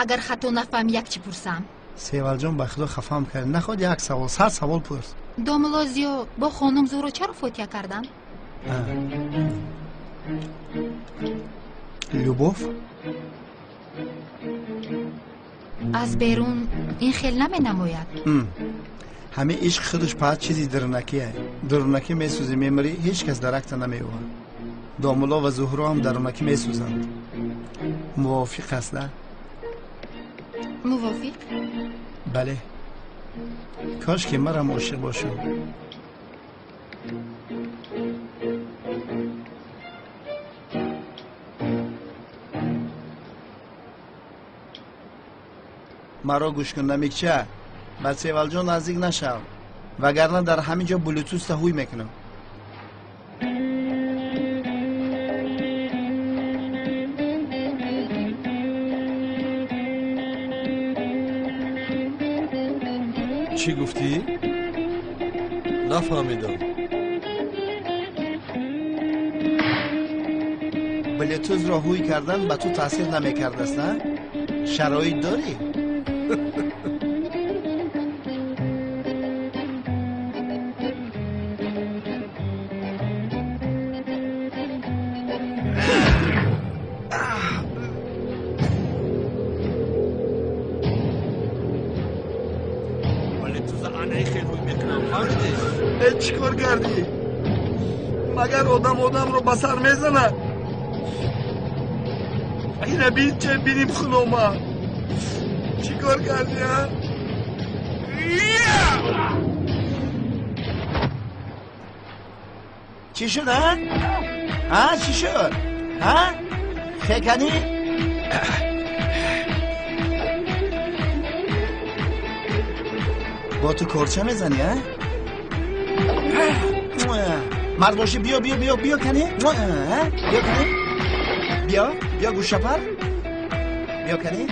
Speaker 18: Агар хато нафаҳм, як чӣ пурсам.
Speaker 9: Севалҷон, ба худо хафаам кард. Наход як савол, 100 савол пурс.
Speaker 18: Домулло Зиё бо хонум Зуҳро чаро фотиҳа карданд?
Speaker 9: Любов?
Speaker 18: Аз берун ин хел наменамояд.
Speaker 9: Ҳамин ишқ худаш паҳат чизи дарунакие. Дарунакӣ месӯзӣ, мемирӣ, ҳеҷ кас даракта намеёбад. Домулло ва Зуҳро ҳам дарунакӣ месӯзанд. Мувофиқ аст, на?
Speaker 18: Мувофиқ?
Speaker 9: Бале. Кош ки марам ошиқ бошам. Маро гӯш кун, намикча. Ба Севалҷон наздик нашав, вагарна дар ҳамин ҷо блютузта ҳуй мекунам.
Speaker 2: Чӣ гуфтӣ? Нафаҳмидам.
Speaker 9: Блютузро ҳуй кардан ба ту таъсир намекардааст, на? Шароит дорӣ?
Speaker 2: Чӣ кор кардӣ?
Speaker 11: Магар одам одамро ба сар мезанад? Ина бин че биним хун омад. Чӣ кор кардӣ, а?
Speaker 9: Чӣ шуд, а? А, чӣ шуд? А? Хеканӣ? Бо ту корча мезанӣ, а? Мард бошӣ, биё, биё, биё, биё кани? Биё кани? Биё, биё гӯшапар. Биё кани?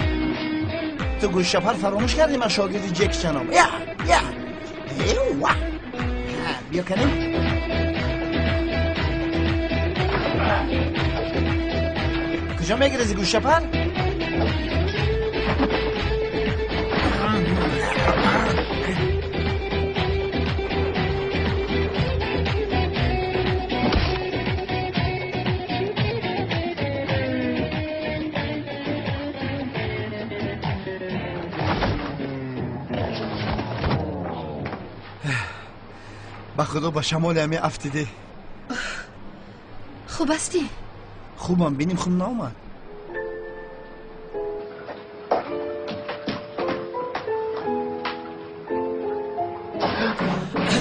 Speaker 9: Ту гӯшапар фаромӯш кардӣ, ман шогирди Ҷекчанам. Я, я. Эва. Биё кани? Куҷо мегирези гӯшапар? Ба худо ба шамоли ҳаме афтидӣ.
Speaker 18: Хуб ҳастӣ?
Speaker 9: Хубам, биним хун наомад.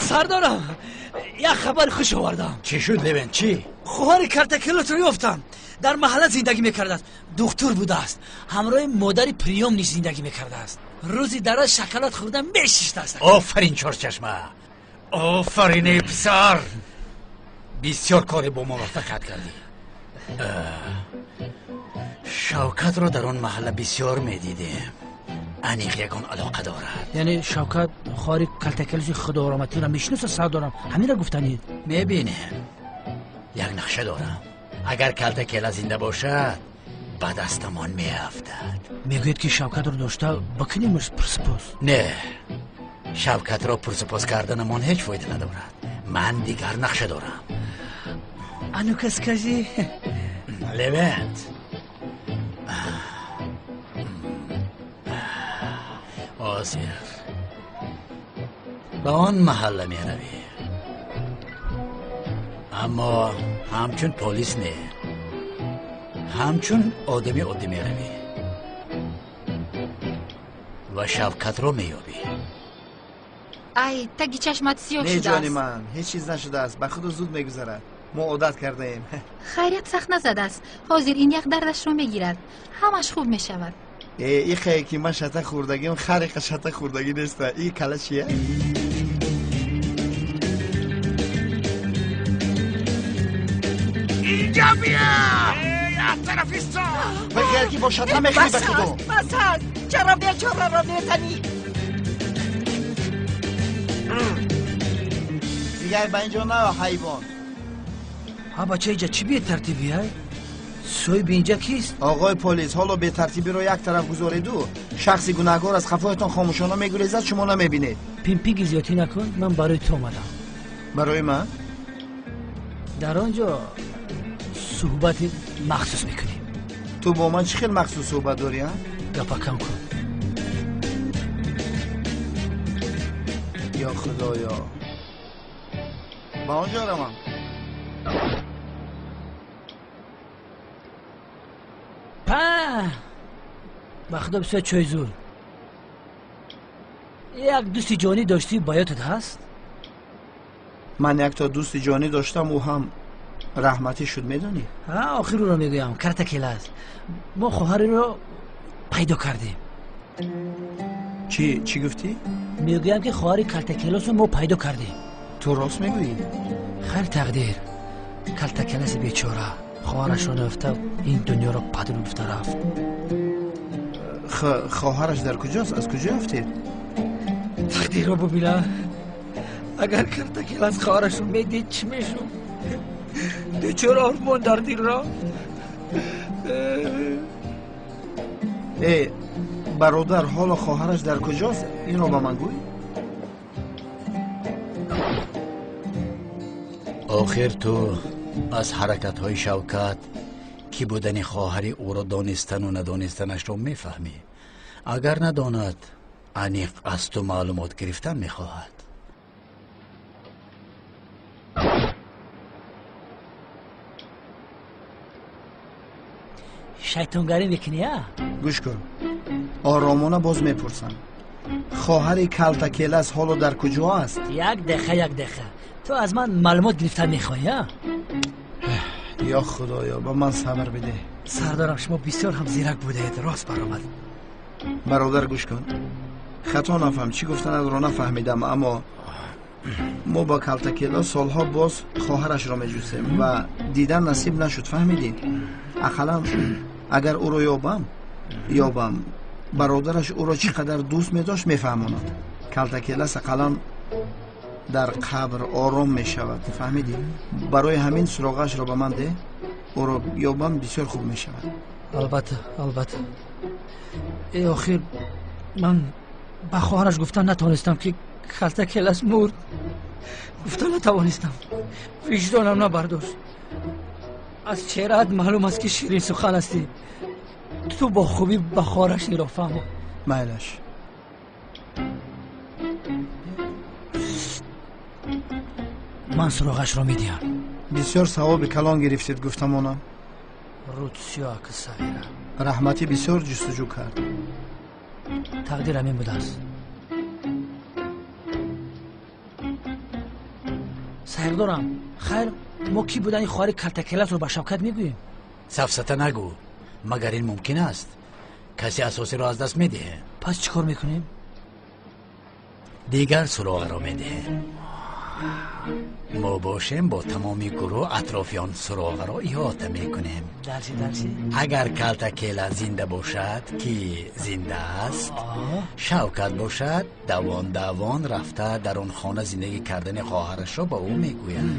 Speaker 7: Сардорам, як хабари хуш овардам.
Speaker 14: Чӣ шуд, Левен, чӣ?
Speaker 7: Хоҳари Картакелосро ёфтам. Дар маҳалла зиндагӣ мекардааст. Духтур будааст. Ҳамроҳи модари приёмниш зиндагӣ мекардааст. Рӯзи дароз шоколад хӯрда мешиштааст.
Speaker 14: Офарин, Чорчашма. Офарин, эй писар. Бисёр коре бо муваффақият кардӣ. Шавкатро дар он маҳалла бисёр медидем. Аниқ ягон алоқа дорад.
Speaker 7: Яъне Шавкат хоҳари Калтакелоси худораматиро мешиносад, сардорам. Ҳаминро гуфтанед?
Speaker 14: Мебинем. Як нақша дорам. Агар Калтакела зинда бошад, ба дастамон меафтад.
Speaker 7: Мегӯяд ки Шавкатро дошта бикунемш пурсупос.
Speaker 14: Не, Шавкатро пурсупос карданамон ҳеҷ фоида надорад. Ман дигар нақша дорам.
Speaker 7: А ну-ка скажи.
Speaker 14: Левент. Ҳозир ба он маҳалла меравӣ. Аммо ҳамчун полис не, ҳамчун одами оддӣ меравӣ ва Шавкатро меёбӣ.
Speaker 18: Ай, таги чашмат сиёҳ
Speaker 9: Не,
Speaker 18: шудааст.
Speaker 9: ҷони ман, ҳеҷ чиз нашудааст. Ба худо зуд мегузарад. Мо одат кардаем.
Speaker 18: Хайрият, сахт назадааст. Ҳозир ин ях дардашро мегирад, ҳамаш хуб мешавад.
Speaker 9: Э, ихе ки ман шата хӯрдагиам, хариқа шата хӯрдагӣ неста. И кала чия?
Speaker 10: Инҷа бия! Аз тарафи
Speaker 9: Ба хел ки бо шата мехӯрӣ, ба
Speaker 8: Бас
Speaker 9: худо.
Speaker 8: аст, бас аст. Чаро бечораро мезанӣ?
Speaker 9: Дигар ба инҷо нао, ҳайвон.
Speaker 7: Ҳа, бача, инҷа чӣ бетартибӣ, ай? Соҳиби инҷа кист?
Speaker 9: Оғои полис, ҳоло бетартибиро як тараф гузореду шахси гунаҳкор аз қафоятон хомӯшона мегурезад, шумо намебинед.
Speaker 7: Пимпиги зиёдтӣ накун, ман барои ту омадам.
Speaker 9: Барои ман?
Speaker 7: Дар он ҷо суҳбати махсус мекунем.
Speaker 9: Ту бо ман чӣ хел махсус суҳбат дорӣ, а?
Speaker 7: Гапа кам кун.
Speaker 9: Ё худоё, ба он ҷо равам?
Speaker 7: Па, ба худо бисёр чой зур. Як дӯсти ҷонӣ доштӣ, ба ёдат ҳаст?
Speaker 9: Ман якто дӯсти ҷонӣ доштам, ӯ ҳам раҳматӣ шуд, медонӣ?
Speaker 7: Ҳа, охир ӯро мегӯям, Картакела аст. Мо хоҳареро пайдо кардем.
Speaker 9: Чӣ, чӣ гуфтӣ?
Speaker 7: Мегӯям ки хоҳари Калтакелосро мо пайдо кардем.
Speaker 9: Ту рост мегӯӣ?
Speaker 7: Хайр тақдир, Калтакеласи бечора хоҳарашро наёфта ин дунёро падру гуфта рафт.
Speaker 9: Хоҳараш дар куҷост? Аз куҷо ёфтед?
Speaker 7: Тақдирро бубина, агар Картакелас хоҳарашро медид, чӣ мешуд? Бечора ормон дар дил рафт.
Speaker 9: Э, бародар, ҳоло хоҳараш дар куҷост? Инро ба ман гӯй.
Speaker 14: Охир ту аз ҳаракатҳои Шавкат кӣ будани хоҳари ӯро донистану надонистанашро мефаҳмӣ. Агар надонад, аниқ аз ту маълумот гирифтан мехоҳад.
Speaker 7: Шайтонгарӣ мекунӣ, а?
Speaker 9: Гӯш кун, оромона боз мепурсам. Хоҳари Калтакелас ҳоло дар куҷо аст?
Speaker 7: Як дақиқа, як дақиқа. Ту аз ман маълумот гирифтан мехоҳӣ, а?
Speaker 9: Ё Худоё, ба ман сабр бидеҳ.
Speaker 7: Сардарам, шумо бисёр ҳам зирак будаед, рост баромад.
Speaker 9: Бародар, гӯш кун. Хато нафаҳм, чӣ гуфтанатро нафаҳмидам, аммо мо ба Калтакелас солҳо боз хоҳарашро меҷустем ва дидан насиб нашуд, фаҳмидӣ? Ақаллан агар ӯро ёбам, бародараш ӯро чӣ қадар дӯст медошт мефаҳмонад. Калтакелас ақаллан дар қабр ором мешавад, фаҳмидӣ? Барои ҳамин суроғашро ба ман деҳ, ӯро ёбам бисёр хуб мешавад.
Speaker 7: Албатта, албатта. Э, охир ман ба хоҳараш гуфтан натавонистам, ки Калтакелас мурд. Гуфта натавонистам, виҷдонам набардошт. Аз чеҳраат маълум аст, ки ширин сухан ҳастӣ. Ту бо хубӣ ба хоҳараш инро фаҳмо.
Speaker 9: Майлаш.
Speaker 7: Ман суроғашро медиҳам.
Speaker 9: Бисёр савоби калон гирифтед, гуфтамонам.
Speaker 7: Рудсиё ака Сағира.
Speaker 9: Раҳматӣ бисёр ҷустуҷӯ кард.
Speaker 7: Тақдир ҳамин будааст. Сайрдорам, хайр, мо кӣ будани хоҳари Калтакеласро ба Шавкат мегӯем?
Speaker 14: Сафсата нагӯ. Магар ин мумкин аст? Касе асосиро аз даст медиҳе.
Speaker 7: Пас чӣ кор мекунем?
Speaker 14: Дигар суроғаро медиҳем. Мо бошем бо тамоми гурӯҳ атрофи он суроғаро иҳота мекунем.
Speaker 7: Дарси, дарси.
Speaker 14: Агар Калтакела зинда бошад, ки зинда аст, Шавкат бошад, давон давон рафта дар он хона зиндагӣ кардани хоҳарашро ба ӯ мегӯяд.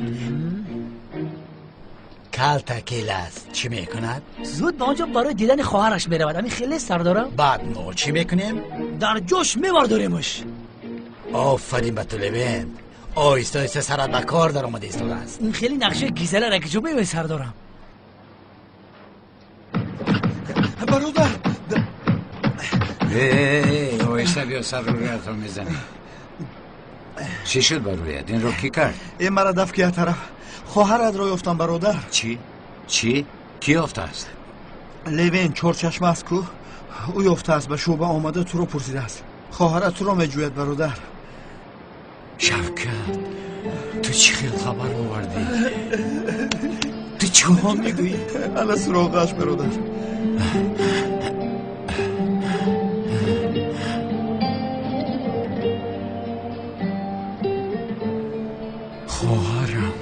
Speaker 14: Калтакелас чӣ мекунад?
Speaker 7: Зуд ба он ҷо барои дидани хоҳараш меравад. Ҳамин хеле, сардорам.
Speaker 14: Баъд мо чӣ мекунем?
Speaker 7: Дар ҷош мевардоремаш.
Speaker 14: Офарин ба ту, Левент. Оҳиста оҳиста сарат ба кор даромада истодааст.
Speaker 7: Ин хеле нақшаи гизалара ки ҷо меои, сардорам.
Speaker 11: Бародар,
Speaker 3: оҳиста биё, сар рӯятро мезанӣ. Чӣ шуд ба рӯят? Инро кӣ кард?
Speaker 9: Э, мара даф ки тараф. Хоҳаратро ёфтам, бародар.
Speaker 3: Чӣ? Чӣ? Кӣ ёфтааст?
Speaker 9: Левен чорчашма аст ку, ӯ ёфтааст, ба шӯъба омада туро пурсидааст. Хоҳарат туро меҷӯяд, бародар.
Speaker 3: Шавкат, ту чӣ хел хабар овардӣ? Ту чиҳо мегӯӣ?
Speaker 11: Ана суроғаш, бародар.
Speaker 3: Хоҳарам.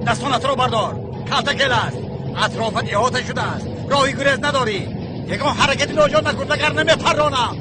Speaker 17: Дастонатро бардор. Калтакелас, атрофат иҳота шудааст, роҳи гурез надорӣ. Ягон ҳаракати ноҷо накун, вагарна мепарронам.